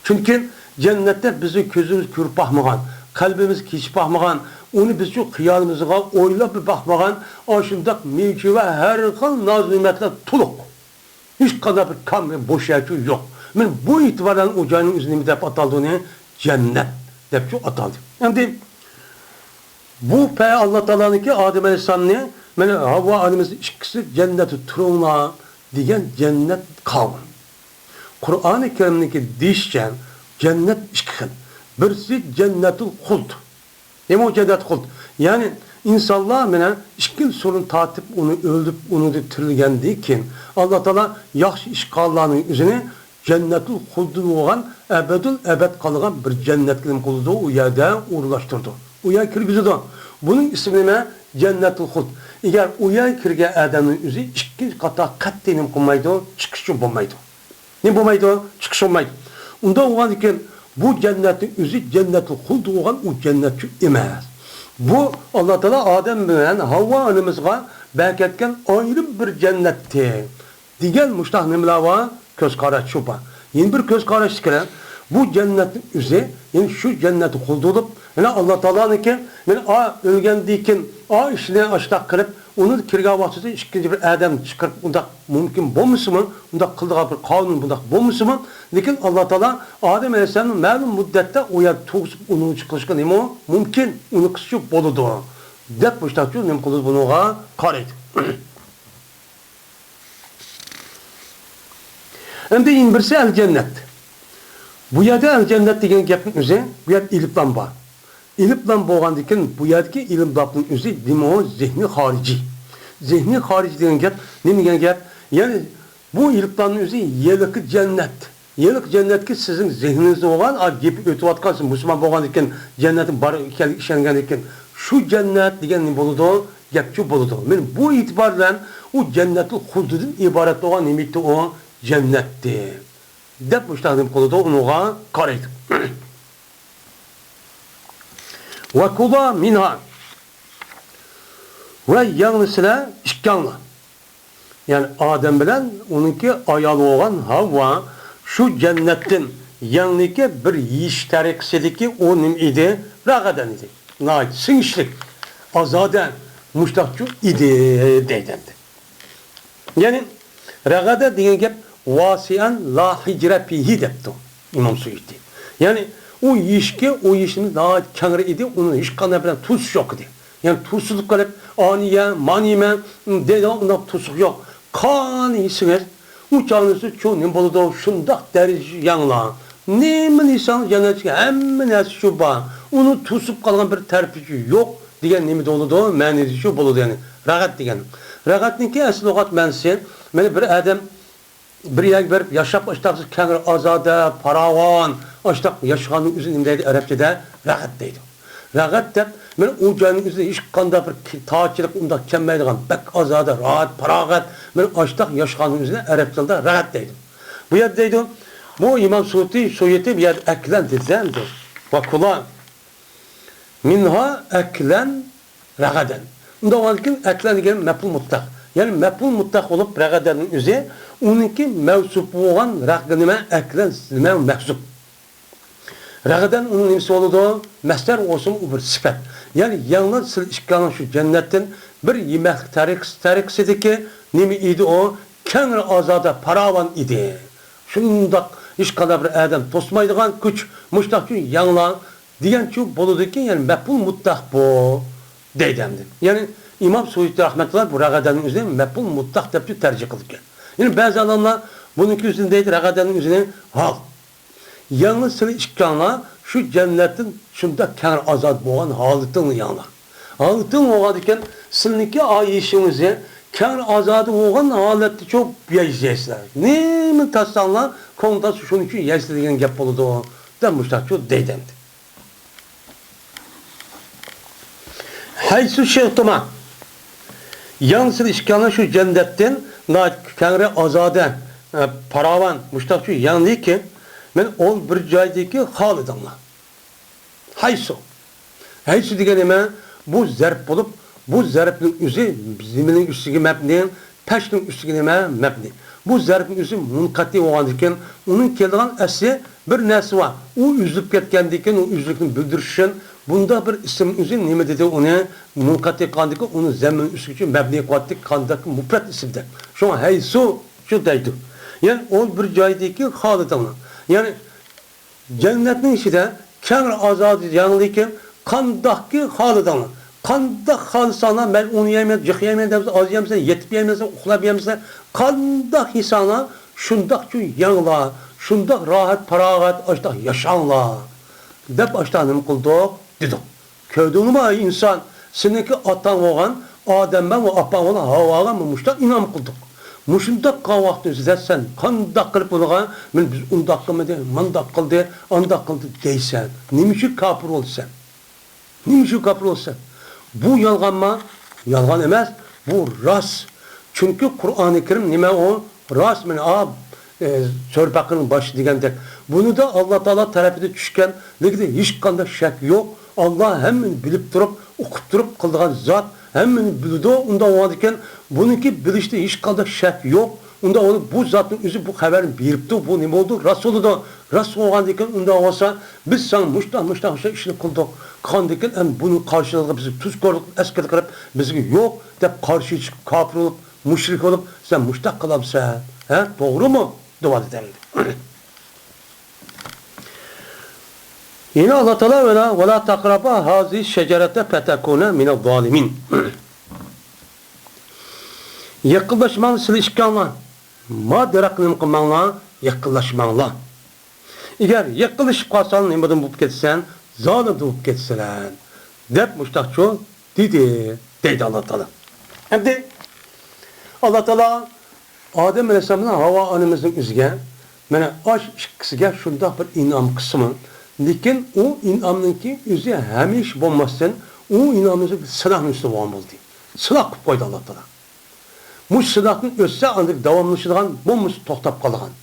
چۈنكى جەننەتتە بىزنىڭ كۆزىمىز كۆرۈپ باقمىغان، قەلبىمىز كېچىپ باقمىغان، ئۇنى بىزچۇ خىيالىمىزغا ئويلاپمۇ باقمىغان، ئاشۇنداق مېۋە-چېۋە، ھەر خىل نازۇ-نېمەتلەر تولۇق. ھېچقانداق بىر كام، بوش يەرچۇ يوق. مانا بۇ ئېتىبار بىلەن ئۇ جاينىڭ ئۆزى نېمە دەپ ئاتالدى؟ ئۇنى جەننەت دەپچۇ ئاتالدى. ئەمدى بۇ پەي ئاللا تائالانىڭكى ئادەم ئەلەيھىسسالامنى، مانا ھاۋا ئانىمىزنى ئىككىسى جەننەتتە تۇرۇڭلار دېگەن جەننەت قاۋۇل. قۇرئانى كەرىمنىڭكى دېيىشىچە جەننەت ئىككى خىل. بىرسى جەننەتۇل خۇلد. نېمە ئۇ جەننەتۇل خۇلد؟ يەنى ئىنسانلار مانا ئىككىنچى سورۇن تارتىپ ئۇنى ئۆلتۈرۈپ، ئۇنىڭدىن تىرىلگەندىن كېيىن ئاللا تائالا ياخشى ئىش قىلغانلارنىڭ ئۆزىنى جەننەتۇل خۇلدى بولغان، ئەبەدۇل ئەبەد قالغان بىر جەننەتكە نېمە قىلىدۇ؟ ئۇ يەردە ئورۇنلاشتۇرىدۇ. ئۇ يەرگە كىرگۈزىدۇ. بۇنىڭ ئىسمى نېمە؟ جەننەتۇل خۇلد. ئەگەر ئۇ يەرگە كىرگەن ئادەمنىڭ ئۆزى ئىككىنچى قاتار قەتئىي نېمە قىلمايدۇ؟ چىقىشچۇ بولمايدۇ. نېمە بولمايدۇ؟ چىقىش بولمايدۇ. ئۇنداق بولغاندىكىن بۇ جەننەتنىڭ ئۆزى جەننەتۇل خۇلد بولغان ئۇ جەننەتچۇ ئەمەس. بۇ ئاللا تائالا ئادەم بىلەن ھاۋا ئانىمىزغا بەركەتكەن ئايرىم بىر جەننەتتى. دېگەن مۇشتاق نېمىلەر بار؟ كۆز قاراشچۇ بار. يەنە بىر كۆز قاراشتىكىلەر، بۇ جەننەتنىڭ ئۆزى، يەنى شۇ جەننەت خۇلدى بولۇپ، يەنە ئاللا تائالانىڭكى، يەنە ئا، ئۆلگەندىن كېيىن ئا ئىشنى ئاشتاق قىلىپ، ئۇنى كىرگەن ۋاقتىدا ئىككىنچى بىر ئادەم چىقىرىپ، ئۇنداق مۇمكىن بولمىسىمۇ، ئۇنداق قىلىدىغان بىر قانۇن بۇنداق بولمىسىمۇ، لېكىن ئاللا تائالا ئادەم ئەلەيھىسسالامنى مەلۇم مۇددەتتە ئۇ يەردە تۇغۇزۇپ، ئۇنى چىقىرىشقا نېمە مۇمكىن، ئۇنى قىلسىچۇ بولىدۇ، دەپ مۇشتاقچۇ نېمە قىلىدۇ، بۇنىڭغا قارايدۇ. ئەمدى يەنە بىرسى ئەل جەننەت. بۇ يەردە ئەل جەننەت دېگەن گەپنىڭ ئۆزى، بۇ يەردە ئېلىپلام بار. ئېلىپلام بولغاندىكىن، بۇ يەردىكى ئېلىپلامنىڭ ئۆزى نېمە ئۇ؟ زېھنى خارىجىي. زېھنى خارىجىي دېگەن گەپ نېمە دېگەن گەپ؟ يەنى بۇ ئېلىپلامنىڭ ئۆزى ھېلىقى جەننەت. ھېلىقى جەننەتكە سىزنىڭ زېھنىڭىزدە بولغان، ئا، گېپى ئۆتۈۋاتقان، سىز مۇسۇلمان بولغاندىكىن، جەننەتنىڭ بار ئىكەنلىكىگە ئىشەنگەندىكىن، شۇ جەننەت دېگەن نېمە بولىدۇ؟ گەپچۇ بولىدۇ. مانا بۇ ئېتىبار بىلەن ئۇ جەننەتۇل خۇلدىدىن ئىبارەت بولغان نېمە ئىدى ئۇ؟ جەننەتتى. دەپ مۇشۇنداق نېمە قىلىدۇ، ئۇنىڭغا قارايدۇ. ۋەكۇلا مىنھا. ۋە يەڭلىسىلەر ئىككىڭلار، يەنى ئادەم بىلەن ئۇنىڭكى ئايالى بولغان ھاۋۋا شۇ جەننەتتىن يەڭلىكى بىر يېيىش تەرىقىسىدىكى ئۇ نېمە ئىدى؟ رەغەدەن ئىدى. ناھايىتى سىڭىشلىك، ئازادە، مۇشتاقچۇ ئىدى دەيدۇ ئەمدى. يەنى رەغەدە دېگەن گەپ ۋاسىئەن لا ھىجرە فىھى دەپتۇ ئىمام سۇيۇتى. يەنى ئۇ يېيىشكە، ئۇ يېيىشىمىز ناھايىتى كەڭرى ئىدى، ئۇنىڭ ھېچقانداق بىلەن توسۇش يوق ئىدى. يەنى توسۇلۇپ قېلىپ، ئانى يە، مانى يېمە دەيدىغان ئۇنداق توسۇق يوق. قانى يېسىڭىز، ئۇ چاغنىسى چۇ نېمە بولىدۇ؟ شۇنداق دەرىجە يەڭلار. نېمىنى يېسەڭ جەننەتتىكى ھەممە نەرسە شۇ بار. ئۇنى توسۇپ قالغان بىر تەرىپى يوق دېگەن نېمە بولىدۇ؟ مەنىسى شۇ بولىدۇ، يەنى رەغەت دېگەن. رەغەتنىڭكى ئەسلى لۇغەت مەنىسى، مانا بىر ئادەم بىر يەرگە بېرىپ ياشاپ، ئاشتاق كەڭرى ئازادە، پاراۋان، ئاشتاق ياشىغاننىڭ ئۆزىنى نېمە دەيدۇ ئەرەبچىدە؟ رەغەت دەيدۇ. رەغەت دەپ، مانا ئۇ جاينىڭ ئۆزىدە ھېچقانداق بىر تارچىلىق ئۇنداق كەلمەيدىغان، بەك ئازادە، راھەت، پاراغەت، مانا ئاشتاق ياشىغاننىڭ ئۆزىنى ئەرەب تىلىدا رەغەت دەيدۇ. بۇ يەردە دەيدۇ، بۇ ئىمام سۇيۇتى، سۇيۇتى بۇ يەردە ئەكلەن دېدى ئەمدى. ۋە كۇلا. مىنھا ئەكلەن رەغەدەن. ئۇنداق بولغاندىكىن ئەكلەن دېگەن مەپئۇل مۇتلەق. يەنى مەپئۇل مۇتلەق بولۇپ، رەغەدەننىڭ ئۆزى ئۇنىڭكى مەۋسۇپ بولغان رەغ نېمە؟ ئەكلەن نېمە؟ مەھزۇپ. رەغەدەن ئۇنىڭ نېمىسى بولىدۇ؟ مەسدەر بولسىمۇ ئۇ بىر سۈپەت. يەنى يەڭلار سىلەر ئىككىڭلار شۇ جەننەتتىن بىر يېمەكلىك تەرىقىسى، تەرىقىسىدىكى نېمە ئىدى ئۇ؟ كەڭرى ئازادە، پاراۋان ئىدى. شۇنداق ھېچقانداق بىر ئادەم توسمايدىغان كۈچ، مۇشتاقچۇ يەڭلار دېگەنچۇ بولىدىكەن، يەنى مەپئۇل مۇتلەق بۇ دەيدۇ ئەمدى. يەنى ئىمام سۇيۇتى رەھمەتۇللا بۇ رەغەدەننىڭ ئۆزىنى مەپئۇل مۇتلەق دەپچۇ تەرجىمە قىلىدىكەن. يەنى بەزى ئالىملار بۇنىڭكى ئۆزىنى دەيدۇ، رەغەدەننىڭ ئۆزىنى ھال. يەڭلار سىلەر ئىككىڭلار شۇ جەننەتتىن شۇنداق كەڭرى ئازاد بولغان ھالىتىڭلار يەڭلار. ھالىتىڭ بولغاندىكىن سىلىنىڭكى ئايىشىڭىزنى كەڭرى ئازادە بولغان ھالەتتە چوپ يەيسىلەر. نېمە تارتساڭلار، كۆڭۈل تارتسا شۇنى شۇ يەيسىلەر دېگەن گەپ بولىدۇ، دەپ مۇشتاقچۇ دەيدۇ ئەمدى. ھەيسۇ شىئتۇما. يەڭ سىلەر ئىككىڭلار شۇ جەننەتتىن ناھايىتى كەڭرى ئازادە، ئە، پاراۋان، مۇشتاقچۇ يەڭلىكى، مەن ئول بىر جايدىكى خالىدىڭلار. ھەيسۇ. ھەيسۇ دېگەن نېمە؟ بۇ زەرپ بولۇپ، بۇ زەرپنىڭ ئۆزى نېمىنىڭ ئۈستىگە مەبنى؟ پەشنىڭ ئۈستىگە نېمە؟ مەبنى. بۇ زەرپنىڭ ئۆزى مۇنقەتى بولغاندىكىن، ئۇنىڭ كېلىدىغان ئەسلى بىر نەرسە بار. ئۇ ئۈزۈلۈپ كەتكەندىكىن، ئۇ ئۈزۈلۈكنى بىلدۈرۈش ئۈچۈن بۇنداق بىر ئىسىم ئۆزى نېمە دېدى ئۇنى؟ مۇنقەتى قىلغاندىكىن، ئۇنى زەممىنىڭ ئۈستىگە مەبنى قىلىۋاتتى، قانداق مۇپرەت ئىسىمدە. شۇڭا ھەيسۇ شۇ دەيدۇ. يەنى ئول بىر جايدىكى خالىدىڭلار. يەنى جەننەتنىڭ ئىچىدە كەڭرى ئازادە يەڭلىكىن، قانداقكى خالىدىڭلار. قانداق خالىساڭلار، مەن ئۇنى يەيمەن، جىق يەيمەن دەپ، ئاز يەمسەن، يېتىپ يەيمەن، ئۇخلاپ يەمسەن، قانداق يېسەڭلار، شۇنداقچۇ يەڭلار، شۇنداق راھەت، پاراغەت، ئاشۇنداق ياشاڭلار، دەپ ئاشۇنداق نېمە قىلدۇق، دېدۇق. كۆردۈڭمۇ ئەي ئىنسان، سېنىڭكى ئاتاڭ بولغان ئادەمگە ۋە ئاپاڭ بولغان ھاۋاغا مۇشۇنداق ئىنئام قىلدۇق. مۇشۇنداق قىلغان ۋاقتىڭىزدا سەن قانداق قىلىپ ئۇنىڭغا، مانا بىز ئۇنداق قىلمىدى، مۇنداق قىلدى، ئانداق قىلدى دەيسەن؟ نېمە ئۈچۈن كاپىر بولىسەن؟ نېمە ئۈچۈن كاپىر بولىسەن؟ بۇ يالغانما؟ يالغان ئەمەس، بۇ راست. چۈنكى قۇرئانى كەرىم نېمە ئۇ؟ راست، مانا، ئا، ئە، سۈرە بەقەرىنىڭ باشى دېگەندەك. بۇنىدا ئاللا تائالا تەرىپىدىن چۈشكەنلىكىدە ھېچقانداق شەك يوق. ئاللا ھەممىنى بىلىپ تۇرۇپ، ئۇقۇپ تۇرۇپ قىلىدىغان زات، ھەممىنى بىلىدۇ. ئۇنداق بولغاندىكىن، بۇنىڭكى بىلىشتە ھېچقانداق شەك يوق. ئۇنداق بولۇپ، بۇ زاتنىڭ ئۆزى بۇ خەۋەرنى بېرىپتۇ، بۇ نېمە بولىدۇ؟ راست بولىدۇ. راست بولغاندىكىن، ئۇنداق بولسا، بىز ساڭا مۇشۇنداق، مۇشۇنداق ئىشنى قىلدۇق. قىلغاندىكىن، ئەمدى بۇنىڭ قارشىلىقىغا بىزگە تۇزكورلۇق، ئەسكىلىك قىلىپ، بىزگە يوق دەپ قارشى چىقىپ، كاپىر بولۇپ، مۇشرىك بولۇپ، سەن مۇشۇنداق قىلامسەن؟ ھە؟ توغرىمۇ؟ دەۋاتىدۇ ئەمدى. يەنە ئاللا تائالا ۋەلا، ۋەلا تەقرەبا ھازىھى شەجەرەتە فەتەكۇنە مىنەز زالىمىن. يېقىنلاشماڭلار سىلەر ئىككىڭلار. ما دەرەخنى نېمە قىلماڭلار، يېقىنلاشماڭلار. ئەگەر يېقىنلىشىپ قالساڭلار نېمىدىن بولۇپ كېتىسەن؟ زالىمدىن بولۇپ كېتىسەن، دەپ مۇشتاقچۇ دېدى، دەيدۇ ئاللا تائالا. ئەمدى ئاللا تائالا ئادەم ئەلەيھىسسالام بىلەن ھاۋا ئانىمىزنىڭ ئۆزىگە، مانا، ئاش ئىككىسىگە شۇنداق بىر ئىنئام قىلسىمۇ، لېكىن ئۇ ئىنئامنىڭكى ئۆزى ھەمىشە بولماستىن، ئۇ ئىنئامنىڭ ئۆزى سىناقنىڭ ئۈستىدە بولغان بولدى. سىناق قىلىپ قويدى ئاللا تائالا. مۇشۇ سىناقتىن ئۆتسە، ئاندىن داۋاملىشىدىغان، بولمىسا توختاپ قالىدىغان.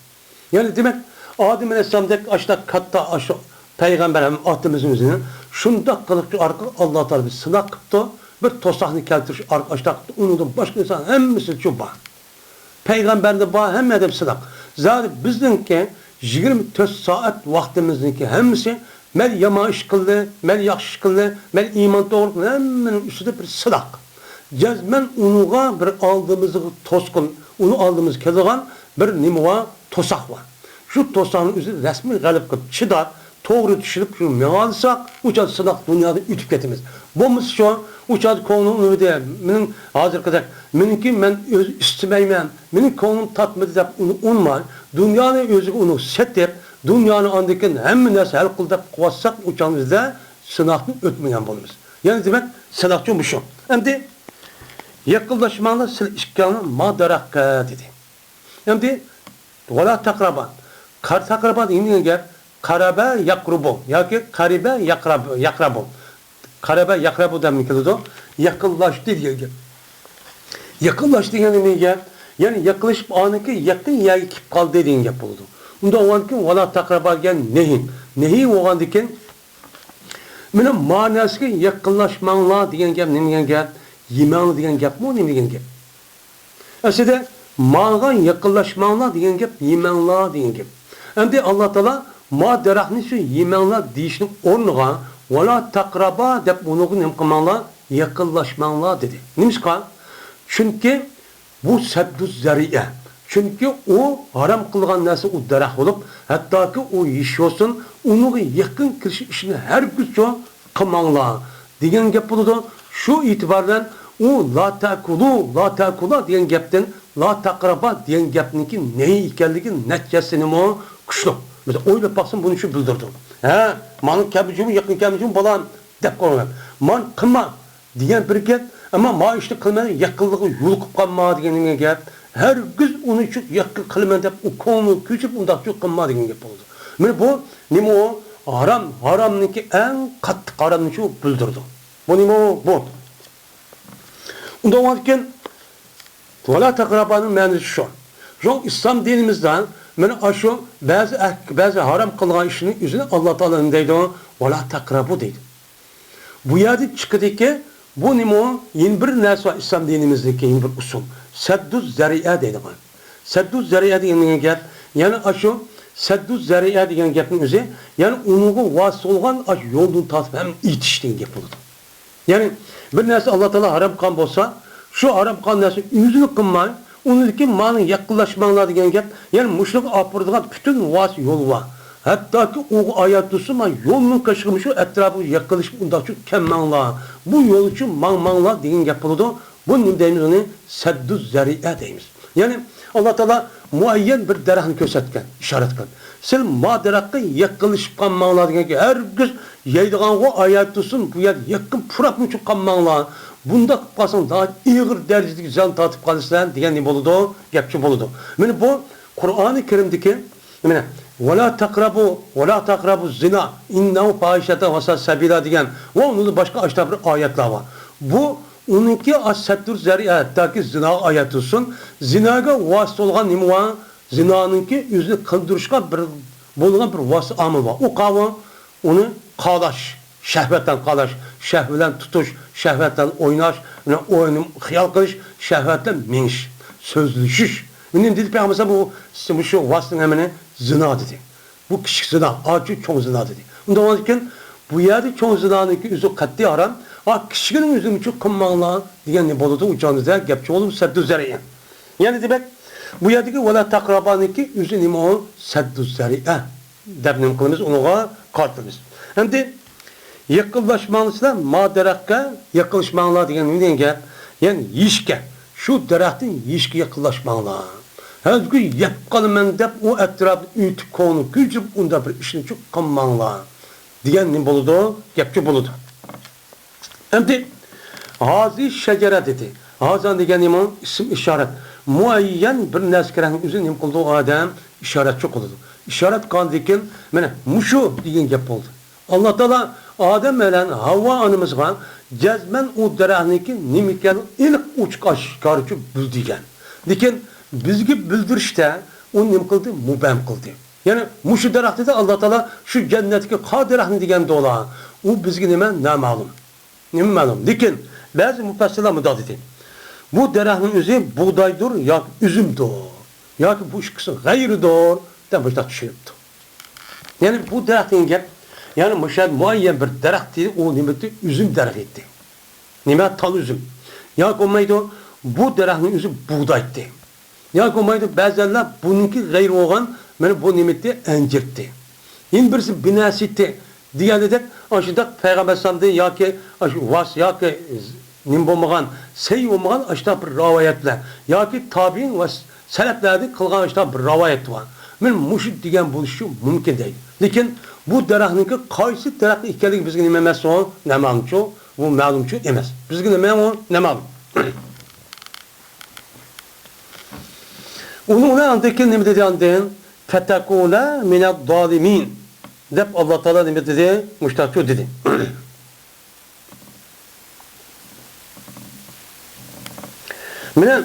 يەنى دېمەك، ئادەم ئەلەيھىسسالامدەك ئاشۇنداق كاتتا ئاشۇ پەيغەمبەر ھەم ئاتىمىزنى ئۆزىنى شۇنداق قىلىش ئارقىلىق ئاللا تائالا بىزنى سىناق قىپتۇ. بىر توساقنى كەلتۈرۈش ئارقا-، ئاشتاق، ئۇنىڭدىن باشقا ئىنسان ھەممىسىچۇ بار. پەيغەمبەردە بار، ھەممە ئادەم سىناق. زادى بىزنىڭكى يىگىرمە تۆت سائەت ۋاقتىمىزنىڭكى ھەممىسى مەن يامان ئىش قىلدى، مەن ياخشى ئىش قىلدى، مەن ئىمان توغرا قىلدى، ھەممىنىڭ ئۈستىدە بىر سىناق. جەزمەن ئۇنىڭغا بىر ئالدىمىزغا توسقۇن، ئۇنىڭ ئالدىمىزغا كېلىدىغان بىر نېمە بار؟ توساق بار. شۇ توساقنى ئۆزى رەسمىي غەلىبە قىلىپ چىداپ، توغرا چۈشىنىپ، شۇ مېڭالىساق، ئۇ چاغدا سىناق دۇنيادىن ئۆتۈپ كېتىمىز. بولمىسا شۇ، ئۇ چاغدا كۆڭلى ئۇنىمىدى، مېنىڭ ھازىرقىدەك، مېنىڭكى مەن ئۆز ئىستىمەيمەن، مېنىڭ كۆڭلۈم تارتمىدى دەپ ئۇنى ئۇنىماي، دۇنيانى ئۆزىگە ئۇنى سېتىپ، دۇنيانى ئاندىن كېيىن ھەممە نەرسە ھەل قىل دەپ قويساق، ئۇ چاغدا بىزدە سىناقتىن ئۆتمىگەن بولىمىز. يەنى دېمەك، سىناقچۇ مۇشۇ. ئەمدى يېقىنلاشماڭلار سىلەر ئىككىڭلار ما دەرەخكە دېدى. ئەمدى ۋەلا تەقرەبا. قار تەقرەبا دېگەن گەپ قەرەبە يەقرۇبۇ ياكى قەرىبە يەقرەب-، يەقرەبۇ. قەرەبە يەقرەبۇ دەپمۇ كېلىدۇ. يېقىنلاشتى دېگەن گەپ. يېقىنلاشتى دېگەن نېمە گەپ؟ يەنى يېقىنلىشىپ ئانىكى يېقىن يەرگە كېلىپ قالدى دېگەن گەپ بولىدۇ. ئۇنداق بولغاندىكىن ۋەلا تەقرەبا دېگەن نەھى. نەھى بولغاندىكىن مانا ما نەرسىگە يېقىنلاشماڭلار دېگەن گەپ نېمە دېگەن گەپ؟ يېمەڭلار دېگەن گەپمۇ نېمە دېگەن گەپ؟ ئەسلىدە ماڭا يېقىنلاشماڭلار دېگەن گەپ يېمەڭلار دېگەن گەپ. ئەمدى ئاللا تائالا ما دەرەخنى شۇ يېمەڭلار دېيىشنىڭ ئورنىغا ۋەلا تەقرەبا دەپ ئۇنىڭغا نېمە قىلماڭلار، يېقىنلاشماڭلار دېدى. نېمىشقا؟ چۈنكى بۇ سەددۇ زەرىئە. چۈنكى ئۇ ھارام قىلغان نەرسە ئۇ دەرەخ بولۇپ، ھەتتاكى ئۇ يېشىۋالسۇن، ئۇنىڭغا يېقىن كېلىش ئىشىنى ھەرگىزچۇ قىلماڭلار دېگەن گەپ بولىدۇ. شۇ ئېتىبار بىلەن ئۇ لا تەكۇلۇ، لا تەكۇلا دېگەن گەپتىن لا تەقرەبا دېگەن گەپنىڭكى نەھى ئىكەنلىكى نەتىجىسىنىمۇ كۈچلۈك. بىز ئويلاپ باقسام بۇنى شۇ بىلدۈرىدۇ. ھە، ماڭا كەلمىگىن، يېقىن كەلمىگىن بالام دەپ قويغان. مانا قىلما دېگەن بىر گەپ، ئەمما ما ئىشنى قىلماي يېقىنلىققا يولۇقۇپ قالما دېگەن نېمە گەپ؟ ھەرگىز ئۇنى چۈ-، يېقىن قىلىمەن دەپ ئۇ كۆڭلىنى كۆچۈرۈپ ئۇنداق چۈ قىلما دېگەن گەپ بولىدۇ. مانا بۇ نېمە ئۇ؟ ھارام، ھارامنىڭكى ئەڭ قاتتىق ھارامنى شۇ بىلدۈرىدۇ. بۇ نېمە ئۇ؟ بۇ. ئۇنداق بولغاندىكىن ۋەلا تەقرەبانىڭ مەنىسى شۇ. شۇڭا ئىسلام دىنىمىزدا مانا ئاشۇ بەزى ئەھ-، بەزى ھارام قىلغان ئىشنىڭ ئۆزىنى ئاللا تائالا نېمە دەيدۇ؟ ۋەلا تەقرەبۇ دەيدۇ. بۇ يەردىن چىقىدىكى، بۇ نېمە ئۇ؟ يەنە بىر نەرسە بار ئىسلام دىنىمىزدىكى يەنە بىر ئۇسۇل. سەددۇ زەرىئە دەيدىغان. سەددۇ زەرىئە دېگەن نېمە گەپ؟ يەنى ئاشۇ سەددۇ زەرىئە دېگەن گەپنىڭ ئۆزى، يەنى ئۇنىڭغا ۋاسىتە بولغان ئاشۇ يولدىن تارتىپ ھەم ئېتىش دېگەن گەپ بولىدۇ. يەنى بىر نەرسە ئاللا تائالا ھارام قىلغان بولسا، شۇ ھارام قىلغان نەرسىنى ئۆزىنى قىلماي، ئۇنىڭدىن كېيىن ماڭا يېقىنلاشماڭلار دېگەن گەپ، يەنى مۇشۇنىڭغا ئاپىرىدىغان پۈتۈن ۋاسىتە يول بار. ھەتتاكى ئۇغا ئايەت تۇرسۇن، مانا يولنىڭ قېشىغا مۇشۇ ئەتراپىغا يېقىنلىشىپ ئۇنداقچۇ كەلمەڭلار. بۇ يول ئۈچۈن ماڭماڭلار دېگەن گەپ بولىدۇ. بۇ نېمە دەيمىز ئۇنى؟ سەددۇ زەرىئە دەيمىز. يەنى ئاللا تائالا مۇئەييەن بىر دەرەخنى كۆرسەتكەن، ئىشارەت قىلىپ، سىلەر ما دەرەخكە يېقىنلىشىپ قالماڭلار دېگەنكى، ھەرگىز يەيدىغانغا ئايەت تۇرسۇن، بۇ يەردە يېقىن پۇراپمۇچۇ قالماڭلار. بۇنداق قىلىپ قالساڭ، ناھايىتى ئېغىر دەرىجىدىكى زىيان تارتىپ قالىسەن دېگەن نېمە بولىدۇ؟ گەپچۇ بولىدۇ. مانا بۇ قۇرئانى كەرىمدىكى، مانا، ۋەلا تەقرەبۇ، ۋەلا تەقرەبۇ زىنا، ئىننەھۇ فاھىشەتۇن ۋەسا سەبىلا دېگەن ۋە ئۇنىڭدىن باشقا ئاشۇنداق بىر ئايەتلەر بار. بۇ ئۇنىڭكى ئاش سەددۇ زەرىئە، ھەتتاكى زىناغا ئايەت تۇرسۇن، زىناغا ۋاسىتە بولغان نېمە بار؟ زىنانىڭكى ئۆزىنى قىلدۇرۇشقا بىر بولىدىغان بىر ۋاسىتە ئامىل بار. ئۇ قاۋۇ، ئۇنى قالاش، شەھۋەتتىن قالاش، شەھۋەت بىلەن تۇتۇش، شەھۋەت بىلەن ئويناش، ئوينىم-، خىيال قىلىش، شەھۋەت بىلەن مېڭىش، سۆزلىشىش. مانا نېمە دېدى پەيغەمبەر بۇ، مۇشۇ ۋاسىتىنىڭ ئەمىنى زىنا دېدى. بۇ كىچىك زىنا، ئاچۇ چوڭ زىنا دېدى. ئۇنداق بولغاندىكىن، بۇ يەردە چوڭ زىنانىڭكى ئۆزى قەتئىي ھارام. ئا، كىچىكىنىڭ ئۆزىنى چوق قىلماڭلار دېگەن نېمە بولىدۇ؟ ئۇ چاغدا گەپچۇ بولىدۇ، سەددۇ زەرىئە. يەنى دېمەك، بۇ يەردىكى ۋەلا تەقرەبانىڭكى ئۆزى نېمە ئۇ؟ سەددۇ زەرىئە دەپ نېمە قىلىمىز؟ ئۇنىڭغا قارىتىمىز. ئەمدى يېقىنلاشماڭلار سىلەر، ما دەرەخكە يېقىنلاشماڭلار دېگەن نېمە دېگەن گەپ؟ يەنى يېيىشكە، شۇ دەرەختىن يېيىشكە يېقىنلاشماڭلار. ھەزگۈ يەپ قالىمەن دەپ ئۇ ئەتراپنى ئۆتۈپ كۆڭلى كۆچۈرۈپ ئۇنداق بىر ئىشنى چۇ قىلماڭلار دېگەن نېمە بولىدۇ؟ گەپچۇ بولىدۇ. ئەمدى ھازى شەجەرە دېدى. ھازا دېگەن نېمە؟ ئىسىم ئىشارەت. مۇئەييەن بىر نەرسە كېرەكنى ئۆزى نېمە قىلىدۇ ئادەم؟ ئىشارەتچۇ قىلىدۇ. ئىشارەت قىلغاندىن كېيىن، مانا مۇشۇ دېگەن گەپ بولدى. ئاللا تائالا ئادەم بىلەن ھاۋا ئانىمىزغا جەزمەن ئۇ دەرەخنىڭكى نېمە ئىكەنلىكى ئېنىق ئوچۇق ئاشكارىچۇ بىلدۈرگەن. لېكىن بىزگە بىلدۈرۈشتە ئۇنى نېمە قىلدى؟ مۇبھەم قىلدى. يەنى مۇشۇ دەرەخ دېدى ئاللا تائالا، شۇ جەننەتتىكى قا دەرەخنى دېگەندىلا، ئۇ بىزگە نېمە؟ نامەلۇم. نېمە مەلۇم؟ لېكىن بەزى مۇپەسسىرلەر مۇنداق دېدى: «بۇ دەرەخنىڭ ئۆزى بۇغدايدۇر ياكى ئۈزۈمدۇر، ياكى بۇ ئىككىسى غەيرىدۇر» دەپ مۇشۇنداق چۈشىنىپتۇ. يەنى بۇ دەرەخ دېگەن گەپ، يەنى مۇشۇ مۇئەييەن بىر دەرەخ دېدى، ئۇ نېمە ئىدى؟ ئۈزۈم دەرىخى ئىدى. نېمە؟ تال ئۈزۈم. ياكى بولمايدۇ، بۇ دەرەخنىڭ ئۆزى بۇغدايتتى. ياكى بولمايدۇ، بەزەنلەر بۇنىڭكى غەيرى بولغان، مانا بۇ نېمىتى؟ ئەنجىرتتى. يەنە بىرسى بىنەسىتى دېگەندەك، ئاشۇنداق پەيغەمبەر ئەلەيھىسسالامدىن ياكى ئاشۇ ۋاس ياكى نېمە بولمىغان، سەھىھ بولمىغان ئاشۇنداق بىر رىۋايەتلەر ياكى تابىئىن ۋە سەلەپلەردىن قىلغان ئاشۇنداق بىر رىۋايەت بار. مانا مۇشۇ دېگەن بولۇشى مۇمكىن دەيدۇ. لېكىن بۇ دەرەخنىڭكى قايسى دەرەخ ئىكەنلىكى بىزگە نېمە ئەمەسمۇ؟ نامەلۇمچۇ؟ بۇ مەلۇمچۇ ئەمەس. بىزگە نېمە ئۇ؟ نامەلۇم. ئۇنى ئۇلار ئاندىن كېيىن نېمە دېدى ئاندىن؟ «فەتەكۇنە مىنەز زالىمىن» دەپ ئاللا تائالا نېمە دېدى؟ مۇشتاقچۇ دېدى. مانا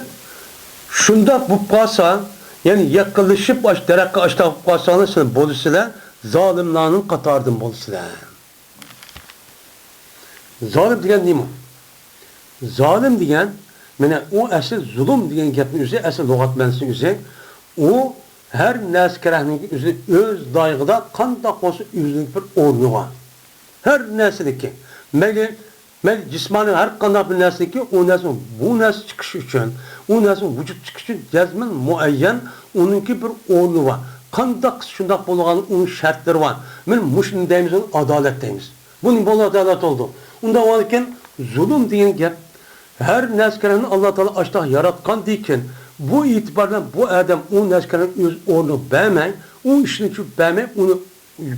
شۇنداق بولۇپ قالسا، يەنى يېقىنلىشىپ ئاش دەرەخكە ئاشتاق بولۇپ قالساڭلار، سىلەر بولىسىلەر، زالىملارنىڭ قاتارىدىن بولىسىلەر. زالىم دېگەن نېمە؟ زالىم دېگەن، مانا ئۇ ئەسلى زۇلۇم دېگەن گەپنىڭ ئۆزى، ئەسلى لۇغەت مەنىسى ئۆزى، ئۇ ھەر نەرسە كېرەكنىڭ ئۆزى ئۆز لايىقىدا قانداق بولسا ئۆزىنىڭ بىر ئورنى بار. ھەر نەرسىدىكى، مەيلى، مەيلى جىسمانىي ھەر قانداق بىر نەرسىدىكى ئۇ نەرسىنىڭ بۇ نەرسە چىقىشى ئۈچۈن، ئۇ نەرسىنىڭ ۋۇجۇد چىقىشى ئۈچۈن جەزمەن مۇئەييەن ئۇنىڭكى بىر ئورنى بار. قانداق قىلسا شۇنداق بولىدىغان ئۇنىڭ شەرتلىرى بار. مانا مۇشۇنى دەيمىز، ئۇنى ئادالەت دەيمىز. بۇ نېمە بولىدۇ؟ ئادالەت بولىدۇ. ئۇنداق بولغاندىكىن زۇلۇم دېگەن گەپ، ھەر نەرسىلەرنى ئاللا تائالا ئاشتاق ياراتقاندىكىن، بۇ ئېتىبار بىلەن بۇ ئادەم ئۇ نەرسىلەرنى ئۆز ئورنىغا بەرمەي، ئۇ ئىشنى چۈشۈرۈپ بەرمەي، ئۇنى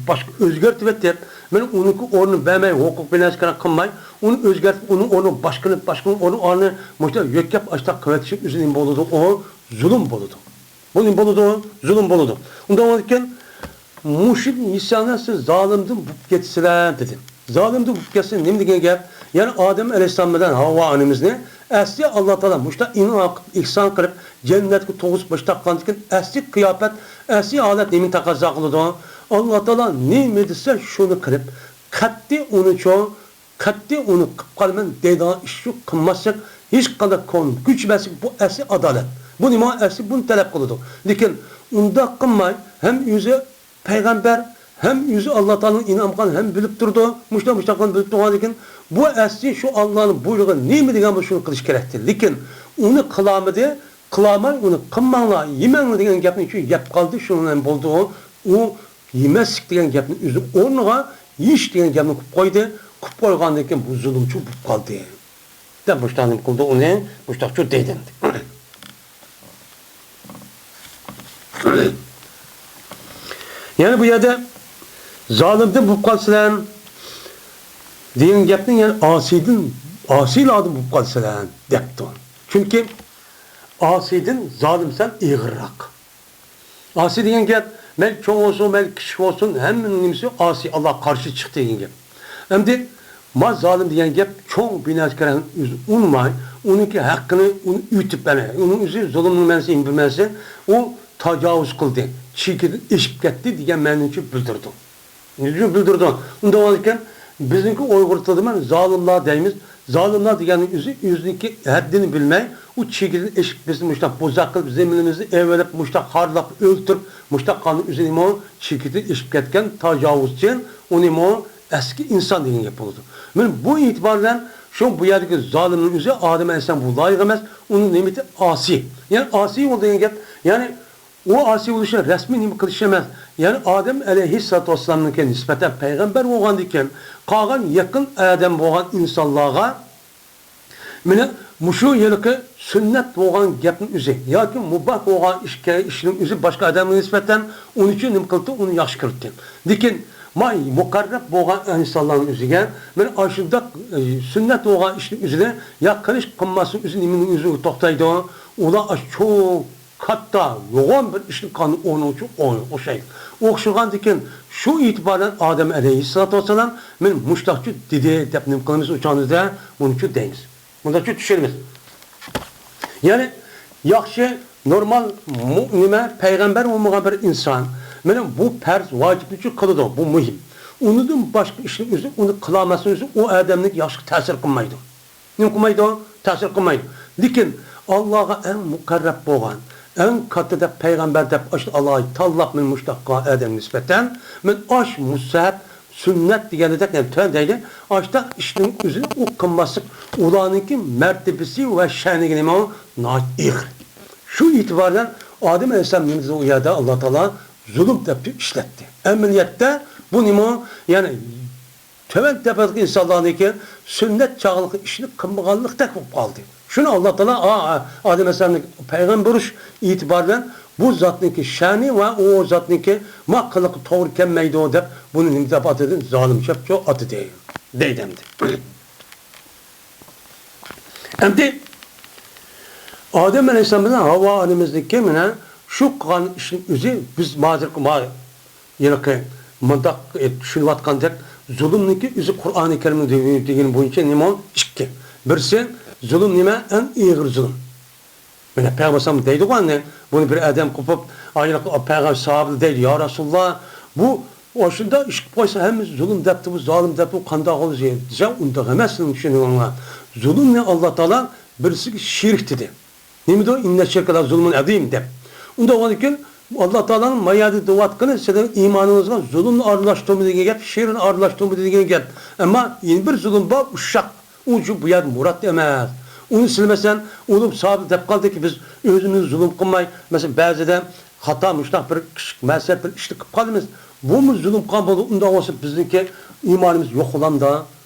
باشقا ئۆزگەرتىۋېتىپ، مانا ئۇنىڭكى ئورنىنى بەرمەي، ھوقۇق بىر نەرسىلەرنى قىلماي، ئۇنى ئۆزگەرتىپ، ئۇنىڭ ئورنىغا باشقىنى، باشقىنىڭ ئورنىغا ئۇنى مۇشۇنداق يۆتكەپ ئاشتاق قىلىۋېتىشى ئۆزى نېمە بولىدۇ؟ ئۇ زۇلۇم بولىدۇ. بۇ نېمە بولىدۇ؟ زۇلۇم بولىدۇ. ئۇنداق بولىدىكەن، مۇشۇ ئىنسانلار سىز زالىمدىن بولۇپ كېتىسىلەر، دېدى. زالىمدىن بولۇپ كەتسە نېمە دېگەن گەپ؟ يەنى ئادەم ئەلەيھىسسالام بىلەن ھاۋا ئانىمىزنى ئەسلى ئاللا تائالا مۇشۇنداق ئىنئام قىلىپ، ئېھسان قىلىپ، جەننەتكە تۇغۇزۇپ مۇشۇنداق قىلغاندىكىن، ئەسلى قىياپەت، ئەسلى ھالەت نېمىنى تەقەززا قىلىدۇ؟ ئاللا تائالا نېمە دېسە شۇنى قىلىپ، قەتئىي ئۇنىچۇ قەتئىي ئۇنى قىلىپ قالىمەن دەيدىغان ئىشنى قىلماسلىق، ھېچقانداق كۆچمەسلىك، بۇ ئەسلى ئادالەت. بۇ نېمە؟ ئەسلى بۇنى تەلەپ قىلىدۇ. لېكىن ئۇنداق قىلماي، ھەم ئۆزى پەيغەمبەر، ھەم ئۆزى ئاللا تائالانىڭ ئىنئام قىلغان، ھەم بىلىپ تۇرىدۇ. مۇشۇنداق، مۇشۇنداق قىلىپ بىلىپ تۇرغاندىكىن، بۇ ئەسلى شۇ ئاللانىڭ بۇيرۇقى نېمە دېگەن بولسا شۇنى قىلىش كېرەكتى. لېكىن ئۇنى قىلالمىدى، قىلالماي ئۇنى قىلماڭلار، يېمەڭلار دېگەن گەپنى شۇ يەپ قالدى، شۇنىڭ بىلەن بولدى ئۇ. ئۇ يېمەسلىك دېگەن گەپنى ئۆزى ئورنىغا، يېيىش دېگەن گەپنى قويۇپ قويدى. قويۇپ قويغاندىن كېيىن بۇ زۇلۇمچى بولۇپ قالدى، دەپ مۇشۇنداق نېمە قىلدى ئۇنى، مۇشۇنداقچۇ دەيدۇ ئەمدى. يەنە بۇ يەردە زالىمدىن بولۇپ قالسىلەر دېگەن گەپنى، يەنى ئاسىيدىن، ئاسىيلاردىن بولۇپ قالسىلەر دەپتۇ. چۈنكى ئاسىيدىن زالىم سەل ئېغىرراق. ئاسىي دېگەن گەپ، مەيلى چوڭ بولسۇن، مەيلى كىچىك بولسۇن، ھەممىنىڭ نېمىسى ئاسىي، ئاللاغا قارشى چىقتى دېگەن گەپ. ئەمدى ما زالىم دېگەن گەپ چوڭ بىناسىكارنى ئۆزى ئۇنىماي، ئۇنىڭكى ھەققىنى ئۇنى ئۆتۈپ بەرمەي. ئۇنىڭ ئۆزى زۇلۇمنىڭ مەنىسى، بىر مەنىسى، ئۇ تاجاۋۇز قىلدى، چېكىدىن ئېشىپ كەتتى دېگەن مەنىنى بىلدۈرىدۇ. نېمە ئۈچۈن بىلدۈرىدۇ؟ ئۇنداق بولغاندىكىن، بىزنىڭكى ئۇيغۇر تىلىدا مانا زالىملار دەيمىز. زالىملار دېگەننىڭ ئۆزى ئۆزىنىڭكى ھەددىنى بىلمەي، ئۇ چېكىدىن ئېشىپ، بىزنى مۇشۇنداق بوزەك قىلىپ، زېمىنىمىزنى ئېۋىلىپ، مۇشۇنداق خارلاپ، ئۆلتۈرۈپ، مۇشۇنداق قىلغاننىڭ ئۆزى نېمە ئۇ؟ چېكىدىن ئېشىپ كەتكەن تاجاۋۇزچى، ئۇ نېمە ئۇ؟ ئەسكى ئىنسان دېگەن گەپ بولىدۇ. مانا بۇ ئېتىبار بىلەن شۇ بۇ يەردىكى زالىمنىڭ ئۆزى ئادەم ئەلەيھىسسالام بۇ لايىق ئەمەس، ئۇنىڭ نېمىتى ئاسىي. يەنى ئاسىي بولدى دېگەن گەپ، يەنى ئۇ ئاسىي بولۇشى رەسمىي نېمە قىلىش ئەمەس. يەنى ئادەم ئەلەيھىسسالاتۇ ۋەسسالامنىڭكى نىسبەتەن پەيغەمبەر بولغاندىكىن، قالغان يېقىن ئادەم بولغان ئىنسانلارغا مانا مۇشۇ ھېلىقى سۈننەت بولغان گەپنىڭ ئۆزى ياكى مۇباھ بولغان ئىش، ئىشنىڭ ئۆزى باشقا ئادەمگە نىسبەتەن ئۇنىڭ ئۈچۈن نېمە قىلىدۇ؟ ئۇنى ياخشى كۆرىدىكەن. لېكىن ما مۇقەررەب بولغان ئىنسانلارنىڭ ئۆزىگە مانا ئاشۇنداق، ئى، سۈننەت بولغان ئىشنىڭ ئۆزىنى يا قىلىش قىلماسلىق ئۆزى نېمىنىڭ ئۆزىگە توختايدۇ؟ ئۇلار ئاشۇ چوڭ كاتتا، يوغان بىر ئىشنى قىلغان ئورنىغا ئوخشايدۇ. ئوخشىغاندىكىن، شۇ ئېتىبار بىلەن ئادەم ئەلەيھىسسالاتۇ ۋەسسالام، مانا مۇشۇنداقچۇ دېدى دەپ نېمە قىلىمىز؟ ئۇ چاغىمىزدا بۇنىچۇ دەيمىز. بۇنداقچۇ چۈشىنىمىز. يەنى، ياخشى، نورمال، مۇ-، نېمە، پەيغەمبەر بولمىغان بىر ئىنسان، مانا بۇ پەرز، ۋاجىپنىچۇ قىلىدۇ، بۇ مۇھىم. ئۇنىڭدىن باشقا ئىشنى ئۆزى، ئۇنى قىلالماسنىڭ ئۆزى ئۇ ئادەمنى ياخشى تەسىر قىلمايدۇ. نېمە قىلمايدۇ؟ تەسىر قىلمايدۇ. لېكىن ئاللاغا ئەڭ مۇقەررەب بولغان، ئەڭ كاتتا دەپ پەيغەمبەر دەپ ئاشۇ ئاللاغا تاللاپ مەن مۇشۇنداق ئادەمگە نىسبەتەن مەن ئاش مۇسەھەب سۈننەت دېگەندەك، يەنى تۆۋەن دەيدۇ. ئاشۇنداق ئىشنىڭ ئۆزىنى ئۇ قىلماسلىق ئۇلارنىڭكى مەرتىبىسى ۋە شەنىگە نېمە ناھايىتى ئېغىر. شۇ ئېتىبار بىلەن ئادەم ئەلەيھىسسالام نېمە دېدى ئۇ يەردە؟ ئاللا تائالا زۇلۇم دەپ ئىشلەتتى. ئەمەلىيەتتە بۇ نېمە؟ يەنى تۆۋەن تەبەقىدىكى ئىنسانلارنىڭكى سۈننەت چاغلىقى ئىشنى قىلمىغانلىقتەك بولۇپ قالدى. شۇنى ئاللا تائالا، ئا، ئا، ئادەم ئەلەيھىسسالامنى پەيغەمبەر بولۇش ئېتىبارى بىلەن بۇ زاتنىڭكى شەنى ۋە ئۇ زاتنىڭكى ما قىلىقى توغرا كەلمەيدۇ دەپ، بۇنى نېمە دەپ ئاتىدى؟ زالىمچە ئاتىدى، دەيدۇ ئەمدى. ئەمدى ئادەم ئەلەيھىسسالام بىلەن ھاۋا ئانىمىزنىڭكى مانا شۇ قىلغان ئىشنىڭ ئۆزى، بىز ھازىرقى ما-، ھېلىقى مۇنداق، ئە، چۈشىنىۋاتقاندەك، زۇلۇمنىڭكى ئۆزى قۇرئانى كەرىمنىڭ دېگىنى بويىچە نېمە؟ ئىككى. بىرسى، زۇلۇم نېمە؟ ئەڭ ئېغىر زۇلۇم. مانا پەيغەمبەر ئەلەيھىسسالام دەيدىغۇ ئەمدى، بۇنى بىر ئادەم قوپۇپ، ئايلىق پەيغەمبەر ساھابىلەر دەيدۇ، يا رەسۇلاللا، بۇ ئاشۇنداق ئىش قىلىپ قويسا، ھەممىسى زۇلۇم دەپتۇ، بۇ زالىم دەپتۇ، قانداق بولىدۇ دېسە، ئۇنداق ئەمەس، سېنىڭ چۈشىنىشىڭ. زۇلۇمنى ئاللا تائالا بىرسىگە شېرىك دېدى. نېمىدۇ؟ «ئىننە شىركە لە زۇلمۇن ئەزىم» دەپ. ئۇنداق بولغاندىكىن، ئاللا تائالانىڭ ما يەردە دەۋاتقىنى سىلەر ئىمانىڭىزغا زۇلۇمنى ئارىلاشتۇرما دېگەن گەپ، شېرىكنى ئارىلاشتۇرما دېگەن گەپ. ئەمما يەنە بىر زۇلۇم بار، ئۇششاق. ئۇ شۇ بۇ يەردە مۇراد ئەمەس. ئۇنى سىلىمەسەن، ئۇنى ساھابە دەپ قالدىكى، بىز ئۆزىمىز زۇلۇم قىلماي، مەسىلەن، بەزىدە خاتا مۇشۇنداق بىر كىچىك مەسىيەت بىر ئىشنى قىلىپ قالىمىز. بۇمۇ زۇلۇم قىلغان بولىدۇ، ئۇنداق بولسا بىزنىڭكى ئىمانىمىز يوق بولامدا؟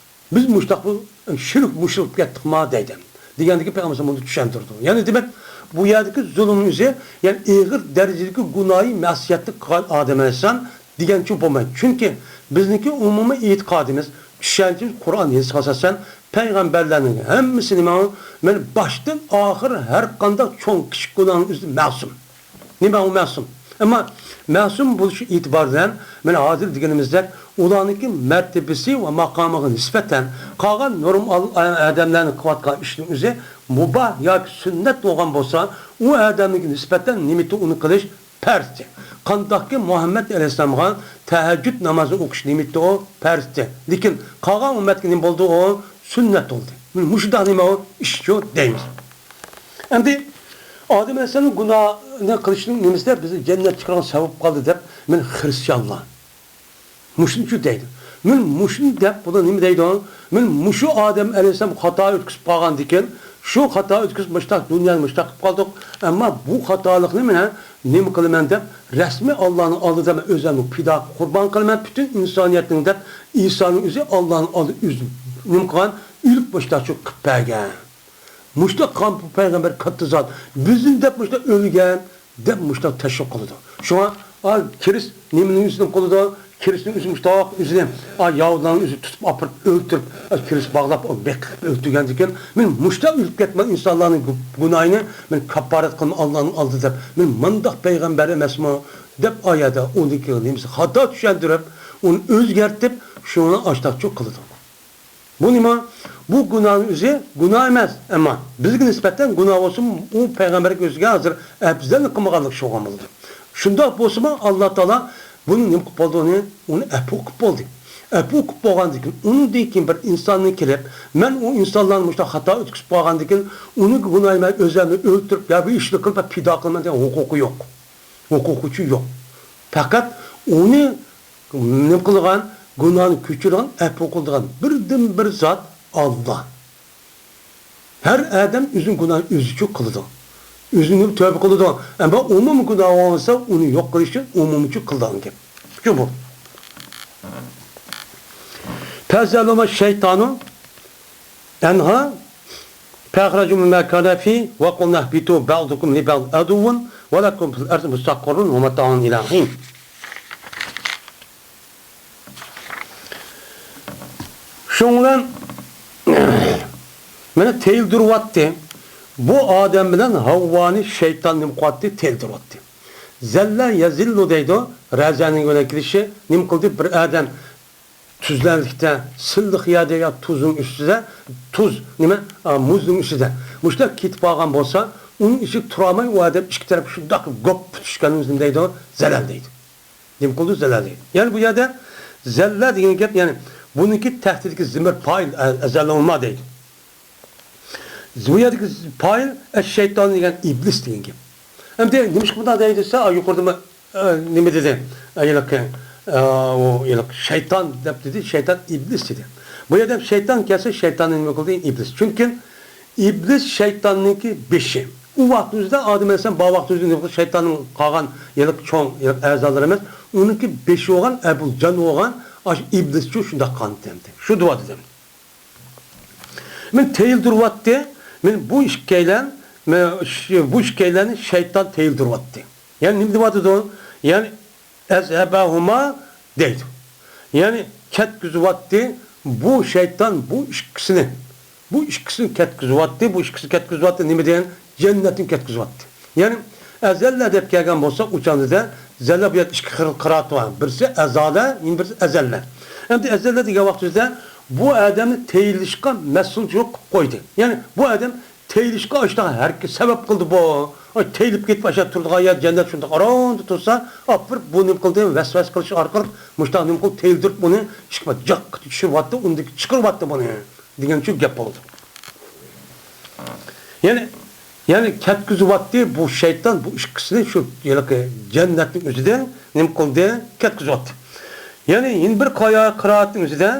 بىز مۇشۇنداق بىر شىرك مۇشرىك بولۇپ كەتتۇقما دەيدۇ. دېگەندىكى پەيغەمبەر بۇنى چۈشەندۈرىدۇ. يەنى دېمەك، بۇ يەردىكى زۇلۇم ئۆزى، يەنى ئېغىر دەرىجىدىكى گۇناھى مەسىيەتنى قىلغان ئادەم ئەلەيھىسسالام دېگەنچە بولمايدۇ. چۈنكى بىزنىڭكى ئومۇمىي ئېتىقادىمىز، چۈشەنچىمىز قۇرئان ھەدىسكە ئاساسەن، پەيغەمبەرلەرنىڭ ھەممىسى نېمە؟ مانا باشتىن ئاخىر ھەر قانداق چوڭ كىچىك گۇناھنىڭ ئۆزى مەسۇم. نېمە ئۇ مەسۇم؟ ئەمما مەسۇم بولۇشى ئېتىبارى بىلەن، مانا ھازىر دېگىنىمىزدەك، ئۇلارنىڭكى مەرتىبىسى ۋە ماقامىغا نىسبەتەن قالغان نورمال ئادەملەرنىڭ قىلىۋاتقان ئىشىنىڭ ئۆزى مۇباھ ياكى سۈننەت بولغان بولسا، ئۇ ئادەمگە نىسبەتەن نېمىتى ئۇنى قىلىش پەرزتى. قانداقكى مۇھەممەد ئەلەيھىسسالامغا تەھەججۇد نامازى ئوقۇش نېمىتى ئۇ پەرزتى. لېكىن قالغان ئۈممەتكە نېمە بولدى ئۇ؟ سۈننەت بولدى. مۇشۇنداق نېمە ئۇ؟ ئىشچۇ دەيمىز. ئەمدى ئادەم ئەلەيھىسسالامنىڭ گۇناھنى قىلىشىنىڭ نېمىسىدە بىزنى جەننەتكە چىقىرىدىغان سەۋەب قالدى دەپ، مەن خىرىستىيانلار مۇشۇنچە دەيدۇ. مەن مۇشۇنى دەپ، بۇلار نېمە دەيدۇ؟ مەن مۇشۇ ئادەم ئەلەيھىسسالام خاتا ئۆتكۈزۈپ قالغاندىكىن، شۇ خاتا ئۆتكۈزۈپ مۇشتاق دۇنيانى مۇشتاق قىلىپ قالدۇق. ئەمما بۇ خاتالىقنى مەن نېمە قىلىمەن دەپ، رەسمىي ئاللانىڭ ئالدىدا مەن ئۆزۈمنى پىدا قۇربان قىلىمەن، پۈتۈن ئىنسانىيەتنىڭ دەپ، ئىسانىڭ ئۆزى ئاللانىڭ ئالدىدا ئۆزى نېمە قىلغان؟ ئۆلۈپ مۇشتاق چۆكۈپ بەرگەن. مۇشتاق قان پەيغەمبەر كاتتا زات، بىزنى دەپ مۇشتاق ئۆلگەن، دەپ مۇشتاق تەشۋىق قىلىدۇ. شۇڭا، ئا، كىرىس نېمىنىڭ ئۈستىدىن قىلىدۇ؟ كىرىسنىڭ ئۆزى مۇشتاق ئۆزىنى، ئا، ياھۇدىلارنىڭ ئۆزى تۇتۇپ ئاپىرىپ ئۆلتۈرۈپ، ئا، كىرىس باغلاپ، ئۇ بېقىپ ئۆلتۈرگەندىكىن، مەن مۇشتاق ئۆلۈپ كەتمەن ئىنسانلارنىڭ گۇ-، گۇناھىنى مەن كاپپارەت قىلىمەن ئاللانىڭ ئالدىدا دەپ، مەن مۇنداق پەيغەمبەر ئەمەسمۇ؟ دەپ ئايەتتە ئۇنىڭكى نېمىسى خاتا چۈشەندۈرۈپ، ئۇنى ئۆزگەرتىپ، شۇنى ئاشتاقچۇ قىلىدۇ. بۇ نېمە؟ بۇ گۇناھنىڭ ئۆزى گۇناھ ئەمەس، ئەمما بىزگە نىسبەتەن گۇناھ بولسىمۇ، ئۇ پەيغەمبەرگە ئۆزىگە ھازىر ئەپزەلنى قىلمىغانلىق شۇ بولغان بولىدۇ. شۇنداق بولسىمۇ، ئاللا تائالا بۇنى نېمە قىلىپ بولدى؟ ئۇنى، ئۇنى ئەپۇ قىلىپ بولدى. ئەپۇ قىلىپ بولغاندىن كېيىن، ئۇنىڭدىن كېيىن بىر ئىنساننى كېلىپ، مەن ئۇ ئىنسانلارنى مۇشۇنداق خاتا ئۆتكۈزۈپ قالغاندىن كېيىن، ئۇنىڭ گۇناھىنى مەن ئۆزۈمنى ئۆلتۈرۈپ يا بىر ئىشنى قىلىپ پىدا قىلىمەن دېگەن ھوقۇقى يوق. ھوقۇقى يوق. پەقەت ئۇنى نېمە قىلىدىغان؟ گۇناھنى كۆچۈرىدىغان، ئەپۇ قىلىدىغان بىردىنبىر زات ئاللا. ھەر ئادەم ئۆزىنىڭ گۇناھىنى ئۆزىچۇ قىلىدۇ. ئۆزىنى تۆۋە قىلىدۇ. ئەمما ئومۇمىي گۇناھ بولمىسا، ئۇنى يوق قىلىش ئۈچۈن ئومۇمىيچۇ قىلىدىغان گەپ. شۇ بۇ. فَأَزَلَّهُمَا الشَّيْطَانُ عَنْهَا فَأَخْرَجَهُمَا مِمَّا كَانَا فِيهِ وَقُلْنَا اهْبِطُوا بَعْضُكُمْ لِبَعْضٍ عَدُوٌّ وَلَكُمْ فِي الْأَرْضِ مُسْتَقَرٌّ وَمَتَاعٌ إِلَىٰ حِينٍ. شۇنىڭ بىلەن مانا تىيىلدۈرۈۋەتتى. بۇ ئادەم بىلەن ھاۋۋانى شەيتان نېمە قىلىۋەتتى؟ تىيىلدۈرۈۋەتتى. زەللە يەزىللۇ دەيدۇ. رەزەنىڭ بىلەن كېلىشى نېمە قىلدى؟ بىر ئادەم تۈزلەنلىكتە، سىللىق يەردە يا تۇزنىڭ ئۈستىدە، تۇز نېمە؟ ئا، مۇزنىڭ ئۈستىدە. مۇشۇنداق كېتىپ قالغان بولسا، ئۇنىڭ ئىچىدە تۇرالماي ئۇ ئادەم ئىككى تەرەپ شۇنداق گوپ پۈتۈشكەننى نېمە دەيدۇ؟ زەلەل دەيدۇ. نېمە قىلدى؟ زەلەل دەيدۇ. يەنى بۇ يەردە زەللە دېگەن گەپ، يەنى بۇنىڭكى تەھتىدىكى زىمىر پائىل، ئە، ئەزەللىمۇ دەيدۇ. بۇ يەردىكى پائىل ئەش-شەيتان دېگەن ئىبلىس دېگەن گەپ. ئەمدى نېمىشقا بۇنداق دەيدۇ دېسە، يۇقىرىدىمۇ، ئە، نېمە دېدى؟ ئە، ھېلىقى، ئە، ئۇ ھېلىقى شەيتان دەپ دېدى، شەيتان ئىبلىس دېدى. بۇ يەردە شەيتان كەلسە، شەيتاننى نېمە قىلدى؟ ئىبلىس. چۈنكى ئىبلىس شەيتاننىڭكى بېشى. ئۇ ۋاقتىمىزدا ئادەم ئەلەيھىسسالام بار ۋاقتىمىزدا نېمە قىلدى؟ شەيتاننىڭ قالغان ھېلىقى چوڭ ھېلىقى ئەزالىرى ئەمەس، ئۇنىڭكى بېشى بولغان، ئەبۇل جان بولغان ئاشۇ ئىبلىسچۇ شۇنداق قىلغانتى. شۇ دۇئا دېدى. مېنى تېيىلدۈرۈۋاتتى. مېنى بۇ ئىككىيلەن، مېنى ش-، بۇ ئىككىيلەننى شەيتان تېيىلدۈرۈۋاتتى. يەنى نېمە دەۋاتىدۇ؟ يەنى ئەزھەبەھۇما دەيدۇ. يەنى كەتكۈزۈۋاتتى بۇ شەيتان بۇ ئىككىسىنى. بۇ ئىككىسىنى كەتكۈزۈۋاتتى، بۇ ئىككىسىنى كەتكۈزۈۋاتتى. نېمىدىن؟ جەننەتتىن كەتكۈزۈۋاتتى. يەنى ئەزەللە دەپ كەلگەن بولسا، ئۇ چاغدا زەللە بۇ يەردە ئىككى خىل قىرائەت بار. بىرسى ئەزالە، يەنە بىرسى ئەزەللە. ئەمدى ئەزەللە دېگەن ۋاقتىمىزدا بۇ ئادەمنى تېيىلىشقا مەسئۇل قىلىپ قويدى. يەنى بۇ ئادەم تېيىلىشقا ئاشۇنداق ھەرىكەت سەۋەب قىلدى بۇ. ئاي، تېيىلىپ كېتىپ ئاشۇ تۇرىدىغان يەر جەننەت شۇنداق ئاراندا تۇرسا، ئاپىرىپ بۇ نېمە قىلدى؟ ۋەسۋەسە قىلىش ئارقىلىق مۇشۇنداق نېمە قىلدى؟ تېيىلدۈرۈپ ئۇنى ئىشقا جاققا چۈشۈرۈۋاتتى، ئۇندىكى چىقىرىۋاتتى بۇنى. دېگەنچۇ گەپ بولىدۇ. يەنى، يەنى كەتكۈزۈۋاتتى بۇ شەيتان بۇ ئىككىسىنى شۇ ھېلىقى جەننەتنىڭ ئۆزىدىن نېمە قىلدى؟ كەتكۈزۈۋاتتى. يەنى يەنە بىر قايا قىرائەتنىڭ ئۆزىدە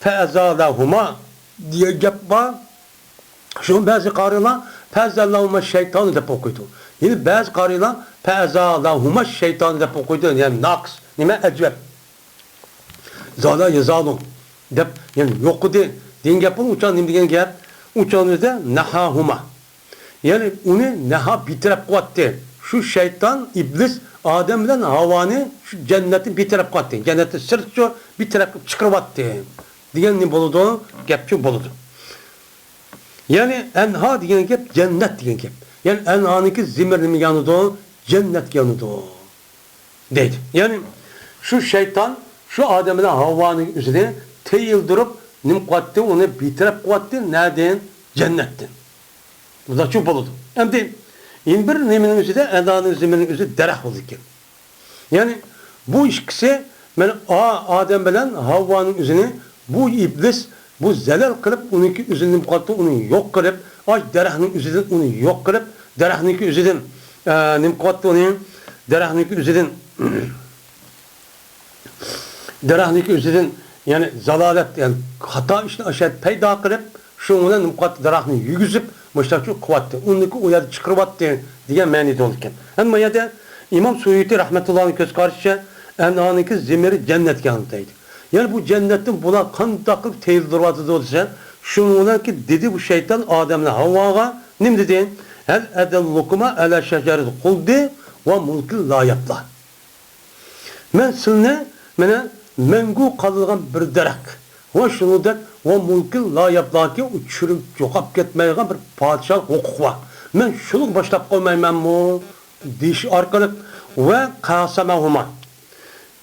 فەئەزالەھۇما دېگەن گەپ بار. شۇ بەزى قارىلار فەزەللەھۇمە شەيتانى دەپ ئوقۇيدۇ. يەنە بەزى قارىلار فەزالەھۇمە شەيتانى دەپ ئوقۇيدۇ. يەنى ناقىس. نېمە ئەجەب؟ زالا يەزالۇ دەپ، يەنى يوقىدى دېگەن گەپ بۇ. ئۇچان نېمە دېگەن گەپ؟ ئۇچان ئۆزى نەھاھۇما. يەنى ئۇنى نەھا بىتەرەپ قىلىۋەتتى. شۇ شەيتان، ئىبلىس ئادەم بىلەن ھاۋانى شۇ جەننەتتىن بىتەرەپ قىلىۋەتتى. جەننەتتىن سىرتچۇ بىتەرەپ قىلىپ چىقىرىۋەتتى. دېگەن نېمە بولىدۇ؟ گەپچۇ بولىدۇ. يەنى ئەنھا دېگەن گەپ جەننەت دېگەن گەپ. يەنى ئەنھانىڭكى زېمىرى نېمىگە يانىدۇ؟ جەننەتكە يانىدۇ. دەيدۇ. يەنى شۇ شەيتان شۇ ئادەم بىلەن ھاۋانىڭ ئۆزىنى تېيىلدۈرۈپ، نېمە قىلىۋەتتى؟ ئۇنى بىتەرەپ قىلىۋەتتى. نەدىن؟ جەننەتتىن. بۇنداقچۇ بولىدۇ. ئەمدى يەنە بىر نېمىنىڭ ئۆزىدە، ئەنھانىڭ زېمىرىنىڭ ئۆزى دەرەخ بولىدىكەن. يەنى بۇ ئىككىسى، مانا، ئا-، ئادەم بىلەن ھاۋانىڭ ئۆزىنى بۇ ئىبلىس بۇ زەلەل قىلىپ، ئۇنىڭكى ئۆزىنى نېمە قىلىپتۇ؟ ئۇنى يوق قىلىپ، ئاش دەرەخنىڭ ئۆزىدىن ئۇنى يوق قىلىپ، دەرەخنىڭكى ئۆزىدىن، ئە، نېمە قىلىۋاتتى ئۇنى؟ دەرەخنىڭكى ئۆزىدىن، دەرەخنىڭكى ئۆزىدىن، يەنى زالالەت، يەنى خاتا ئىشنى ئاشۇ پەيدا قىلىپ، شۇنىڭ بىلەن نېمە قىلىۋاتتى؟ دەرەخنى يېگۈزۈپ، مۇشۇنداقچۇ قىلىۋاتتى. ئۇنىڭكى ئۇ يەردە چىقىرىۋاتتى دېگەن مەنىدە بولىدىكەن. ئەمما بۇ يەردە ئىمام سۇيۇتى رەھمەتۇللاھنىڭ كۆز قارىشىچە، ئەنھانىڭكى زېمىرى جەننەتكە يانىدۇ دەيدۇ. يەنى بۇ جەننەتتىن بۇلار قانداق قىلىپ تېيىلدۇرۇۋاتىدۇ دېسە، شۇنىڭ بىلەنكى دېدى بۇ شەيتان ئادەم بىلەن ھاۋاغا نېمە دېدى؟ ھەل ئەدۇللۇكۇما ئەلە شەجەرىتىل خۇلدى ۋە مۇلكىن لا يەبلا. مەن سىلىنى، مانا، مەڭگۈ قالىدىغان بىر دەرەخ ۋە شۇنىڭدەك ۋە مۇلكىن لا يەبلاكى، ئۇ چۈشۈرۈپ يوقاپ كەتمەيدىغان بىر پادىشاھلىق ھوقۇق بار. مەن شۇنى باشلاپ قويمايمەنمۇ؟ دېيىش ئارقىلىق ۋە قەسەمەھۇما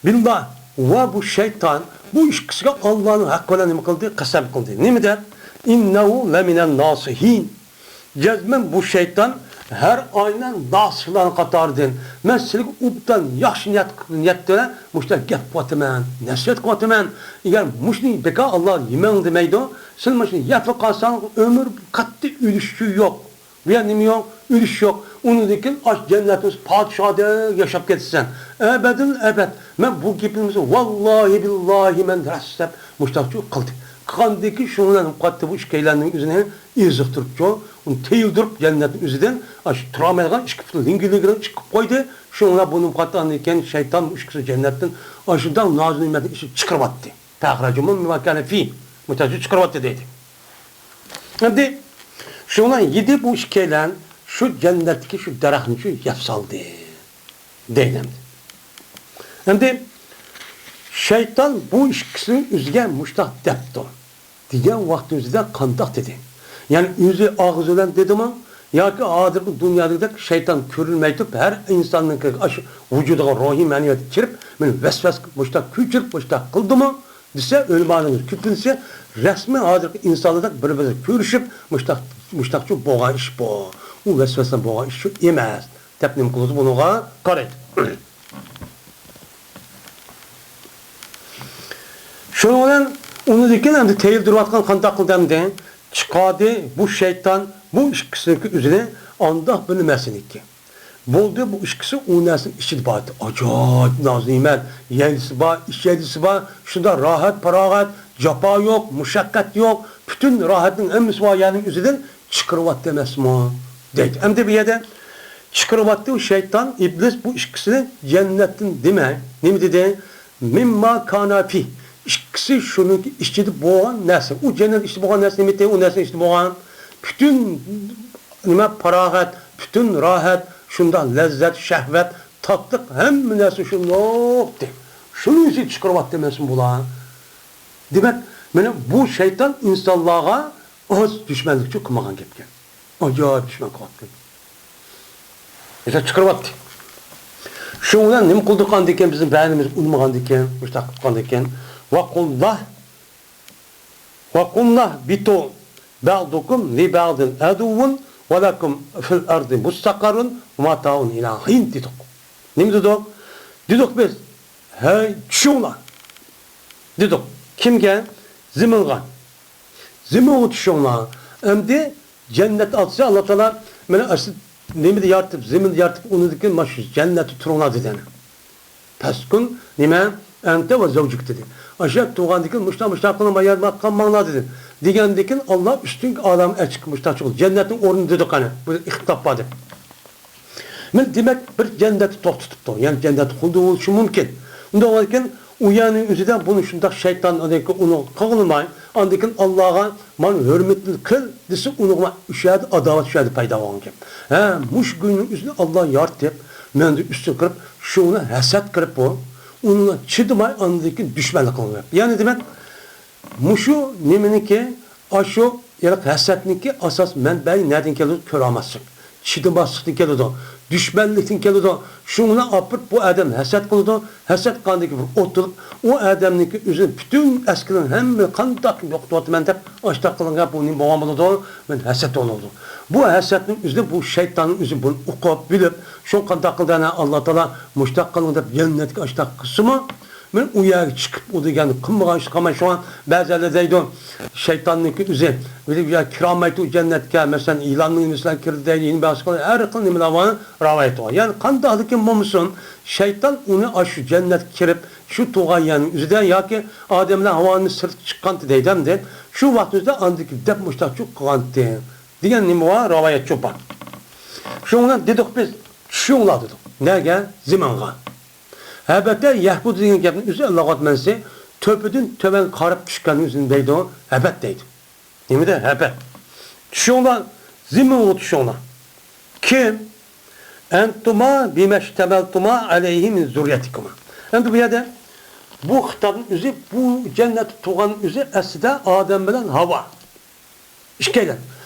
بىللا، ۋە بۇ شەيتان بۇ ئىككىسىگە ئاللانىڭ ھەققى بىلەن نېمە قىلدى؟ قەسەم قىلدى. نېمە دەپ؟ ئىننەھۇ لەمىنەن ناسىھىن. جەزمەن بۇ شەيتان ھەر ئاينىڭ ناسىھلارنىڭ قاتارىدىن. مەن سىلىگە ئوبدان ياخشى نىيەت، نىيەت بىلەن مۇشۇنداق گەپ قىلىۋاتىمەن، نەسىھەت قىلىۋاتىمەن. ئەگەر مۇشۇنى بىكار ئاللا يېمەڭ دېمەيدۇ، سىلەر مۇشۇنى يەپلا قالساڭ ئۆمۈر قەتئىي ئۆلۈش يوق. بۇ يەر نېمە يوق؟ ئۆلۈش يوق. ئۇنىڭدىن كېيىن ئاش جەننەتنىڭ پادىشاھىدەك ياشاپ كېتىسەن. ئەبەدىل ئەبەد. مەن بۇ گېپىمنى ۋاللاھى بىللاھى مەن راست دەپ مۇشتاقچۇ قىلدى. قىلغاندىن كېيىن شۇنىڭ بىلەن نېمە قىلاتتى؟ بۇ ئىككىيلەننىڭ ئۆزىنى ئېزىقتۇرۇپچۇ، ئۇنى تېيىلدۈرۈپ جەننەتنىڭ ئۆزىدىن ئاشۇ تۇرالمايدىغان ئىككى پۇتى لىڭگىلىڭگىراڭ ئىككى قىلىپ قويدى. شۇنىڭ بىلەن بۇ نېمە قىلاتتى؟ ئاندىن كېيىن شەيتان بۇ ئىككىسىنى جەننەتتىن ئاشۇنداق نازۇ نېمەتنى ئىچىدىن چىقىرىۋەتتى. فەخرەجە مىنھا بىما كانە فىھ. مۇشتاقچۇ چىقىرىۋەتتى دەيدۇ. ئەمدى شۇنىڭ يېدى بۇ ئىككىيلەن شۇ جەننەتتىكى شۇ دەرەخنى شۇ يەپ سالدى دەيدۇ ئەمدى. ئەمدى شەيتان بۇ ئىككىسىنىڭ ئۆزىگە مۇشتاق دەپتۇ دېگەن ۋاقتى ئۆزىدە قانداق دېدى؟ يەنى ئۆزى ئاغزى بىلەن دېدىمۇ؟ ياكى ھازىرقى دۇنيادىكىدەك شەيتان كۆرۈنمەي تۇرۇپ، ھەر ئىنساننىڭ ئاشۇ ۋۇجۇدىغا روھىي مەنىۋىيەت كىرىپ، مېنى ۋەسۋەسە مۇشتاق كۆچۈرۈپ، مۇشتاق قىلدىمۇ؟ دېسە، ئۆلىمالىرىمىز كۆپىنچىسى رەسمىي ھازىرقى ئىنسانلاردەك بىر-بىرىگە كۆرۈشۈپ، مۇشتاق، مۇشتاقچۇ بولغان ئىش بۇ. ئۇ ۋەسۋەسە بولغان ئىش شۇ ئەمەس، دەپ نېمە قىلىدۇ بۇنىڭغا قارايدۇ. شۇنىڭ بىلەن ئۇنىڭدىن كېيىن ئەمدى تېيىلدۈرۈۋاتقان قانداق قىلدى ئەمدى؟ چىقاردى بۇ شەيتان بۇ ئىككىسىنىڭكى ئۆزىنى ئانداق بىر نېمەسىنىكى. بولدى، بۇ ئىككىسى ئۇ نەرسىنىڭ ئىچىدە بار ئىدى. ئاجايىپ نازۇنېمەت، يەيلىسى بار، ئىچەيلىسى بار، شۇنداق راھەت، پاراغەت، جاپا يوق، مۇشەققەت يوق، پۈتۈن راھەتنىڭ ھەممىسى بار يەرنىڭ ئۆزىدىن چىقىرىۋەتتى ئەمەسمۇ؟ دەيدۇ. ئەمدى بۇ يەردە چىقىرىۋەتتى، شەيتان، ئىبلىس بۇ ئىككىسىنى جەننەتتىن دېمەي، نېمە دېدى؟ مىمما كانا فى. ئىككىسى شۇنىڭكى ئىچىدە بولغان نەرسە. ئۇ جەننەت ئىچىدە بولغان نەرسە نېمە ئىدى؟ ئۇ نەرسىنىڭ ئىچىدە بولغان پۈتۈن نېمە، پاراغەت، پۈتۈن راھەت، شۇنداق لەززەت، شەھۋەت، تاتلىق، ھەممە نەرسە شۇنداق ئىدى. شۇنىڭ ئۈچۈن چىقىرىۋەتتى ئەمەسمۇ بۇلار؟ دېمەك، مانا بۇ شەيتان ئىنسانلارغا ئاز دۈشمەنلىكچۇ قىلمىغان گەپكەن. ئاجايىپ دۈشمەن قىلىۋاتقان. ئېسە چىقىرىۋەتتى. شۇ بىلەن نېمە قىلدۇق ئاندىكىن، بىزنى بەرىمىز ئۇنىمىغاندىكىن، مۇشتاق قىلغاندىكىن. ۋە قۇللا، ۋە قۇللا بىتۇ بەغدۇكۇم لى بەغدىن ئەدۇۋۋۇن ۋە لەكۇم فىل ئەردى مۇستەقەررۇن ۋە ماتائۇن ئىلا ھىن دېدۇق. نېمە دېدۇق؟ دېدۇق بىز، ھەي، چۈشۈڭلار. دېدۇق. كىمگە؟ زېمىنغا. زېمىنغا چۈشۈڭلار. ئەمدى جەننەت ئاتىسى ئاللا تائالا مانا ئاشۇ نېمىدە يارىتىپ، زېمىندا يارىتىپ، ئۇنىڭدىن كېيىن مانا شۇ جەننەتتە تۇرۇڭلار دېدى ئەنە. پەسكۇن نېمە؟ ئەنتە ۋە زەۋجۇك دېدى. ئاشۇ يەردە تۇرغاندىن كېيىن مۇشۇنداق، مۇشۇنداق قىلىڭ، مانا يەردە قالماڭلار دېدى. دېگەندىن كېيىن ئاللا ئۈستۈنكى ئالەمگە ئەچىقىپ مۇشۇنداق چىقىپ جەننەتنىڭ ئورنى دېدۇق ئەنە. بۇ ئىختىلاپ بار دەپ. مانا دېمەك، بىر جەننەتتە توختىتىپتۇ. يەنى جەننەتتە خۇلدى بولۇشى مۇمكىن. ئۇنداق بولغاندىكىن، ئۇ يەرنىڭ ئۆزىدە بۇنى شۇنداق شەيتان ئۇنى قىغلىماي، ئاندىن كېيىن ئاللاغا مانا ھۆرمىتىنى قىل دېسە، ئۇنىڭغا ئۇ يەردە ئاداۋەت شۇ يەردە پەيدا بولغان گەپ. ھە، مۇشۇ گۈلنىڭ ئۆزىنى ئاللا يارىتىپ، مەندىن ئۈستۈن قىلىپ، شۇنى ھەسەت قىلىپ بۇ، ئۇنىڭغا چىدىماي، ئاندىن كېيىن دۈشمەنلىك قىلغان گەپ. يەنى دېمەك، مۇشۇ نېمىنىڭكى، ئاشۇ ھېلىقى ھەسەتنىڭكى ئاساس مەنبەيى نەدىن كېلىدۇ؟ كۆرەلمەسلىك، چىدىماسلىقتىن كېلىدۇ، دۈشمەنلىكتىن كېلىدۇ. شۇنىڭ بىلەن ئاپىرىپ بۇ ئادەم ھەسەت قىلىدۇ، ھەسەت قىلغاندىن كېيىن بىر ئوت بولۇپ، ئۇ ئادەمنىڭكى ئۆزىنىڭ پۈتۈن ئەسكىنىڭ ھەممىنى قانداق يوقىتىۋاتىمەن دەپ ئاشتاق قىلغان گەپ بۇ نېمە بولغان بولىدۇ؟ مەن ھەسەت بولىدۇ. بۇ ھەسەتنىڭ ئۆزىنى بۇ شەيتاننىڭ ئۆزى بۇنى ئۇقۇپ بىلىپ، شۇ قانداق قىلدى ئەنە ئاللا تائالا مۇشتاق قىلىڭ دەپ جەننەتكە ئاشتاق قىلسىمۇ، مەن ئۇ يەرگە چىقىپ، ئۇ دېگەننى قىلمىغان ئىش قىلماي، شۇڭا بەزىلەر دەيدۇ، شەيتاننىڭكى ئۆزى، بىر يەر كىرەلمەيدۇ جەننەتكە، مەسىلەن، يىلاننىڭ نېمىسىلەر كىردى دەيدۇ، يەنە باشقا ھەر خىل نېمىلەر بار، رىۋايەت بار. يەنى قانداقلىكىن بولمىسۇن، شەيتان ئۇنى ئاشۇ جەننەتكە كىرىپ، شۇ تۇرغان يەرنىڭ ئۆزىدە ياكى ئادەملەر ھاۋانى سىرتقا چىققانتى دەيدۇ ئەمدى، شۇ ۋاقتىمىزدا ئاندىكى دەپ مۇشتاق چۇ قىلغانتى دېگەن نېمە بار، رىۋايەت چۇ بار. شۇنىڭ بىلەن دېدۇق بىز، چۈشۈڭلار دېدۇق. نەگە؟ زېمىنغا. ھەبەتە يەھبۇتۇ دېگەن گەپنىڭ ئۆزى لۇغەت مەنىسى تۆپىدىن تۆۋەن قاراپ چۈشكەننى ئۆزىنى دەيدۇ، ھەبەت دەيدۇ. نېمىدە؟ ھەبەت. چۈشۈڭلار زېمىنغا چۈشۈڭلار. كىم؟ ئەنتۇما بىمەشتەمەلتۇما ئەلەيھى مىن زۇررىيەتىكۇما. ئەمدى بۇ يەردە بۇ خىتابنىڭ ئۆزى، بۇ جەننەتتە تۇرغان ئۆزى ئەسلىدە ئادەم بىلەن ھاۋا. ئىككىيلەن،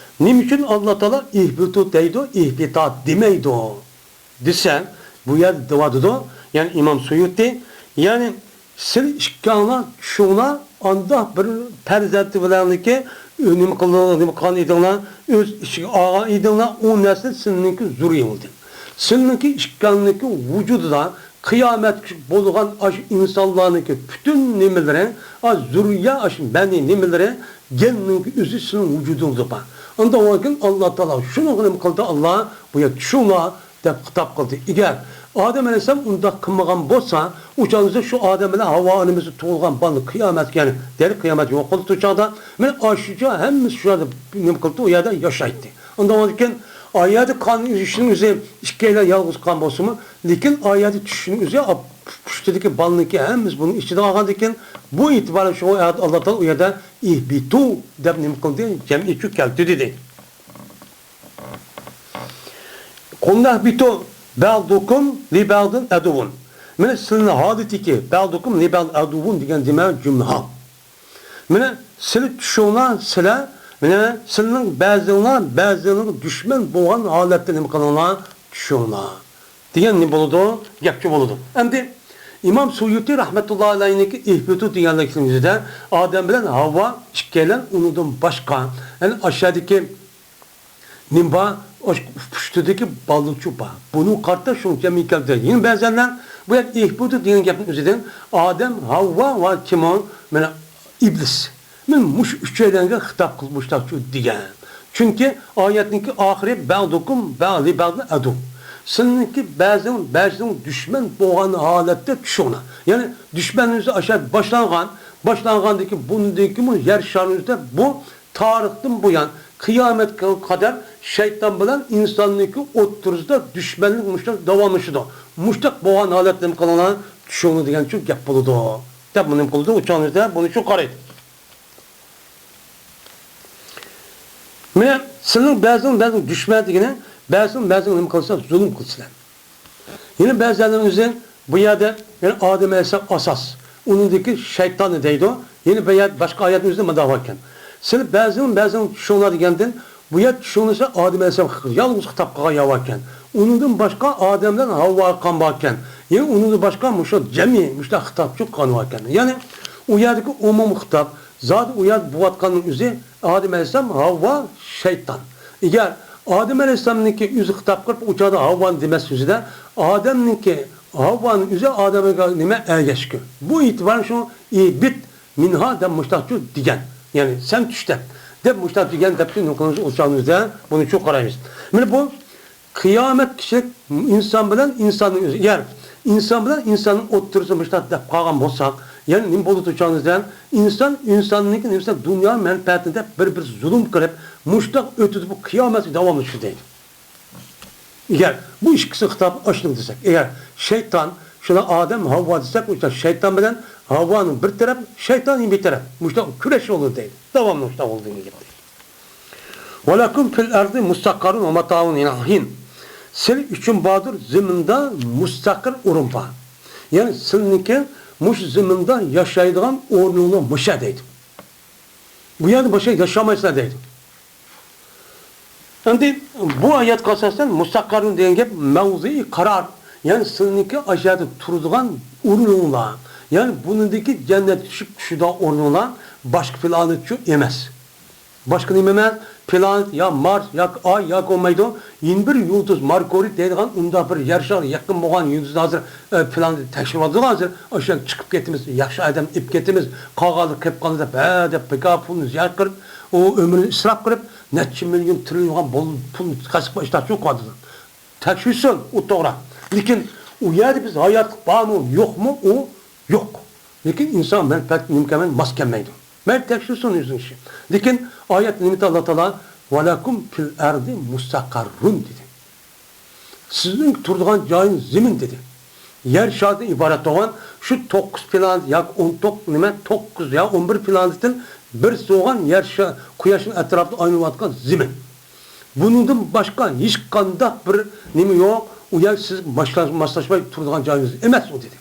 نېمە ئۈچۈن ئاللا تائالا ئىھبىتۇ دەيدۇ، ئىھبىتا دېمەيدۇ دېسە، بۇ يەردە دەۋاتىدۇ، يەنى ئىمام سۇيۇتى، يەنى سىلى ئىككىڭلار چۈشۈڭلار، ئانداق بىر پەرزەنتى بىلەنلىكى نېمە قىل-، نېمە قىلغان ئىدىڭلار، ئۆز ئىچىگە ئالغان ئىدىڭلار، ئۇ نەرسە سىلىنىڭكى زۇررىيە بولدى. سىلىنىڭكى ئىككىڭلارنىڭكى ۋۇجۇدىدا قىيامەتكىچە بولغان ئاشۇ ئىنسانلارنىڭكى پۈتۈن نېمىلىرى، ئاشۇ زۇررىيە، ئاشۇ مەنى نېمىلىرى، گەننىڭكى ئۆزى سىلىنىڭ ۋۇجۇدىڭىزدا بار. ئاندىن كېيىن ئاللا تائالا شۇنىڭغا نېمە قىلدى؟ ئاللا بۇ يەردە چۈشۈڭلار دەپ خىتاب قىلدى. ئەگەر ئادەم ئەلەيھىسسالام ئۇنداق قىلمىغان بولسا، ئۇ چاغدا شۇ ئادەم بىلەن ھاۋا ئانىمىزدا تۇغۇلغان بالىنى قىيامەتكە، يەنى دەل قىيامەت يوق بولدى ئۇ چاغدا، مانا ئاشۇ چاغ ھەممىسى شۇ يەردە نېمە قىلدى؟ ئۇ يەردە ياشايتتى. ئاندىن كېيىن ئايەتتە قالغان ئىشنىڭ ئۆزى ئىككىيلەن يالغۇز قالغان بولسىمۇ، لېكىن ئايەتتە چۈشۈشنىڭ ئۆزى پۇشتىدىكى بالىنىڭكى ھەممىسى بۇنىڭ ئىچىدە قالغاندىن كېيىن، بۇ ئېتىبار بىلەن شۇڭا ئاللا تائالا ئۇ يەردە ئىھبىتۇ دەپ نېمە قىلدى؟ جەمئىيچۇ كەلتۈردى دېدى. قۇلنا ئىھبىتۇ بەغدۇكۇم لى بەغدىن ئەدۇۋۋۇن. مانا سىلىنىڭ ھالىتىكى بەغدۇكۇم لى بەغدىن ئەدۇۋۋۇن دېگەن دېمە جۈملە ھال. مانا سىلى چۈشۈڭلار، سىلە، مانا سىلىنىڭ بەزىڭلار بەزىڭلارغا دۈشمەن بولغان ھالەتتە نېمە قىلىڭلار؟ چۈشۈڭلار. دېگەن نېمە بولىدۇ؟ گەپچۇ بولىدۇ. ئەمدى ئىمام سۇيۇتى رەھمەتۇللا ئەلەيھنىڭكى ئىھبىتۇ دېگەنلىكىنىڭ ئۆزىدە ئادەم بىلەن ھاۋا ئىككىيلەن ئۇنىڭدىن باشقا، يەنى ئاشۇ يەردىكى نېمە بار؟ ئاشۇ پۇشتىدىكى بالىچۇ بار. بۇنىڭغا قارىتا شۇنچە ئەمەل كەلتۈرگەن. يەنە بەزەنلەر بۇ يەردە ئىھبىتۇ دېگەن گەپنىڭ ئۆزىدىن ئادەم، ھاۋا ۋە كىم ئۇ؟ مانا ئىبلىس. مەن مۇشۇ ئۈچەيلەنگە خىتاب قىلىپ مۇشۇنداقچۇ دېگەن. چۈنكى ئايەتنىڭكى ئاخىرى بەغدۇكۇم بەغ-، لىبەغدىن ئەدۇ. سىلىنىڭكى بەزىڭ بەزىنىڭ دۈشمەن بولغان ھالەتتە چۈشۈڭلار. يەنى دۈشمەنلىرىمىز ئاشۇ باشلانغان، باشلانغاندىن كېيىن بۇندىن كېيىن يەر شارىمىزدا بۇ تارىختىن بۇيان قىيامەتكە قەدەر شەيتان بىلەن ئىنساننىڭكى ئوتتۇرىسىدا دۈشمەنلىك مۇشۇنداق داۋاملىشىدۇ. مۇشۇنداق بولغان ھالەتتە نېمە قىلىڭلار، چۈشۈڭلار دېگەن شۇ گەپ بولىدۇ. دەپ بۇنى نېمە قىلىدۇ، ئۇچاڭلىرىدا بۇنى شۇ قارايدۇ. مانا سىلىنىڭ بەزىڭ بەزىڭ دۈشمەن دېگىنى، بەزىڭ بەزىڭ نېمە قىلسا، زۇلۇم قىلسىلەر. يەنە بەزىلەرنىڭ ئۆزى بۇ يەردە، يەنى ئادەم ئەلەيھىسسالام ئاساس، ئۇنىڭدىكى شەيتاننى دەيدۇ. يەنە بۇ يەر باشقا ئايەتنىڭ ئۆزىدە مۇنداق باركەن. سىلى بەزىڭ بەزىڭ چۈشۈڭلار دېگەندىن، بۇ يەر چۈشۈڭلىسە ئادەم ئەلەيھىسسالام يالغۇز خىتاب قىلغان يەر باركەن. ئۇنىڭدىن باشقا ئادەم بىلەن ھاۋۋا قىلغان باركەن. يەنە ئۇنىڭدىن باشقا مۇشۇ جەمئىي مۇشۇنداق خىتاب چىققان باركەن. يەنى ئۇ يەردىكى ئومۇمىي خىتاب، زادى ئۇ يەردە بولۇۋاتقاننىڭ ئۆزى ئادەم ئەلەيھىسسالام، ھاۋۋا، شەيتان. ئەگەر ئادەم ئەلەيھىسسالامنىڭكى ئۆزى خىتاب قىلىپ، ئۇ چاغدا ھاۋۋانى دېمەس ئۆزىدە، ئادەمنىڭكى، ھاۋۋانىڭ ئۆزى ئادەمگە نېمە ئەگەشكۈ. بۇ ئېتىبارەن شۇ ئىھبىت مىنھا دەپ مۇشتاقچۇ دېگەن. يەنى سەن چۈش دەپ، دەپ مۇشتاق دېگەن دەپتۇ نۇقىلىمىز ئۇچاغىمىزدا بۇنى شۇ قارايمىز. مانا بۇ قىيامەت كىشىلىك ئىنسان بىلەن ئىنساننىڭ ئۆزى. ئەگەر ئىنسان بىلەن ئىنساننىڭ ئوتتۇرىسىدا مۇشتاق دەپ قالغان بولساق، يەنى نېمە بولىدۇ ئۇچاغىمىزدا؟ ئىنسان ئىنساننىڭكى نېمىسى دۇنيا مەنپەئەتىنى دەپ بىر-بىر زۇلۇم قىلىپ، مۇشتاق ئۆتىدۇ بۇ قىيامەتكە داۋاملىشىدۇ دەيدۇ. ئەگەر بۇ ئىككىسى خىتاب ئاشۇنداق دېسەك، ئەگەر شەيتان، شۇنى ئادەم، ھاۋۋا دېسەك، ئۇ شەيتان بىلەن ھاۋۋانىڭ بىر تەرەپ، شەيتاننىڭ بىر تەرەپ. مۇشۇنداق كۈرەش بولىدۇ دەيدۇ. داۋاملىق مۇشۇنداق بولىدۇ دېگەن گەپ دەيدۇ. ۋەلەكۇم فىل ئەرزى مۇستەقەررۇن ۋە مەتائۇن ئىلە ھىن. سىلەر ئۈچۈن باردۇر زېمىندا مۇستەقىر ئورۇن بار. يەنى سىلىنىڭكى مۇشۇ زېمىندا ياشايدىغان ئورنۇڭلار مۇشۇ دەيدۇ. بۇ يەردە باشقا ياشىيالمايسىلەر دەيدۇ. ئەمدى بۇ ئايەتكە ئاساسەن مۇستەقەررۇن دېگەن گەپ مەۋزىئى قارار، يەنى سىلىنىڭكى ئاشۇ يەردە تۇرىدىغان ئورنۇڭلار، يەنى بۇنىڭدىكى جەننەتكە چۈشۈپ چۈشىدىغان ئورنۇڭلار باشقا پلانېتچۇ ئەمەس. باشقا نېمە ئەمەس؟ پلانېت يا مارس ياكى ئاي ياكى بولمايدۇ، يەنە بىر يۇلتۇز ماركورىي دەيدىغان ئۇنداق بىر يەر شارىغا يېقىن بولغان يۇلتۇزنى ھازىر، ئە، پلانېت تەكشۈرۈۋاتىدۇ ھازىر. ئاشۇ يەرگە چىقىپ كېتىمىز، ياخشى ئادەم ئېلىپ كېتىمىز، قالغانلىرى قېلىپ قالىدۇ دەپ، ھە دەپ بىكار پۇلنى زىيان قىلىپ، ئۇ ئۆمرىنى ئىسراپ قىلىپ، نەچچە مىليون، تىرىليونغا بول-، پۇل قېچىپ ئىشتاھچى قالىدۇ. تەكشۈرسۇن، ئۇ توغرا. لېكىن ئۇ يەردە بىز ھاياتلىق بارمۇ، يوقمۇ، ئۇ يوق. لېكىن ئىنسان مەنپەئەت نېمە كەلمەيدۇ، ماس كەلمەيدۇ. مەيلى تەكشۈرسۇن ئۆزىنىڭ ئىشى. لېكىن ئايەتتە نېمە دېدى ئاللا تائالا؟ ۋەلەكۇم فىل ئەرزى مۇستەقەررۇن دېدى. سىزنىڭ تۇرىدىغان جايىڭىز زېمىن دېدى. يەر شارىدىن ئىبارەت بولغان شۇ توققۇز پلانېت ياكى ئون توققۇز، نېمە، توققۇز يا ئون بىر پلانېتتىن بىرسى بولغان يەر شا-، قۇياشنىڭ ئەتراپىدا ئايلىنىۋاتقان زېمىن. بۇنىڭدىن باشقا ھېچقانداق بىر نېمە يوق. ئۇ يەر سىز ماسلاش-، ماسلاشماي تۇرىدىغان جايىڭىز ئەمەس ئۇ دېدى.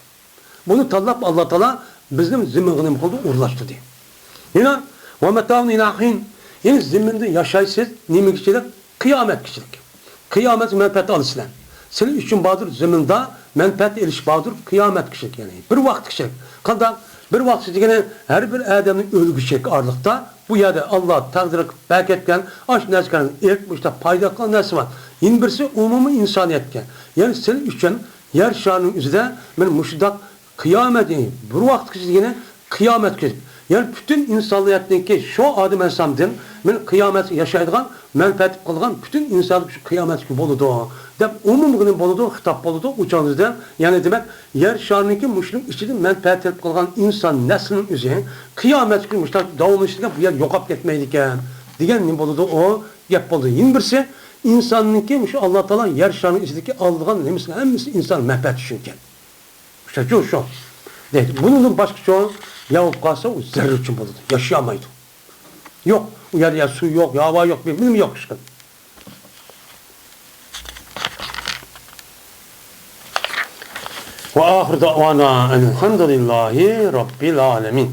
بۇنى تاللاپ ئاللا تائالا بىزنى زېمىنغا نېمە قىلدى؟ ئورۇنلاشتۇردى. يەنە ۋە مەتائۇن ئىلە ھىن. يەنى زېمىندا ياشايسىز، نېمىگىچىلىك؟ قىيامەتكىچىلىك. قىيامەت مەنپەئەت ئالىسىلەر. سىلەر ئۈچۈن باردۇر زېمىندا مەنپەئەت ئېلىش باردۇر، قىيامەتكىچىلىك، يەنى بىر ۋاقىتكىچىلىك. قانداق؟ بىر ۋاقىت دېگىنى ھەر بىر ئادەمنىڭ ئۆلگۈچىلىك ئارىلىقتا بۇ يەردە ئاللا تەقدىر قىلىپ بەركەتكەن ئاشۇ نەرسىلەرنى ئېلىپ مۇشۇنداق پايدا قىلغان نەرسە بار. يەنە بىرسى ئومۇمىي ئىنسانىيەتكە. يەنى سىلەر ئۈچۈن يەر شارىنىڭ ئۆزىدە مانا مۇشۇنداق قىيامەت، يەنى بىر ۋاقىتقىچە دېگىنى قىيامەتكە. يەنى پۈتۈن ئىنسانىيەتنىڭكى شۇ ئادەم ئەلەيھىسسالامدىن مانا قىيامەتكە ياشايدىغان، مەنپەئەت قىلغان پۈتۈن ئىنسانلىق شۇ قىيامەتكە بولىدۇ، دەپ ئومۇمغا نېمە بولىدۇ؟ خىتاب بولىدۇ. ئۇ چاغدا يەنى دېمەك، يەر شارىنىڭكى مۇشۇنىڭ ئىچىدىن مەنپەئەت ئېلىپ قالغان ئىنسان نەسلىنىڭ ئۆزى قىيامەتكە مۇشۇنداق داۋاملىشىدىكەن، بۇ يەر يوقاپ كەتمەيدىكەن دېگەن نېمە بولىدۇ؟ ئۇ گەپ بولدى. يەنە بىرسى، ئىنساننىڭكى مۇشۇ ئاللا تائالا يەر شارىنىڭ ئىچىدىكى ئالىدىغان نېمىسىنىڭ ھەممىسى ئىنسان مەنپەئەت ئۈچۈنكەن. شۇ، شۇ. دەيدۇ. بۇنىڭدىن باشقىچە ياۋۇپ قالسا، ئۇ زەررە ئۈچۈن بولىدۇ. ياشىيالمايدۇ. يوق. ئۇ يەردە يا سۇ يوق، يا ھاۋا يوق، بىر نېمە يوق ئىشقىلىپ. ۋە ئاخىر دەئۋانا ئەلھەمدۇلىللاھى رەببىل ئالەمىن.